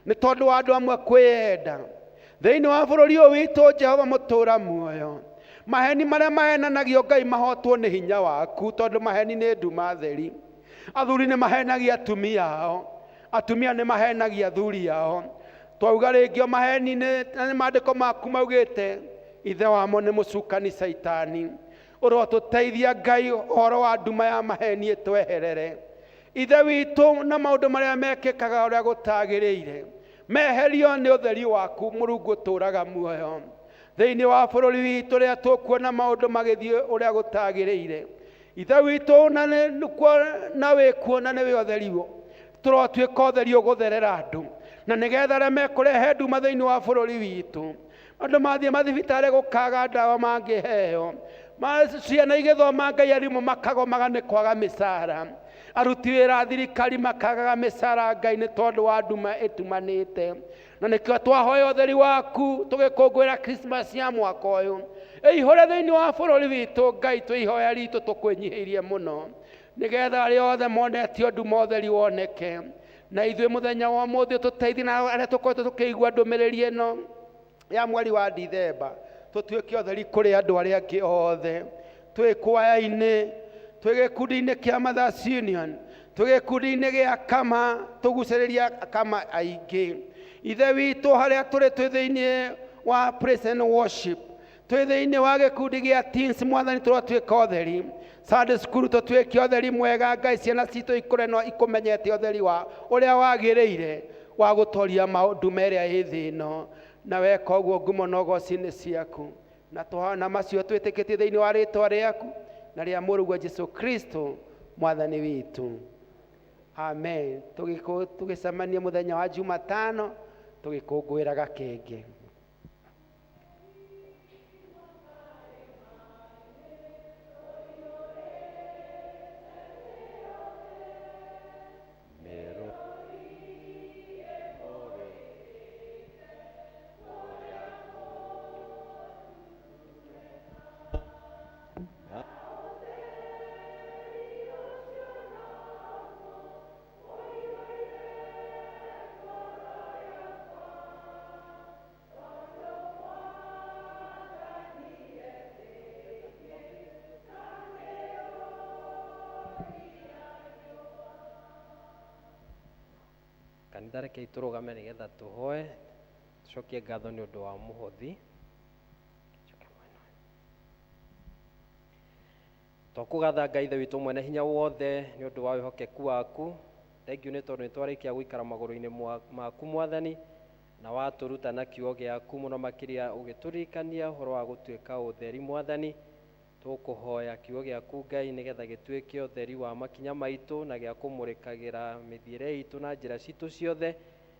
Nĩ tondũ wa andũ amwe kwĩyenda thĩinĩ wa bũrũri ũyũ witũ, Jehova mũtũra muoyo, maheni marĩa mahenanagio Ngai mahotwo nĩ hinya waku, tondũ maheni nĩ nduma theri. Athuri nĩ mahenagia atumia ao, atumia nĩ mahenagia athuri ao. Twauga rĩngĩ o maheni nĩ maandĩko maku maugĩte ithe wamo nĩ mũcukani Caitani. Ũrotũteithia Ngai ũhoro wa nduma ya maheni ĩtweherere. Ithe witũ na maũndũ marĩa mekĩkaga ũrĩa gũtagĩrĩire meherio nĩ ũtheri waku Mũrungu ũtũraga muoyo. Thĩinĩ wa bũrũri witũ rĩrĩa tũkuona maũndũ magĩthiĩ ũrĩa gũtagĩrĩire, Ithe witũ na wĩkuona nĩwe ũtheri tũrotuĩka ũtheri ũgũtherera andũ, na nĩgetha arĩa mekũrehe nduma thĩinĩ wa bũrũri witũ, andũ mathiĩ mathibitarĩ gũkaga ndawa mangĩheo, ciana igĩthoma Ngai arimũ makagomaga nĩ kwaga mĩcara, aruti wĩra a thirikari makagaga mĩcara Ngai nĩ tondũ wa nduma ĩtumanĩte. Na nĩkĩo twahoya ũtheri waku tũgĩkũngũĩra Christmas ya mwaka ũyũ ĩihũre thĩinĩ wa bũrũri witũ Ngai, twĩihoya ritũ tũkwĩnyihĩirie mũno, nĩgetha arĩa othe monetio nduma ũtheri woneke. Na ithuĩ mũthenya wa ũmũthĩ tũteithie na arĩa tũkoretwo tũkĩigua ndũmĩrĩri ĩno ya mweri wa Dithemba, tũtuĩke ũtheri kũrĩ andũ arĩa angĩ othe. Twĩ kwaya-inĩ, twĩ gĩkundi-inĩ kĩa Mothers Union, twĩ gĩkundi-inĩ gĩa Kama, tũgucĩrĩria Kama aingĩ. Ithe witũ harĩa tũrĩ, twĩ thĩinĩ wa praise and worship, twĩ thĩinĩ wa gĩkundi gĩa teens, Mwathani tũratuĩka ũtheri. Sunday school tũtuĩke ũtheri mwega Ngai, ciana citũ ikũre no ikũmenyete ũtheri wa ũrĩa wagĩrĩire wa gũtoria maũndũ ĩrĩa ĩ thĩ ĩno. Na weka ũguo ngumo na ũgoci nĩ ciaku, na tũhana macio twĩtĩkĩtie thĩinĩ wa rĩtwa rĩaku na rĩa mũrũguo Jesu Kristo mwathani witũ, amen. Tũgĩcemania mũthenya wa Jumatano tũgĩkũngũĩra gakenge. Kanitha, rekei tũrũgame nĩgetha tũhoe, tũcokie ngatho nĩ ũndũ wa mũhothi. Twakũgatha Ngai Ithe witũ mwene hinya wothe nĩ ũndũ wa wĩhokeku waku. Thengiũ nĩ tondũ nĩ twarĩkia gũikara magũrũ-inĩ maku Mwathani, na watũruta na kiugo gĩaku mũno makĩria ũgĩtũririkania ũhoro wa gũtuĩka ũtheri Mwathani. Tũkũhoya kiugo gĩaku Ngai nĩgetha gĩtuĩke ũtheri wa makinya maitũ na gĩa kũmũrĩkagĩra mĩthiĩre itũ na njĩra citũ ciothe,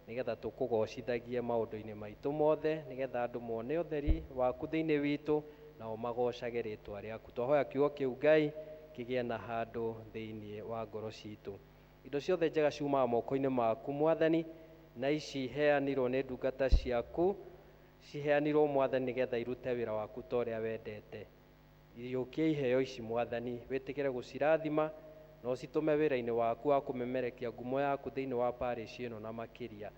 nĩgetha tũkũgocithagie maũndũ-inĩ maitũ mothe, nĩgetha andũ mone ũtheri waku thĩinĩ witũ nao magocage rĩtwa rĩaku. Twahoya kiugo kĩu Ngai kĩgĩe na handũ thĩinĩ wa ngoro citũ. Indo ciothe njega ciumaga moko-inĩ maku Mwathani, na ici iheanirwo nĩ ndungata ciaku, ciheanirwo Mwathani nĩgetha irute wĩra waku ta ũrĩa wendete. Iyũkia iheo ici Mwathani, wĩtĩkĩre gũcirathima na ũcitũme wĩra-inĩ waku wa kũmemerekia ngumo yaku thĩinĩ wa parish ĩno na makĩria.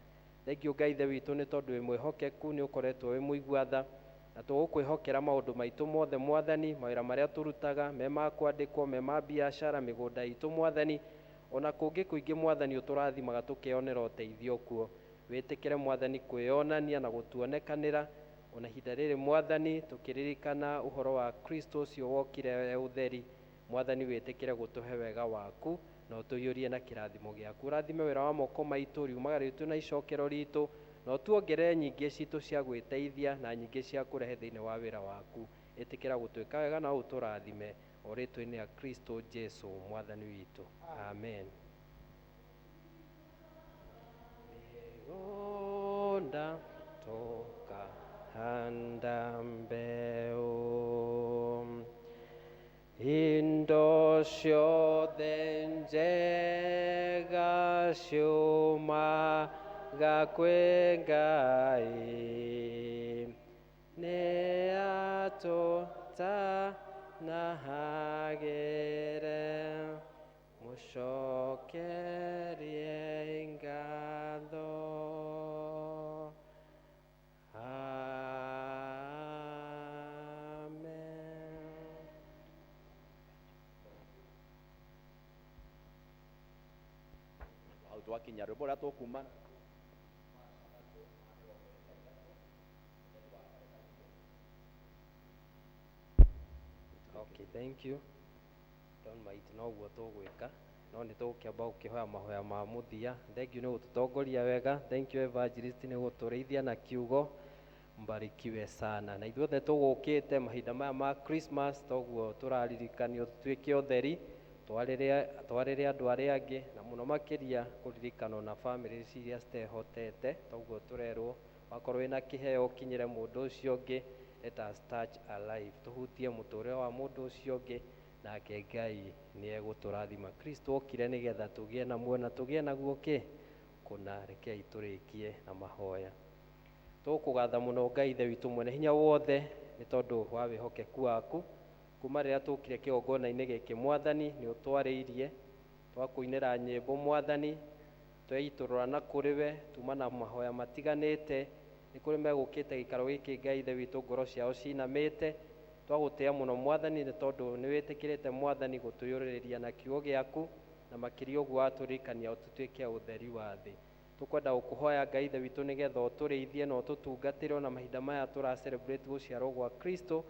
Thengiũ Ngai Ithe witũ nĩ tondũ wĩ mwĩhokeku, nĩ ũkoretwo wĩ mũigua tha, na tũgũkwĩhokera maũndũ maitũ mothe Mwathani, mawĩra marĩa tũrutaga, me ma kwandĩkwo, me ma biacara, mĩgũnda itũ Mwathani, ona kũngĩ kũingĩ Mwathani ũtũrathimaga tũkeyonera ũteithio kuo. Wĩtĩkĩre Mwathani kwĩyonania na gũtuonekanĩra ona ihinda rĩrĩ Mwathani, tũkĩririkana ũhoro wa Kristo ũcio wokire e ũtheri. Mwathani, wĩtĩkĩre gũtũhe wega waku na ũtũiyũrie na kĩrathimo gĩaku. Ũrathime wĩra wa moko maitũ, riumaga ritũ na icokero ritũ, na ũtuongerere nyingĩ citũ cia gwĩteithia na nyingĩ cia kũrehe thĩinĩ wa wĩra waku. Ĩtĩkĩra gũtwĩka wega na ũtũrathime o rĩtwa-inĩ rĩa Kristo Jesu Mwathani witũ, amen. Mĩgũnda tũkahanda mbeũ, indo ciothe njega ciumaga kwĩ Ngai, nĩ atũtanahagĩre, mũcokerie ngatho. Amen. Hau twakinya rwĩmbo rũrĩa tũkuma. Okay, thank you. Don't mind, noguo tũgwĩka, no nĩ tũgũkĩamba gũkĩhoya mahoya ma mũthia. Thank you nĩ gũtũtongoria wega. Thank you evangelist nĩ gũtũrĩithia na kiugo. Mbarikiwe sana. Na ithuothe tũgũkĩte mahinda maya ma Christmas, toguo tũraririkanio tũtuĩke ũtheri, twarĩre andũ arĩa angĩ, na mũno makĩria kũririkanwo na famĩlĩ iria citehotete. Toguo tũrerwo wakorwo wĩna kĩheo ũkinyĩre mũndũ ũcio ũngĩ. Let us touch a life, tũhutie mũtũrĩre wa mũndũ ũcio ũngĩ, nake Ngai nĩ egũtũrathima. Kristo okire nĩgetha tũgĩe na muoyo na tũgĩe naguo kĩ kũna. Rekei tũrĩkie na mahoya. Tũgũkũgatha mũno Ngai Ithe witũ mwene hinya wothe, nĩ tondũ wa wĩhokeku waku kuma rĩrĩa tũkire kĩgongona-inĩ gĩkĩ. Mwathani, nĩ ũtwarĩirie, twakũinĩra nyĩmbo Mwathani, tweitũrũra na kũrĩ we, tuma na mahoya matiganĩte. Nĩ kũrĩ megũkĩte gĩikaro gĩkĩ Ngai Ithe witũ ngoro ciao cinamĩte. Twagũtĩa mũno Mwathani, nĩ tondũ nĩ wĩtĩkĩrĩte Mwathani gũtũyũrĩrĩria na kiugo gĩaku, na makĩria ũguo watũririkania tũtuĩke ũtheri wa thĩ. Tũkwenda gũkũhoya Ngai Ithe witũ nĩgetha ũtũrĩithie na ũtũtungatĩre ona mahinda maya tũra celebrate gũciarwo gwa Kristo.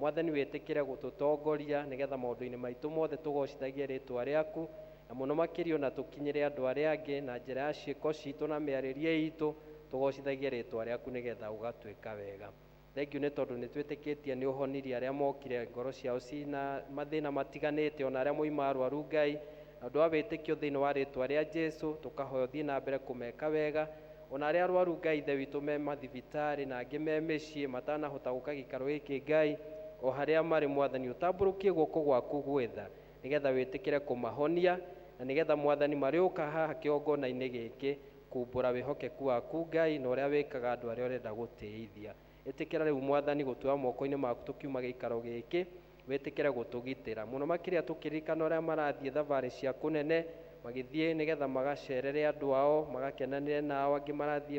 Mwathani, wĩtĩkĩre gũtũtongoria nĩgetha maũndũ-inĩ maitũ mothe tũgocithagie rĩtwa rĩaku, na mũno makĩria ona tũkinyĩre andũ arĩa angĩ na njĩra ya ciĩko citũ na mĩarĩrie itũ, tũgocithagie rĩtwa rĩaku nĩgetha ũgatuĩka wega. Thank you nĩ tondũ nĩ twĩtĩkĩtie nĩ ũhonirie arĩa mokire ngoro ciao cina mathĩna matiganĩte, ona arĩa moima arwaru Ngai, na ũndũ wa wĩtĩkio thĩinĩ wa rĩtwa rĩa Jesu tũkahoya ũthiĩ na mbere kũmeka wega. Ona arĩa arwaru Ngai Ithe witũ me mathibitarĩ na angĩ me mĩciĩ matanahota gũka gĩikaro gĩkĩ Ngai, o harĩa marĩ Mwathani ũtambũrũkie guoko gwaku gwĩtha nĩgetha wĩtĩkĩre kũmahonia, na nĩgetha Mwathani marĩũka haha kĩgongona-inĩ gĩkĩ kumbũra wĩhokeku waku Ngai na ũrĩa wĩkaga andũ arĩa ũrenda gũtĩithia. Ĩtĩkĩra rĩu Mwathani gũtuoya moko-inĩ maku tũkiuma gĩikaro gĩkĩ, wĩtĩkĩre gũtũgitĩra mũno makĩria tũkĩririkana ũrĩa marathiĩ thabarĩ cia kũnene magĩthiĩ nĩgetha magacerere andũ ao magakenanĩre nao, angĩ marathiĩ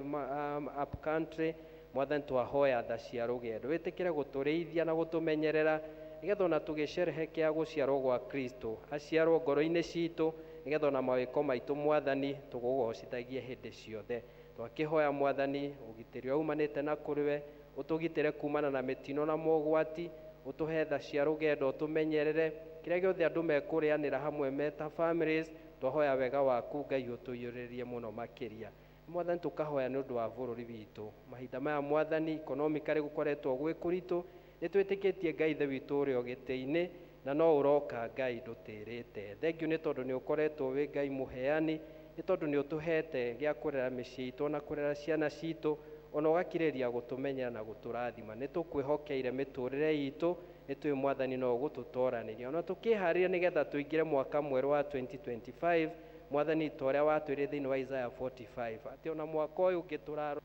up country. Mwathani, twahoya tha cia rũgendo, wĩtĩkĩre gũtũrĩithia na gũtũmenyerera nĩgetha ona tũgĩcerehekea gũciarwo gwa Kristo aciarwo ngoro-inĩ citũ, nĩgetha ona mawĩko maitũ Mwathani tũgũgocithagie hĩndĩ ciothe. Twakĩhoya Mwathani ũgitĩri ũrĩa umanĩte na kũrĩ we ũtũgitĩre kumana na mĩtino na mogwati, ũtũhe tha cia rũgendo, ũtũmenyerere kĩrĩa gĩothe andũ mekũrĩanĩra hamwe me ta families. Twahoya wega waku Ngai ũtũiyũrĩrĩrie mũno makĩria. Mwathani, tũkahoya nĩ ũndũ wa bũrũri witũ mahinda maya Mwathani, economically gũkoretwo gwĩ kũritũ. Nĩ twĩtĩkĩtie Ngai Ithe witũ ũrĩ o gĩtĩ-inĩ na no ũroka Ngai ndũtĩrĩte. Thank you nĩ tondũ nĩ ũkoretwo wĩ Ngai mũheani, nĩ tondũ nĩ ũtũhete gĩa kũrera mĩciĩ itũ na kũrera ciana citũ, ona ũgakirĩrĩria gũtũmenyera na gũtũrathima. Nĩ tũkwĩhokeire mĩtũrĩre itũ, nĩ tũĩ Mwathani no ũgũtũtoranĩria ona tũkĩharĩria nĩgetha tũingĩre mwaka mwerũ wa 2025. Mwathani, ta ũrĩa watwĩrire thĩinĩ wa Isaiah 45 atĩ ona mwaka ũyũ ũngĩ tũrarora